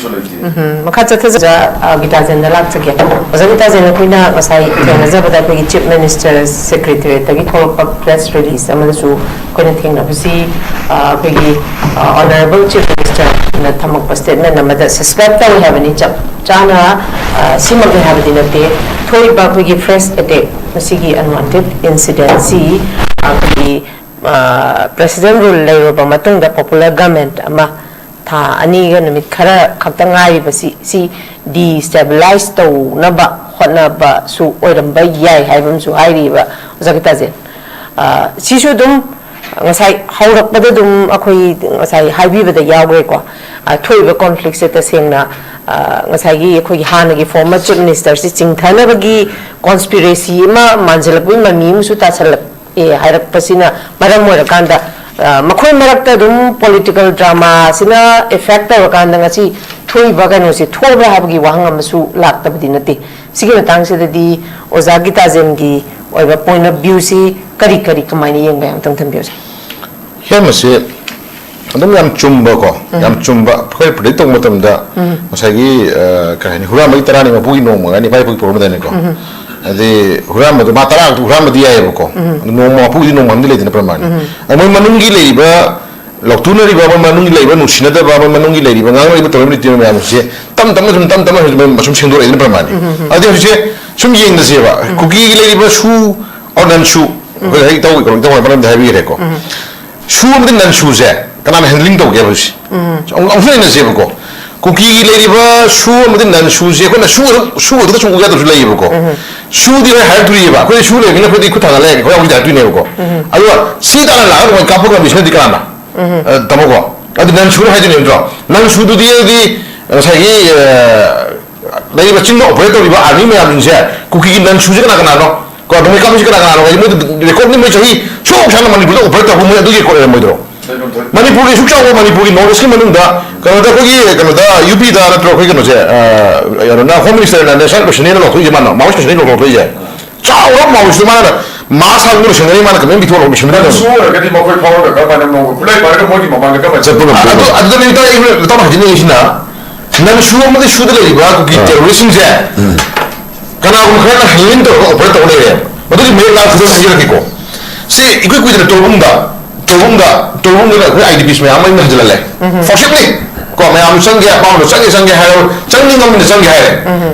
ꯎꯝ, ꯃꯈꯥ ꯆꯠꯊꯖ ꯑ, ꯒꯤꯇꯥꯖꯦꯟꯗ ꯂꯥꯛꯆꯒꯦ꯫ ꯑꯣꯖꯥ ꯒꯤꯇꯥꯖꯦꯟ, ꯑꯩꯈꯣꯏꯅ ꯉꯁꯥꯏ ꯊꯦꯡꯅꯖꯕꯗ ꯑꯩꯈꯣꯏꯒꯤ Chief Minister Secretariatꯇꯒꯤ ꯊꯣꯛꯂꯛꯄ press release ꯑꯃꯗꯁꯨ ꯑꯩꯈꯣꯏꯅ ꯊꯦꯡꯅꯕꯁꯤ, ꯑ, ꯑꯩꯈꯣꯏꯒꯤ, ꯑ, Honourable Chief Ministerꯅ ꯊꯝꯃꯛꯄ statement ꯑꯃꯗ suspect ꯇꯧꯏ ꯍꯥꯏꯕꯅꯤ꯫ ꯆꯞ ꯆꯥꯅ, ꯑ, ꯁꯤꯃꯛꯅꯤ ꯍꯥꯏꯕꯗꯤ ꯅꯠꯇꯦ꯫ ꯊꯣꯛꯏꯕ ꯑꯩꯈꯣꯏꯒꯤ fresh attack, ꯃꯁꯤꯒꯤ unwanted incidentꯁꯤ, ꯑ, ꯑꯩꯈꯣꯏꯒꯤ, ꯑ, President rule ꯂꯩꯔꯨꯔꯕ ꯃꯇꯨꯡꯗ popular government ꯑꯃ ꯊꯥ ꯑꯅꯤꯒ ꯅꯨꯃꯤꯠ ꯈꯔ ꯈꯛꯇ ꯉꯥꯏꯔꯤꯕꯁꯤ, ꯁꯤ destabilize ꯇꯧꯅꯕ ꯍꯣꯠꯅꯕꯁꯨ ꯑꯣꯏꯔꯝꯕ ꯌꯥꯏ ꯍꯥꯏꯕ ꯑꯃꯁꯨ ꯍꯥꯏꯔꯤꯕ ꯑꯣꯖꯥ ꯒꯤꯇꯥꯖꯦꯟ꯫ ꯑ, ꯁꯤꯁꯨ ꯑꯗꯨꯝ ꯉꯁꯥꯏ ꯍꯧꯔꯛꯄꯗ ꯑꯗꯨꯝ ꯑꯩꯈꯣꯏ ꯉꯁꯥꯏ ꯍꯥꯏꯕꯤꯕꯗ ꯌꯥꯎꯈ꯭ꯔꯦꯀꯣ꯫ ꯑ, ꯊꯣꯛꯏꯕ conflictꯁꯦ ꯇꯁꯦꯡꯅ, ꯑ, ꯉꯁꯥꯏꯒꯤ ꯑꯩꯈꯣꯏꯒꯤ ꯍꯥꯟꯅꯒꯤ former Chief Ministerꯁꯤ ꯆꯤꯡꯊꯅꯕꯒꯤ conspiracy ꯑꯃ ꯃꯥꯟꯁꯤꯜꯂꯛꯄꯒꯤ ꯃꯃꯤ ꯑꯃꯁꯨ ꯇꯥꯁꯜꯂꯛꯑꯦ ꯍꯥꯏꯔꯛꯄꯁꯤꯅ ꯃꯔꯝ ꯑꯣꯏꯔꯀꯥꯟꯗ, ꯑ, ꯃꯈꯣꯏ ꯃꯔꯛꯇ ꯑꯗꯨꯝ political dramaꯁꯤꯅ effect ꯇꯧꯔꯀꯥꯟꯗ ꯉꯁꯤ ꯊꯣꯛꯏꯕ ꯀꯩꯅꯣꯁꯦ ꯊꯣꯛꯑꯕ꯭ꯔꯥ ꯍꯥꯏꯕꯒꯤ ꯋꯥꯍꯪ ꯑꯃꯁꯨ ꯂꯥꯛꯇꯕꯗꯤ ꯅꯠꯇꯦ꯫ ꯁꯤꯒꯤ ꯃꯇꯥꯡꯁꯤꯗꯗꯤ ꯑꯣꯖꯥ ꯒꯤꯇꯥꯖꯦꯟꯒꯤ ꯑꯣꯏꯕ point of viewꯁꯤ ꯀꯔꯤ ꯀꯔꯤ ꯀꯃꯥꯏꯅ ꯌꯦꯡꯕ, ꯑꯝꯇꯪ ꯊꯝꯕꯤꯌꯨꯁꯦ꯫ ꯍꯦ, ꯃꯁꯤ ꯑꯗꯨꯝ ꯌꯥꯝ ꯆꯨꯝꯕꯀꯣ, ꯎꯝ꯫ ꯌꯥꯝ ꯆꯨꯝꯕ꯫ ꯑꯩꯈꯣꯏ predict ꯇꯧꯕ ꯃꯇꯝꯗ ꯎꯝ꯫ ꯉꯁꯥꯏꯒꯤ, ꯑ, ꯀꯩ ꯍꯥꯏꯅꯤ, ꯍꯨꯔꯥꯟꯕꯒꯤ ꯇꯔꯥꯅꯤ ꯃꯄꯨꯒꯤ ꯅꯣꯡꯃ ꯍꯥꯏꯅ ꯏꯄꯥ ꯏꯄꯨꯒꯤ ꯄꯣꯛꯂꯝꯗꯥꯏꯅꯦꯀꯣ꯫ ꯎꯝ꯫ ꯍꯥꯏꯗꯤ ꯍꯨꯔꯥꯟꯕꯗꯣ ꯃꯥ ꯇꯔꯥ ꯈꯛꯇ ꯍꯨꯔꯥꯟꯕꯗꯤ ꯌꯥꯏꯑꯕꯀꯣ꯫ ꯎꯝ꯫ ꯑꯗꯨ ꯅꯣꯡꯃ ꯃꯄꯨꯒꯤꯗꯤ ꯅꯣꯡꯃ ꯑꯃꯗꯤ ꯂꯩꯗꯅ ꯄ꯭ꯔꯃꯥꯟ꯫ ꯎꯝ꯫ ꯑꯗꯨ ꯃꯣꯏ ꯃꯅꯨꯡꯒꯤ ꯂꯩꯔꯤꯕ ꯂꯧꯇꯨꯅꯔꯤꯕ, ꯃꯣꯏ ꯃꯅꯨꯡꯒꯤ ꯂꯩꯔꯤꯕ ꯅꯨꯡꯁꯤꯅꯗꯕ, ꯃꯣꯏ ꯃꯅꯨꯡꯒꯤ ꯂꯩꯔꯤꯕ ꯉꯥꯡꯅꯔꯤꯕ ꯇꯧꯔꯤꯕ ꯃꯌꯥꯝꯁꯦ ꯇꯞ ꯇꯞꯅ ꯁꯨꯝ, ꯇꯞ ꯇꯞꯅ ꯁꯨꯝ, ꯁꯨꯝ ꯁꯦꯡꯗꯣꯔꯛꯏꯗꯅ ꯄ꯭ꯔꯃꯥꯟ꯫ ꯎꯝ, ꯎꯝ, ꯎꯝ꯫ ꯑꯗꯨꯗꯤ ꯍꯧꯖꯤꯛꯁꯦ ꯁꯨꯝ ꯌꯦꯡꯅꯁꯦꯕ꯫ ꯎꯝ꯫ ꯀꯨꯀꯤꯒꯤ ꯂꯩꯔꯤꯕ ꯁꯨ ꯑꯣꯔ ꯅꯟ ꯁꯨ, ꯎꯝ꯫ ꯑꯩꯈꯣꯏ ꯍꯦꯛ ꯏꯇꯧ ꯀꯩꯅꯣ ꯇꯧꯕ ꯃꯔꯝꯗ ꯍꯥꯏꯕꯤꯈ꯭ꯔꯦꯀꯣ꯫ ꯎꯝ꯫ ꯁꯨ ꯑꯃꯗꯤ ꯅꯟ ꯁꯨꯁꯦ ꯀꯅꯥꯅ handling ꯇꯧꯒꯦ ꯍꯧꯖꯤꯛ? ꯎꯝ꯫ ꯑꯃꯨꯛ, ꯑꯃꯨꯛꯁꯨ ꯂꯩꯅꯁꯦꯕꯀꯣ꯫ ꯀꯨꯀꯤꯒꯤ ꯂꯩꯔꯤꯕ ꯁꯨ ꯑꯃꯗꯤ ꯅꯟ ꯁꯨꯁꯦ ꯑꯩꯈꯣꯏꯅ ꯁꯨ, ꯁꯨ ꯈꯛꯇ ꯁꯨ ꯎ ꯌꯥꯗꯕꯁꯨ ꯂꯩꯌꯦꯕꯀꯣ꯫ ꯎꯝ꯫ ꯁꯨꯗꯤ ꯍꯣꯏ ꯍꯥꯏꯔꯛꯇꯣꯔꯤꯑꯕ꯫ ꯑꯩꯈꯣꯏꯗꯤ ꯁꯨ ꯂꯩꯕꯅꯤꯅ ꯑꯩꯈꯣꯏꯗꯤ ꯈꯨꯠ ꯊꯥꯡꯒꯠꯂꯦ, ꯑꯩꯈꯣꯏ ꯌꯥꯎꯈꯤꯗꯦ ꯍꯥꯏꯔꯛꯇꯣꯏꯅꯦꯕꯀꯣ꯫ ꯎꯝ꯫ ꯑꯗꯨꯒ ꯁꯤ ꯇꯥꯟꯅ ꯂꯥꯛꯑꯒ ꯃꯣꯏ ꯀꯥꯞꯄ ꯉꯝꯃꯤꯁꯤꯅꯗꯤ ꯀꯅꯥꯅ? ꯎꯝ꯫ ꯑ, ꯇꯥꯃꯣꯀꯣ? ꯑꯗꯨ ꯅꯟ ꯁꯨ ꯍꯥꯏꯗꯣꯏꯅꯦ ꯅꯠꯇ꯭ꯔꯣ? ꯅꯟ ꯁꯨꯗꯨꯗꯤ ꯑꯩꯗꯤ ꯉꯁꯥꯏꯒꯤ, ꯑ, ꯂꯩꯔꯤꯕ ꯆꯤꯡꯗ operate ꯇꯧꯔꯤꯕ army ꯃꯌꯥꯝꯁꯤꯡꯁꯦ ꯀꯨꯀꯤꯒꯤ ꯅꯟ ꯁꯨꯁꯦ ꯀꯅꯥ ꯀꯅꯥꯅꯣ? ꯀꯣ, ꯅꯣꯡꯃꯩ ꯀꯥꯞꯄꯤꯁꯦ ꯀꯅꯥ ꯀꯅꯥꯅꯣ? ꯍꯥꯏꯗꯤ ꯃꯣꯏꯗꯤ record ꯅꯤ, ꯃꯣꯏ ꯆꯍꯤ ꯁꯨꯛ ꯁꯥꯡꯅ ꯃꯅꯤꯄꯨꯔꯗ operate ꯇꯧꯔꯛꯄ ꯃꯣꯏ ꯑꯗꯨꯒꯤ record ꯂꯩꯔꯝꯃꯣꯏꯗ꯭ꯔꯣ? ꯃꯅꯤꯄꯨꯔꯒꯤ ꯁꯨꯛ ꯆꯥꯎꯕ ꯃꯅꯤꯄꯨꯔꯒꯤ North East ꯀꯤ ꯃꯅꯨꯡꯗ ꯀꯩꯅꯣꯗ ꯑꯩꯈꯣꯏꯒꯤ ꯀꯩꯅꯣꯗ ꯌꯨ ꯄꯤꯗ ꯅꯠꯇ꯭ꯔꯣ ꯑꯩꯈꯣꯏ ꯀꯩꯅꯣꯁꯦ, ꯑ, ꯀꯩꯅꯣꯅ Home Minister ꯅ National President ꯅ ꯂꯧꯊꯣꯛꯏꯁꯦ ꯃꯥꯅ, Maoist President ꯅ ꯂꯧꯊꯣꯛꯏꯁꯦ꯫ ꯆꯥꯎꯔ Maoist ꯇꯨ ꯃꯥꯅ ꯃꯥꯁ ꯍꯥꯡꯗꯨꯅ ꯁꯦꯡꯅꯔꯤ, ꯃꯥꯅ ꯀꯃꯥꯏꯅ ꯄꯤꯊꯣꯛꯂꯛꯅꯤ ꯁꯦꯡꯅꯔꯤ? ꯅꯟ ꯁꯨ ꯑꯣꯏꯔꯒꯗꯤ ꯃꯈꯣꯏ ꯐꯥꯎꯔꯒ ꯀꯔꯝꯍꯥꯏꯅ ꯅꯣꯡꯃ ꯈꯨꯠꯂꯥꯏ ꯄꯥꯏꯔꯒ ꯃꯣꯏꯒꯤ ꯃꯃꯥꯡꯗ ꯀꯔꯝꯍꯥꯏꯅ ꯆꯠꯄ ꯉꯝꯗꯣꯏꯅꯣ? ꯑꯗꯨ, ꯑꯗꯨꯗꯅꯤ ꯏꯇꯥꯎ, ꯑꯩꯅ ꯏꯇꯥꯎꯅ ꯍꯥꯏꯖꯅꯤꯡꯉꯤꯁꯤꯅ, ꯅꯟ ꯁꯨ ꯑꯃꯗꯤ ꯁꯨꯗ ꯂꯩꯔꯤꯕ ꯑꯩꯈꯣꯏꯒꯤ ꯇꯦꯔꯣꯔꯤꯁꯁꯤꯡꯁꯦ ꯀꯅꯥꯒꯨꯝꯕ ꯈꯔꯅ ꯍꯦꯟꯗꯜ ꯇꯧꯔꯒ ꯑꯣꯄꯔꯦꯠ ꯇꯧꯔ ꯂꯩꯔꯦꯕ꯫ ꯃꯗꯨꯒꯤ ꯃꯌꯦꯛ ꯂꯥꯡ ꯈꯨꯗꯝ ꯍꯥꯏꯖꯔꯛꯀꯦꯀꯣ꯫ ꯁꯤ ꯏꯀꯨꯏ ꯀꯨꯏꯗꯅ ꯇꯣꯔꯕꯨꯡꯗ, ꯇꯣꯔꯕꯨꯡꯗ, ꯇꯣꯔꯕꯨꯡꯗ ꯑꯩꯈꯣꯏ ꯑꯥꯏ ꯗꯤ ꯄꯤꯁ ꯃꯌꯥꯝ ꯑꯃ ꯍꯟꯖꯤꯜꯍꯜꯂꯦ꯫ ꯐꯣꯔꯁꯤꯞꯂꯤ ꯀꯣ, ꯃꯌꯥꯝ ꯆꯪꯒꯦ, ꯑꯄꯥꯝꯕꯗꯣ ꯆꯪꯒꯦ, ꯆꯪꯒꯦ ꯍꯥꯏꯔꯣ, ꯆꯪꯅꯤꯡꯉꯝꯅꯤꯅ ꯆꯪꯒꯦ ꯍꯥꯏꯔꯦ꯫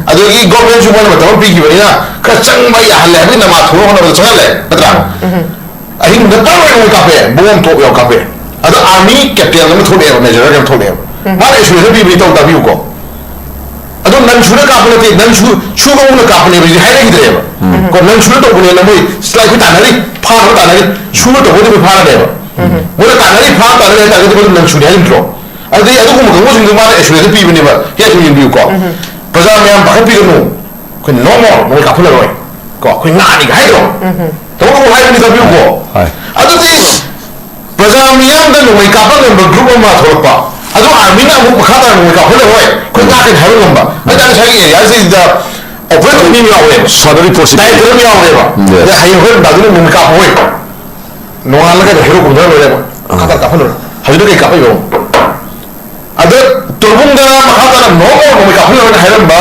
ꯑꯗꯨꯗꯒꯤ ꯒꯣꯔꯃꯦꯟꯁꯨ ꯃꯣꯏꯅ ꯃꯇꯝ ꯑꯃ ꯄꯤꯈꯤꯕꯅꯤꯅ ꯈꯔ ꯆꯪꯕ ꯌꯥꯍꯜꯂꯦ ꯍꯥꯏꯕꯒꯤ ꯅꯃꯥ ꯊꯣꯛꯅ ꯍꯣꯠꯅꯕꯗ ꯆꯪꯍꯜꯂꯦ, ꯅꯠꯇ꯭ꯔꯥ? ꯑꯍꯤꯡꯗ ꯄꯔ ꯑꯣꯏꯅ ꯀꯥꯞꯄꯦ, ꯕꯣꯝ ꯊꯣꯛ ꯌꯥꯝ ꯀꯥꯞꯄꯦ꯫ ꯑꯗꯣ ꯑꯥꯔꯃꯤ ꯀꯦꯞꯇꯦꯟ ꯑꯃ ꯊꯣꯛꯂꯛꯑꯦꯕ, ꯃꯦꯖꯔ ꯑꯃ ꯊꯣꯛꯂꯛꯑꯦꯕ꯫ ꯃꯥꯅ ꯑꯦꯁꯨꯔꯦꯁꯟ ꯄꯤꯕꯅꯤ, ꯇꯧ ꯇꯥꯕꯤꯌꯨꯀꯣ꯫ ꯑꯗꯣ ꯅꯟ ꯁꯨꯅ ꯀꯥꯞꯄ ꯅꯠꯇꯦ, ꯅꯟ ꯁꯨ, ꯁꯨ ꯀꯥꯡꯕꯨꯅ ꯀꯥꯞꯄꯅꯦꯕ ꯍꯥꯏꯗꯤ ꯍꯥꯏꯔꯛꯈꯤꯗ꯭ꯔꯦꯕ꯫ ꯀꯣ, ꯅꯟ ꯁꯨꯅ ꯇꯧꯕꯅꯦꯅ ꯃꯣꯏ ꯁꯤꯂꯥꯏ ꯑꯩꯈꯣꯏ ꯇꯥꯟꯅꯔꯤ, ꯐꯥꯅꯕ ꯇꯥꯟꯅꯔꯤ, ꯁꯨꯅ ꯇꯧꯕꯗꯤ ꯑꯩꯈꯣꯏ ꯐꯥꯔꯅꯦꯕ꯫ ꯃꯣꯏꯅ ꯇꯥꯟꯅꯔꯤ, ꯐꯥꯅꯕ ꯇꯥꯟꯅꯔꯤ ꯍꯥꯏ ꯇꯥꯔꯒꯗꯤ ꯃꯗꯨ ꯅꯟ ꯁꯨꯅꯤ ꯍꯥꯏꯔꯤꯕ꯭ꯔꯣ? ꯑꯗꯨꯗꯤ ꯑꯗꯨꯒꯨꯝꯕ ꯀꯥꯡꯕꯨꯁꯤꯡꯗꯨ ꯃꯥꯅ ꯑꯦꯁꯨꯔꯦꯟꯁ ꯄꯤꯕꯅꯦꯕ, ꯍꯦ, ꯁꯨꯝ ꯌꯦꯡꯕꯤꯌꯨꯀꯣ꯫ ꯄ꯭ꯔꯖꯥ ꯃꯌꯥꯝ ꯄꯥꯈꯠꯄꯤꯒꯅꯨ, ꯑꯩꯈꯣꯏ ꯅꯣ ꯃꯣꯔ, ꯅꯣꯡꯃꯩ ꯀꯥꯞꯍꯜꯂꯔꯣꯏ ꯀꯣ, ꯑꯩꯈꯣꯏ ꯉꯥꯛꯑꯅꯤꯒ ꯍꯥꯏꯗ꯭ꯔꯣ? ꯇꯧꯕ ꯍꯥꯏꯕꯅꯤ, ꯇꯥꯕꯤꯌꯨꯀꯣ꯫ ꯍꯣꯏ꯫ ꯑꯗꯨꯗꯤ ꯄ꯭ꯔꯖꯥ ꯃꯤꯌꯥꯝꯗ ꯅꯣꯡꯃꯩ ꯀꯥꯞꯄ ꯉꯝꯕ ꯒ꯭ꯔꯨꯞ ꯑꯃ ꯊꯣꯛꯂꯛꯄ, ꯑꯗꯨ ꯑꯥꯔꯃꯤꯅ ꯑꯃꯨꯛ ꯃꯈꯥ ꯇꯥꯅ ꯅꯣꯡꯃꯩ ꯀꯥꯞꯍꯜꯂꯔꯣꯏ, ꯑꯩꯈꯣꯏ ꯉꯥꯛꯀꯅꯤ ꯍꯥꯏꯕ ꯉꯝꯕ, ꯑꯗꯨ ꯉꯁꯥꯏꯒꯤ ꯑꯦꯔꯤꯌꯥꯁꯤꯗ ꯑꯣꯄꯔꯦꯠ ꯇꯧꯕ ꯃꯤ ꯑꯃ ꯌꯥꯎꯔꯦꯕ, ꯁꯥꯟꯅꯔꯤ ꯄꯣꯠꯁꯤ ꯗꯥꯏꯔꯦꯛꯇꯔ ꯑꯃ ꯌꯥꯎꯔꯦꯕ꯫ Yes. ꯑꯗ ꯍꯌꯦꯡ ꯍꯣꯔꯦꯟ ꯅꯨꯡꯗꯥꯡꯗꯨꯅ ꯅꯣꯡꯃꯩ ꯀꯥꯞꯄ ꯍꯣꯏ, ꯅꯣꯡꯉꯥꯜꯂꯒ ꯍꯦꯔꯣ ꯀꯨꯝꯊꯔ ꯂꯣꯏꯔꯦꯕ, ꯃꯈꯥ ꯇꯥꯅ ꯀꯥꯞꯍꯜꯂꯔꯣꯏ꯫ ꯍꯧꯖꯤꯛꯅ ꯀꯩ ꯀꯥꯞꯄꯛꯏꯅꯣ? ꯑꯗ ꯇꯣꯔꯕꯨꯡꯗ ꯃꯈꯥ ꯇꯥꯅ ꯅꯣꯡꯃ ꯅꯣꯡꯃꯩ ꯀꯥꯞꯍꯜꯂꯔꯣꯏꯅ ꯍꯥꯏꯔꯝꯕ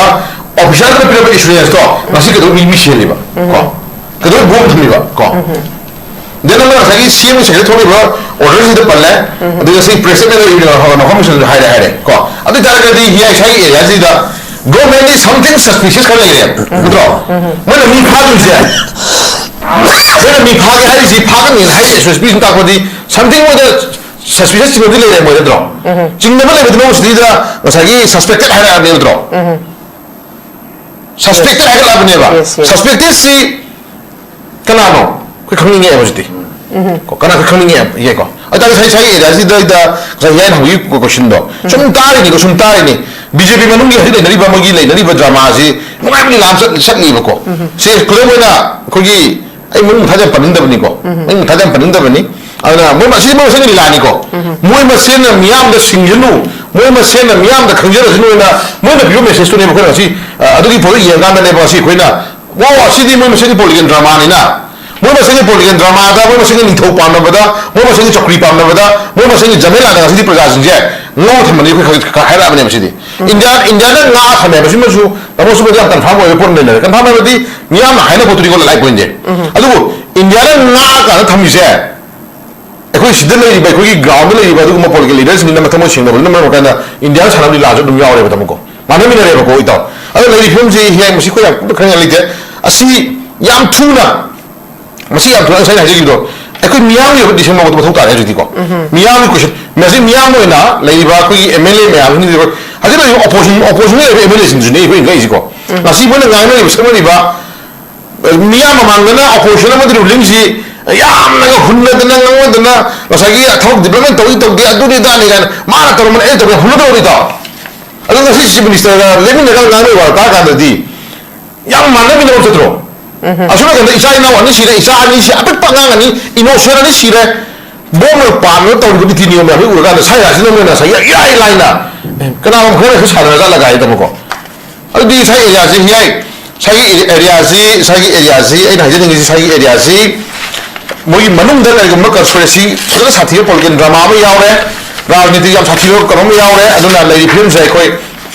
ꯑꯣꯐꯤꯁꯥꯔꯗꯨꯅ ꯄꯤꯔꯛꯄ ꯏꯟꯁꯨꯔꯦꯟꯁꯇꯣ ꯉꯁꯤ ꯀꯩꯗꯧꯕ ꯃꯤ, ꯃꯤ ꯁꯤꯍꯜꯂꯤꯕ? ꯀꯣ? ꯀꯩꯗꯧꯕ ꯕꯣꯝ ꯊꯝꯃꯤꯕ? ꯀꯣ? ꯗꯦꯟ ꯑꯃꯅ ꯉꯁꯥꯏꯒꯤ ꯁꯤ ꯑꯦꯝꯒꯤ ꯁꯦꯀ꯭ꯔꯦꯇꯔꯤ ꯊꯣꯛꯂꯤꯕ ꯑꯣꯔꯗꯔꯁꯤꯗ ꯄꯜꯂꯦ꯫ ꯑꯗꯨꯒ ꯉꯁꯤ ꯄ꯭ꯔꯦꯁ ꯁ꯭ꯇꯦꯠꯃꯦꯟꯗ ꯏꯟꯐꯣꯔꯃꯦꯁꯟꯁꯨ ꯍꯥꯏꯔꯦ, ꯍꯥꯏꯔꯦ꯫ ꯀꯣ? ꯑꯗꯨ ꯑꯣꯏ ꯇꯥꯔꯒꯗꯤ ꯉꯁꯥꯏꯒꯤ ꯑꯦꯔꯤꯌꯥꯁꯤꯗ ꯒꯣꯔꯃꯦꯟꯒꯤ something suspicious ꯈꯔ ꯂꯩꯔꯦ, ꯅꯠꯇ꯭ꯔꯣ? ꯃꯣꯏꯅ ꯃꯤ ꯐꯥꯗꯣꯏꯁꯦ, ꯃꯣꯏꯅ ꯃꯤ ꯐꯥꯒꯦ ꯍꯥꯏꯔꯤꯁꯤ, ꯐꯥꯒꯅꯤ ꯍꯥꯏꯔꯤ, ꯑꯦꯁ ꯑꯦꯁ ꯄꯤ ꯁꯨꯝ ꯇꯥꯛꯄꯗꯤ something ꯃꯣꯏꯗ suspicious ꯆꯤꯡꯅꯕꯗꯤ ꯂꯩꯔꯦ ꯃꯣꯏ, ꯅꯠꯇ꯭ꯔꯣ? ꯆꯤꯡꯅꯕ ꯂꯩꯕꯗꯨꯅ ꯁꯤꯗꯩꯗ ꯉꯁꯥꯏꯒꯤ suspected ꯍꯥꯏꯔꯛꯑꯕꯅꯦ, ꯅꯠꯇ꯭ꯔꯣ? Suspected ꯍꯥꯏꯒꯠꯂꯛꯑꯕꯅꯦꯕ꯫ Yes, yes. Suspected ꯁꯤ ꯀꯅꯥꯅꯣ? ꯑꯩꯈꯣꯏ ꯈꯪꯅꯤꯡꯉꯦꯕ ꯍꯧꯖꯤꯛꯇꯤ꯫ ꯀꯣ, ꯀꯅꯥ, ꯑꯩꯈꯣꯏ ꯈꯪꯅꯤꯡꯉꯦ, ꯌꯦꯀꯣ꯫ ꯑꯗꯨ ꯇꯥꯔꯗꯤ ꯉꯁꯥꯏ, ꯉꯁꯥꯏꯒꯤ ꯑꯦꯔꯤꯌꯥꯁꯤꯗ ꯉꯁꯥꯏ ꯍꯤꯌꯥꯏ ꯍꯪꯕꯒꯤ ꯀꯣ-, ꯀꯣꯏꯁꯟꯗꯣ ꯁꯨꯝ ꯇꯥꯔꯤꯅꯤꯀꯣ, ꯁꯨꯝ ꯇꯥꯔꯤꯅꯤ꯫ ꯕꯤ ꯖꯦ ꯄꯤ ꯃꯅꯨꯡꯒꯤ ꯍꯧꯖꯤꯛ ꯂꯩꯅꯔꯤꯕ ꯃꯣꯏꯒꯤ ꯂꯩꯅꯔꯤꯕ ꯗ꯭ꯔꯃꯥꯁꯤ ꯅꯨꯡꯉꯥꯏꯕ ꯂꯤꯂꯥ ꯑꯃ ꯆꯠ-, ꯆꯠꯅꯤꯕꯀꯣ꯫ ꯁꯤ ꯈꯨꯗꯝ ꯑꯣꯏꯅ ꯑꯩꯈꯣꯏꯒꯤ, ꯑꯩ ꯃꯃꯤꯡ ꯃꯊꯥ ꯌꯥꯝ ꯄꯟꯅꯤꯡꯗꯕꯅꯤꯀꯣ꯫ ꯑꯩ ꯃꯊꯥ ꯌꯥꯝ ꯄꯟꯅꯤꯡꯗꯕꯅꯤ꯫ ꯑꯗꯨꯅ ꯃꯣꯏ ꯃꯁꯤ ꯃꯣꯏ ꯃꯁꯦꯟꯒꯤ ꯂꯤꯂꯥꯅꯤꯀꯣ꯫ ꯃꯣꯏ ꯃꯁꯦꯟꯅ ꯃꯤꯌꯥꯝꯗ ꯁꯤꯡꯖꯅꯨ, ꯃꯣꯏ ꯃꯁꯦꯟꯅ ꯃꯤꯌꯥꯝꯗ ꯈꯪꯖꯔꯁꯅꯨꯅ ꯃꯣꯏꯅ ꯄꯤꯕ ꯃꯦꯁꯦꯖꯇꯨꯅꯦꯕ ꯑꯩꯈꯣꯏꯅ ꯉꯁꯤ, ꯑ, ꯑꯗꯨꯒꯤ ꯄꯣꯠꯇꯣ ꯌꯦꯡꯉꯀꯥꯟꯗꯅꯦꯕ ꯉꯁꯤ ꯑꯩꯈꯣꯏꯅ, "ꯑꯣ, ꯑꯁꯤꯗꯤ ꯃꯣꯏ ꯃꯁꯦꯟꯒꯤ ꯄꯣꯂꯤꯇꯤꯀꯦꯜ ꯗ꯭ꯔꯃꯥꯅꯤꯅ ꯃꯣꯏ ꯃꯁꯦꯟꯒꯤ ꯄꯣꯂꯤꯇꯤꯀꯦꯜ ꯗ꯭ꯔꯃꯥꯗ, ꯃꯣꯏ ꯃꯁꯦꯟꯒꯤ ꯅꯤꯡꯊꯧ ꯄꯥꯝꯅꯕꯗ, ꯃꯣꯏ ꯃꯁꯦꯟꯒꯤ ꯆꯧꯀ꯭ꯔꯤ ꯄꯥꯝꯅꯕꯗ, ꯃꯣꯏ ꯃꯁꯦꯟꯒꯤ ꯖꯃꯦꯂꯥꯗ ꯉꯁꯤꯗꯤ ꯄ꯭ꯔꯖꯥꯁꯤꯡꯁꯦ ꯉꯥꯎ ꯊꯝꯕꯅꯤ꯫ ꯑꯩꯈꯣꯏ ꯈꯔ ꯈꯔ ꯍꯥꯏꯔꯛꯑꯕꯅꯦꯕ ꯁꯤꯗꯤ꯫ ꯏꯟꯗꯤꯌꯥ, ꯏꯟꯗꯤꯌꯥꯗ ꯉꯥ ꯊꯝꯃꯦ ꯍꯥꯏꯕꯁꯤꯃꯁꯨ ꯇꯥꯃꯣ ꯁꯨꯕꯗ ꯌꯥꯝ ꯀꯟꯐꯥꯔꯝ ꯑꯣꯏꯕ ꯄꯣꯠ ꯑꯃ ꯂꯩꯅꯔꯦ꯫ ꯀꯟꯐꯥꯔꯝ ꯍꯥꯏꯕꯗꯤ ꯃꯤꯌꯥꯝꯅ ꯍꯥꯏꯅ ꯄꯣꯠꯇꯨꯗꯤꯀꯣ, ꯂꯥꯏ ꯄꯣꯏꯟꯁꯦ꯫ ꯑꯗꯨꯕꯨ ꯏꯟꯗꯤꯌꯥꯗ ꯉꯥ ꯀꯥꯏꯅ ꯊꯝꯃꯤꯁꯦ, ꯑꯩꯈꯣꯏ ꯁꯤꯗ ꯂꯩꯔꯤꯕ, ꯑꯩꯈꯣꯏꯒꯤ ꯒ꯭ꯔꯥꯎꯟꯗ ꯂꯩꯔꯤꯕ ꯑꯗꯨꯒꯨꯝꯕ ꯄꯣꯂꯤꯇꯤꯀꯦꯜ ꯂꯤꯗꯔꯁꯤꯡꯗꯨꯅ ꯃꯊꯃꯣꯏ ꯁꯦꯡꯗꯕꯗꯨꯅ ꯃꯔꯝ ꯑꯣꯏꯔꯀꯥꯟꯗ ꯏꯟꯗꯤꯌꯥꯗ ꯁꯥꯟꯅꯕ ꯂꯤꯂꯥꯁꯨ ꯑꯗꯨꯝ ꯌꯥꯎꯔꯦꯕ, ꯇꯥꯃꯣꯀꯣ꯫ ꯃꯥꯟꯅꯃꯤꯟꯅꯔꯦꯕꯀꯣ, ꯏꯇꯥꯎ꯫ ꯑꯗꯣ ꯂꯩꯔꯤ ꯐꯤꯕꯝꯁꯤ ꯍꯌꯦꯡ ꯃꯁꯤ ꯑꯩꯈꯣꯏ ꯌꯥꯝ ꯀꯨꯞꯅ ꯈꯪꯅꯤꯡꯉꯥꯏ ꯂꯩꯇꯦ꯫ ꯑꯁꯤ ꯌꯥꯝ ꯊꯨꯅ ꯃꯁꯤ ꯌꯥꯝ ꯊꯨꯅ ꯉꯁꯥꯏ ꯑꯩꯅ ꯍꯥꯏꯖꯈꯤꯕꯗꯣ, ꯑꯩꯈꯣꯏ ꯃꯤꯌꯥꯝꯒꯤ ꯑꯣꯏꯕ decision ꯂꯧꯕꯗꯣ ꯃꯊꯧ ꯇꯥꯔꯦ ꯍꯧꯖꯤꯛꯇꯤꯀꯣ꯫ ꯃꯤꯌꯥꯝꯒꯤ question, ꯃꯁꯤ ꯃꯤꯌꯥꯝ ꯑꯣꯏꯅ ꯂꯩꯔꯤꯕ ꯑꯩꯈꯣꯏꯒꯤ M L A ꯃꯌꯥꯝꯁꯤꯡꯁꯤꯗꯤ, ꯍꯧꯖꯤꯛ ꯂꯩꯔꯤꯕ opposition, opposition ꯂꯩꯔꯤꯕ M L A ꯁꯤꯡꯗꯨꯅꯤ ꯑꯩꯈꯣꯏ ꯏꯟꯈꯠꯂꯛꯏꯁꯤꯀꯣ꯫ ꯉꯁꯤ ꯃꯣꯏꯅ ꯉꯥꯡꯅꯔꯤꯕ, ꯁꯛꯅꯔꯤꯕ, ꯑ, ꯃꯤꯌꯥꯝ ꯃꯃꯥꯡꯗꯅ opposition ꯑꯃꯗꯤ rulingꯁꯤ ꯌꯥꯝꯅꯒ ꯍꯨꯟꯅꯗꯅ ꯉꯥꯡꯅꯗꯅ, ꯉꯁꯥꯏꯒꯤ ꯊꯕꯛ development ꯇꯧꯏ ꯇꯧꯗꯦ, ꯑꯗꯨꯅꯤ ꯑꯗꯥꯅꯤ ꯀꯥꯏꯅ ꯃꯥꯅ ꯇꯧꯔꯝꯕꯅꯤ, ꯑꯩꯅ ꯇꯧꯔꯝꯕꯅꯤ ꯍꯨꯟꯅꯗꯧꯔꯤꯗꯣ꯫ ꯑꯗꯣ ꯉꯁꯤ Chief Ministerꯒ ꯂꯦꯞꯃꯤꯟꯅꯔꯒ ꯉꯥꯡꯅꯔꯤꯕ ꯋꯥ ꯇꯥꯔꯀꯥꯟꯗꯗꯤ ꯌꯥꯝ ꯃꯥꯟꯅꯃꯤꯟꯅꯕ ꯆꯠꯇ꯭ꯔꯣ? ꯑꯁꯣꯝ ꯅꯥꯀꯟꯗ ꯏꯆꯥ ꯏꯅꯥꯎ ꯑꯅꯤ ꯁꯤꯔꯦ, ꯏꯆꯥ ꯑꯅꯤ ꯁꯤ, ꯑꯄꯤꯛꯄ ꯑꯉꯥꯡ ꯑꯅꯤ, innocent ꯑꯅꯤ ꯁꯤꯔꯦ, ꯕꯣꯝꯅ ꯄꯥꯟꯕ ꯇꯧꯔꯤꯕ ꯅꯤꯇꯤ ꯅꯤꯌꯣꯝ ꯃꯌꯥꯝꯗꯨ ꯎꯔꯀꯥꯟꯗ ꯁ꯭ꯋꯥꯏ ꯖꯒꯥꯁꯤꯅ ꯃꯣꯏꯅ ꯉꯁꯥꯏ ꯏꯔꯥꯏ ꯂꯥꯏꯅ, "ꯑꯦ, ꯀꯅꯥꯒꯨꯝꯕ ꯈꯔ ꯁꯥꯟꯅꯔꯖꯥꯠꯂꯒ" ꯍꯥꯏꯗꯅꯀꯣ꯫ ꯑꯗꯨꯗꯤ ꯁ꯭ꯋꯥꯏ areaꯁꯤ ꯍꯤꯌꯥꯏ, ꯁ꯭ꯋꯥꯏꯒꯤ areaꯁꯤ, ꯁ꯭ꯋꯥꯏꯒꯤ areaꯁꯤ, ꯑꯩꯅ ꯍꯥꯏꯖꯅꯤꯡꯉꯤꯁꯤ ꯁ꯭ꯋꯥꯏꯒꯤ areaꯁꯤ, ꯃꯣꯏꯒꯤ ꯃꯅꯨꯡꯗ ꯀꯔꯤꯒꯨꯝꯕ conspiracy ꯐꯖꯅ ꯁꯥꯊꯤꯕ political drama ꯑꯃ ꯌꯥꯎꯔꯦ, ꯔꯥꯖꯅꯤꯇꯤ ꯌꯥꯝ ꯁꯥꯊꯤꯕ ꯀꯩꯅꯣꯝ ꯌꯥꯎꯔꯦ꯫ ꯑꯗꯨꯅ ꯂꯩꯔꯤꯕ ꯐꯤꯕꯝꯁꯦ ꯑꯩꯈꯣꯏ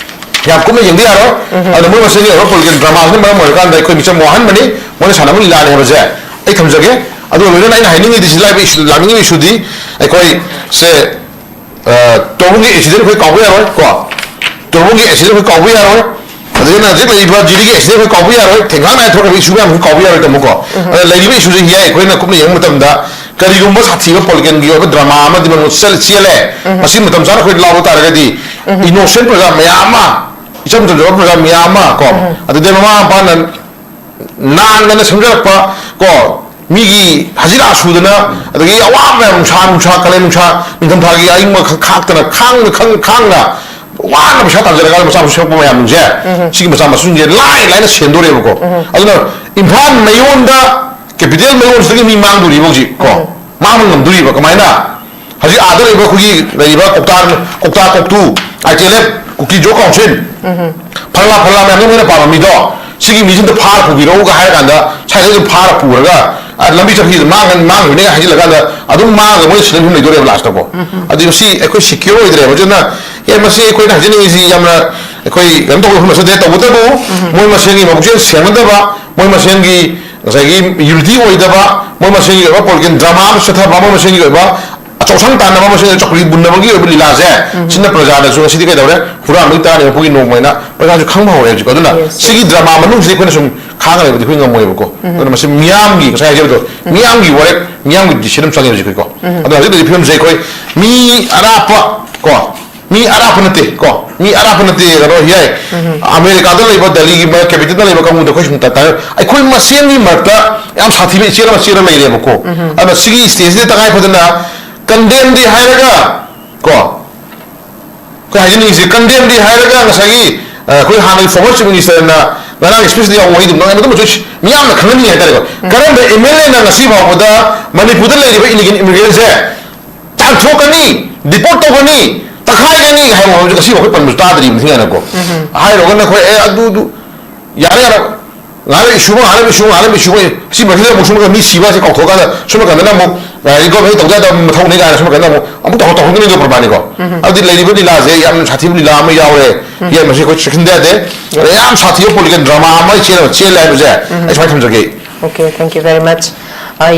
ꯌꯥꯝ ꯀꯨꯞꯅ ꯌꯦꯡꯕ ꯌꯥꯔꯣꯏ꯫ ꯑꯗꯨꯅ ꯃꯣꯏ ꯃꯁꯦꯟꯒꯤ ꯑꯣꯏꯕ political dramaꯁꯤꯅ ꯃꯔꯝ ꯑꯣꯏꯔꯀꯥꯟꯗ ꯑꯩꯈꯣꯏ ꯃꯤꯆꯪ ꯃꯣꯍꯟꯕꯅꯤ, ꯃꯣꯏꯅ ꯁꯥꯟꯅꯕ ꯂꯤꯂꯥꯅꯤ ꯍꯥꯏꯕꯁꯦ ꯑꯩ ꯊꯝꯖꯒꯦ꯫ ꯑꯗꯨꯒ ꯂꯣꯏꯅꯅ ꯑꯩꯅ ꯍꯥꯏꯅꯤꯡꯉꯤꯗꯤ, ꯁꯤ ꯂꯥꯛꯏꯕ issue, ꯂꯥꯛꯅꯤꯡꯉꯤꯕ issueꯗꯤ ꯑꯩꯈꯣꯏ ꯁꯦ, ꯑ, ꯇꯣꯔꯕꯨꯡꯒꯤ accident ꯑꯩꯈꯣꯏ ꯀꯥꯎꯕ ꯌꯥꯔꯣꯏ ꯀꯣ, ꯇꯣꯔꯕꯨꯡꯒꯤ accident ꯑꯩꯈꯣꯏ ꯀꯥꯎꯕ ꯌꯥꯔꯣꯏ꯫ ꯑꯗꯨꯒ ꯍꯧꯖꯤꯛ ꯂꯩꯔꯤꯕ ꯖꯤꯔꯤꯒꯤ accident ꯑꯩꯈꯣꯏ ꯀꯥꯎꯕ ꯌꯥꯔꯣꯏ, ꯊꯦꯡꯒꯥꯡ ꯅꯥꯏ ꯊꯣꯛꯈ꯭ꯔꯕ issue ꯃꯌꯥꯝ ꯑꯩꯈꯣꯏ ꯀꯥꯎꯕ ꯌꯥꯔꯣꯏ, ꯇꯥꯃꯣꯀꯣ꯫ ꯑꯗ ꯂꯩꯔꯤꯕ issueꯁꯦ ꯍꯤꯌꯥꯏ ꯑꯩꯈꯣꯏꯅ ꯀꯨꯞꯅ ꯌꯦꯡꯕ ꯃꯇꯝꯗ ꯀꯔꯤꯒꯨꯝꯕ ꯁꯥꯊꯤꯕ politicalꯒꯤ ꯑꯣꯏꯕ drama ꯑꯃꯗꯤ ꯃꯉꯣꯟꯗ ꯆꯦꯜ-, ꯆꯦꯜꯂꯦ, ꯃꯁꯤ ꯃꯇꯝ ꯆꯥꯅ ꯑꯩꯈꯣꯏ ꯂꯥꯎꯕ ꯇꯥꯔꯒꯗꯤ innocent ꯄ꯭ꯔꯖꯥ ꯃꯌꯥꯝ ꯑꯃ, ꯏꯆꯝ ꯆꯝꯖꯕ ꯄ꯭ꯔꯖꯥ ꯃꯌꯥꯝ ꯑꯃ ꯀꯣ, ꯑꯗꯨꯗꯩ ꯃꯃꯥ ꯃꯄꯥꯅ ꯅꯥꯟꯗꯅ ꯁꯦꯝꯖꯔꯛꯄ ꯀꯣ, ꯃꯤꯒꯤ ꯍꯖꯤꯔꯥ ꯁꯨꯗꯅ, ꯑꯗꯒꯤ ꯑꯋꯥꯕ ꯃꯌꯥꯝ, ꯅꯨꯡꯁꯥ, ꯅꯨꯡꯁꯥ, ꯀꯥꯂꯦꯟ ꯅꯨꯡꯁꯥ, ꯅꯤꯡꯊꯝꯊꯥꯒꯤ ꯑꯏꯪꯕ ꯈꯛ ꯈꯥꯛꯇꯅ, ꯈꯥꯡꯅ, ꯈꯪ-, ꯈꯥꯡꯅ ꯋꯥꯅ ꯄꯩꯁꯥ ꯇꯥꯟꯖꯔꯒ ꯃꯆꯥ ꯃꯁꯨ ꯁꯦꯝꯃꯛꯄ ꯃꯌꯥꯝꯁꯦ, ꯁꯤꯒꯤ ꯃꯆꯥ ꯃꯁꯨꯁꯤꯡꯁꯦ ꯂꯥꯏ ꯂꯥꯏꯅ ꯁꯦꯝꯗꯣꯔꯦꯕꯀꯣ꯫ ꯑꯗꯨꯅ ꯏꯝꯐꯥꯜ ꯃꯌꯣꯟꯗ, capital ꯃꯌꯣꯟꯁꯤꯗꯒꯤ ꯃꯤ ꯃꯥꯡꯗꯣꯔꯤꯕ ꯍꯧꯖꯤꯛ ꯀꯣ, ꯃꯥꯡꯕ ꯉꯝꯗꯣꯔꯤꯕ ꯀꯃꯥꯏꯅ? ꯍꯧꯖꯤꯛ ꯑꯥꯗ ꯂꯩꯕ ꯑꯩꯈꯣꯏꯒꯤ ꯂꯩꯔꯤꯕ ꯀꯧꯇꯥ, ꯀꯧꯇꯥ ꯀꯧꯇꯨ, I T L F, Kuki Zo council, ꯐꯂꯥ ꯐꯂꯥ ꯃꯌꯥꯝꯗꯣ ꯃꯣꯏꯅ ꯄꯥꯝꯕ ꯃꯤꯗꯣ, ꯁꯤꯒꯤ ꯃꯤꯁꯤꯡꯗꯣ ꯐꯥꯔ ꯄꯨꯕꯤꯔꯛꯎꯒ ꯍꯥꯏꯔ ꯀꯥꯟꯗ ꯁ꯭ꯋꯥꯏꯗ ꯑꯗꯨꯝ ꯐꯥꯔ ꯄꯨꯔꯒ ꯑ, ꯂꯝꯕꯤ ꯆꯠꯈꯤꯗ ꯃꯥꯡꯉ-, ꯃꯥꯡꯈꯤꯕꯅꯦ ꯍꯥꯏꯖꯤꯜꯂꯒ ꯑꯗꯨꯝ ꯃꯥꯡꯉꯒ ꯃꯣꯏ ꯁꯤꯗ ꯑꯗꯨꯝ ꯂꯩꯗꯣꯔꯦꯕ ꯂꯥꯁꯇꯀꯣ꯫ ꯑꯗꯨꯗꯤ ꯃꯁꯤ ꯑꯩꯈꯣꯏ ꯁꯤꯀ꯭ꯌꯣꯔ ꯑꯣꯏꯗ꯭ꯔꯦꯕ꯫ ꯑꯗꯨꯅ ꯑꯦ, ꯃꯁꯤ ꯑꯩꯈꯣꯏꯅ ꯍꯥꯏꯖꯅꯤꯡꯉꯤꯁꯤ ꯌꯥꯝꯅ ꯑꯩꯈꯣꯏ ꯀꯩꯅꯣ ꯇꯧꯕ ꯃꯐꯝ ꯅꯠꯇꯦ꯫ ꯇꯧꯕꯇꯕꯨ ꯃꯣꯏ ꯃꯁꯦꯟꯒꯤ ꯃꯕꯨꯛꯆꯦꯜ ꯁꯦꯡꯅꯗꯕ, ꯃꯣꯏ ꯃꯁꯦꯟꯒꯤ ꯉꯁꯥꯏꯒꯤ ꯌꯨꯅꯤꯇꯤ ꯑꯣꯏꯗꯕ, ꯃꯣꯏ ꯃꯁꯦꯟꯒꯤ ꯑꯣꯏꯕ ꯄꯣꯂꯤꯇꯤꯀꯦꯜ ꯗ꯭ꯔꯃꯥ ꯑꯃ ꯆꯠꯊꯕ, ꯃꯣꯏ ꯃꯁꯦꯟꯒꯤ ꯑꯣꯏꯕ ꯑꯆꯧꯁꯪ ꯇꯥꯟꯅꯕ, ꯃꯁꯦꯟꯒꯤ ꯆꯧꯀ꯭ꯔꯤ ꯃꯨꯟꯅꯕꯒꯤ ꯑꯣꯏꯕ ꯂꯤꯂꯥꯁꯦ, ꯁꯤꯅ ꯄ꯭ꯔꯖꯥꯗꯁꯨ ꯉꯁꯤꯗꯤ ꯀꯩꯗꯧꯔꯦ? ꯍꯨꯔꯥꯟꯕꯒꯤ ꯇꯥꯅꯤ ꯃꯄꯨꯒꯤ ꯅꯣꯡꯃ ꯍꯥꯏꯅ ꯄ꯭ꯔꯖꯥꯁꯨ ꯈꯪꯕ ꯍꯧꯔꯦ ꯍꯧꯖꯤꯛ꯫ ꯑꯗꯨꯅ ꯁꯤꯒꯤ ꯗ꯭ꯔꯃꯥ ꯃꯅꯨꯡꯁꯤꯗ ꯑꯩꯈꯣꯏꯅ ꯁꯨꯝ ꯈꯥꯡꯉ ꯂꯩꯕꯗꯤ ꯑꯩꯈꯣꯏ ꯉꯝꯃꯣꯏꯕꯀꯣ꯫ ꯑꯗꯨꯅ ꯃꯁꯤ ꯃꯤꯌꯥꯝꯒꯤ, ꯉꯁꯥꯏ ꯍꯥꯏꯖꯕꯗꯣ, ꯃꯤꯌꯥꯝꯒꯤ ꯋꯥꯔꯦꯞ, ꯃꯤꯌꯥꯝꯒꯤ ꯗꯤꯁꯤꯖꯟ ꯑꯃ ꯆꯪꯉꯦ ꯍꯧꯖꯤꯛ ꯑꯩꯈꯣꯏꯀꯣ꯫ ꯑꯗꯣ ꯍꯧꯖꯤꯛ ꯂꯩꯔꯤꯕ ꯐꯤꯕꯝꯁꯦ ꯑꯩꯈꯣꯏ ꯃꯤ ꯑꯔꯥꯞꯄ ꯀꯣ, ꯃꯤ ꯑꯔꯥꯞꯄ ꯅꯠꯇꯦ ꯀꯣ, ꯃꯤ ꯑꯔꯥꯞꯄ ꯅꯠꯇꯦ, ꯀꯩꯅꯣ ꯌꯥꯏ, ꯑꯃꯦꯔꯤꯀꯥꯗ ꯂꯩꯕ, ꯗꯦꯜꯂꯤꯒꯤ ꯀꯦꯄꯤꯇꯦꯜꯗ ꯂꯩꯕ ꯀꯥꯡꯕꯨꯗ ꯑꯩꯈꯣꯏ ꯁꯨꯝ ꯇ-, ꯇ-, ꯑꯩꯈꯣꯏ ꯃꯁꯦꯟꯒꯤ ꯃꯔꯛꯇ ꯌꯥꯝ ꯁꯥꯊꯤꯕ ꯏꯆꯦꯜ ꯑꯃ ꯆꯦꯜꯂ ꯂꯩꯔꯦꯕꯀꯣ꯫ ꯑꯗꯨꯅ ꯁꯤꯒꯤ ꯁ꯭ꯇꯦꯖꯁꯤꯗ ꯇꯉꯥꯏ ꯐꯗꯅ ꯀꯟꯗꯦꯝꯗꯤ ꯍꯥꯏꯔꯒ ꯀꯣ, ꯑꯩꯈꯣꯏ ꯍꯥꯏꯖꯅꯤꯡꯉꯤꯁꯦ, ꯀꯟꯗꯦꯝꯗꯤ ꯍꯥꯏꯔꯒ ꯉꯁꯥꯏꯒꯤ, ꯑ, ꯑꯩꯈꯣꯏ ꯍꯥꯟꯅꯒꯤ ꯐꯣꯔꯃꯔ ꯆꯤꯐ ꯃꯤꯅꯤꯁꯇꯔꯅ ꯉꯔꯥꯡ ꯁ꯭ꯄꯤꯆꯇ ꯌꯥꯎꯕ ꯋꯥꯍꯩꯗꯨ ꯃꯇꯨꯡ ꯃꯌꯥꯝꯅ ꯈꯪꯍꯟꯅꯤꯡꯉꯦ ꯍꯥꯏꯇꯥꯔꯦꯀꯣ꯫ ꯀꯔꯝꯕ ꯑꯦꯝ ꯑꯦꯜ ꯑꯦꯅ ꯉꯁꯤ ꯐꯥꯎꯕꯗ ꯃꯅꯤꯄꯨꯔꯗ ꯂꯩꯔꯤꯕ ꯏꯂꯤꯒꯦꯜ ꯏꯃꯤꯒ꯭ꯔꯦꯟꯁꯦ ꯇꯥꯟꯊꯣꯛꯀꯅꯤ, ꯗꯤꯄꯣꯔꯠ ꯇꯧꯒꯅꯤ, ꯇꯛꯈꯥꯏꯒꯅꯤ ꯍꯥꯏꯕ ꯋꯥꯍꯩꯁꯦ ꯉꯁꯤ ꯐꯥꯎꯕ ꯄꯟꯕꯁꯨ ꯇꯥꯗ꯭ꯔꯤꯕ ꯅꯤꯡꯊꯤꯅꯀꯣ꯫ ꯍꯥꯏꯔꯨꯔꯒꯅ ꯑꯩꯈꯣꯏ, "ꯑꯦ, ꯑꯗꯨ, ꯑꯗꯨ, ꯌꯥꯔꯦ, ꯌꯥꯔꯦ, ꯉꯥꯏꯍꯥꯛ ꯏꯁꯨ ꯑꯃ, ꯉꯥꯏꯍꯥꯛ ꯏꯁꯨ ꯑꯃ, ꯉꯥꯏꯍꯥꯛ ꯏꯁꯨ ꯑꯃ, ꯁꯤ ꯃꯔꯛꯁꯤꯗ ꯑꯃꯨꯛ ꯁꯣꯝꯗ ꯃꯤ ꯁꯤꯕ ꯍꯥꯏꯁꯦ ꯀꯥꯎꯊꯣꯛꯑꯀꯥꯟꯗ ꯁꯣꯝ ꯅꯥꯀꯟꯗꯅ ꯑꯃꯨꯛ, ꯑ, ꯔꯤꯀꯣꯚꯔꯤ ꯇꯧꯗ ꯌꯥꯗꯕ ꯃꯊꯧꯅꯤ" ꯀꯥꯏꯅ ꯁꯣꯝ ꯅꯥꯀꯟꯗ ꯑꯃꯨꯛ, ꯑꯃꯨꯛ ꯇꯧ-, ꯇꯧꯊꯣꯛꯀꯅꯤꯗꯣ ꯄ꯭ꯔꯃꯥꯅꯤꯀꯣ꯫ ꯑꯗꯨꯗꯤ ꯂꯩꯔꯤꯕ ꯂꯤꯂꯥꯁꯦ ꯌꯥꯝꯅ ꯁꯥꯊꯤꯕ ꯂꯤꯂꯥ ꯑꯃ ꯌꯥꯎꯔꯦ꯫ ꯌꯥꯏ, ꯃꯁꯤ ꯑꯩꯈꯣꯏ ꯆꯦꯛꯁꯤꯟꯗ ꯌꯥꯗꯦ꯫ ꯑꯗ ꯌꯥꯝ ꯁꯥꯊꯤꯕ ꯄꯣꯂꯤꯇꯤꯀꯦꯜ ꯗ꯭ꯔꯃꯥ ꯑꯃ ꯆꯦꯜꯂꯦ, ꯆꯦꯜꯂꯦ ꯍꯥꯏꯕꯁꯦ ꯑꯩ ꯁꯨꯃꯥꯏꯅ ꯊꯝꯖꯒꯦ꯫ Okay, thank you very much. ꯑ,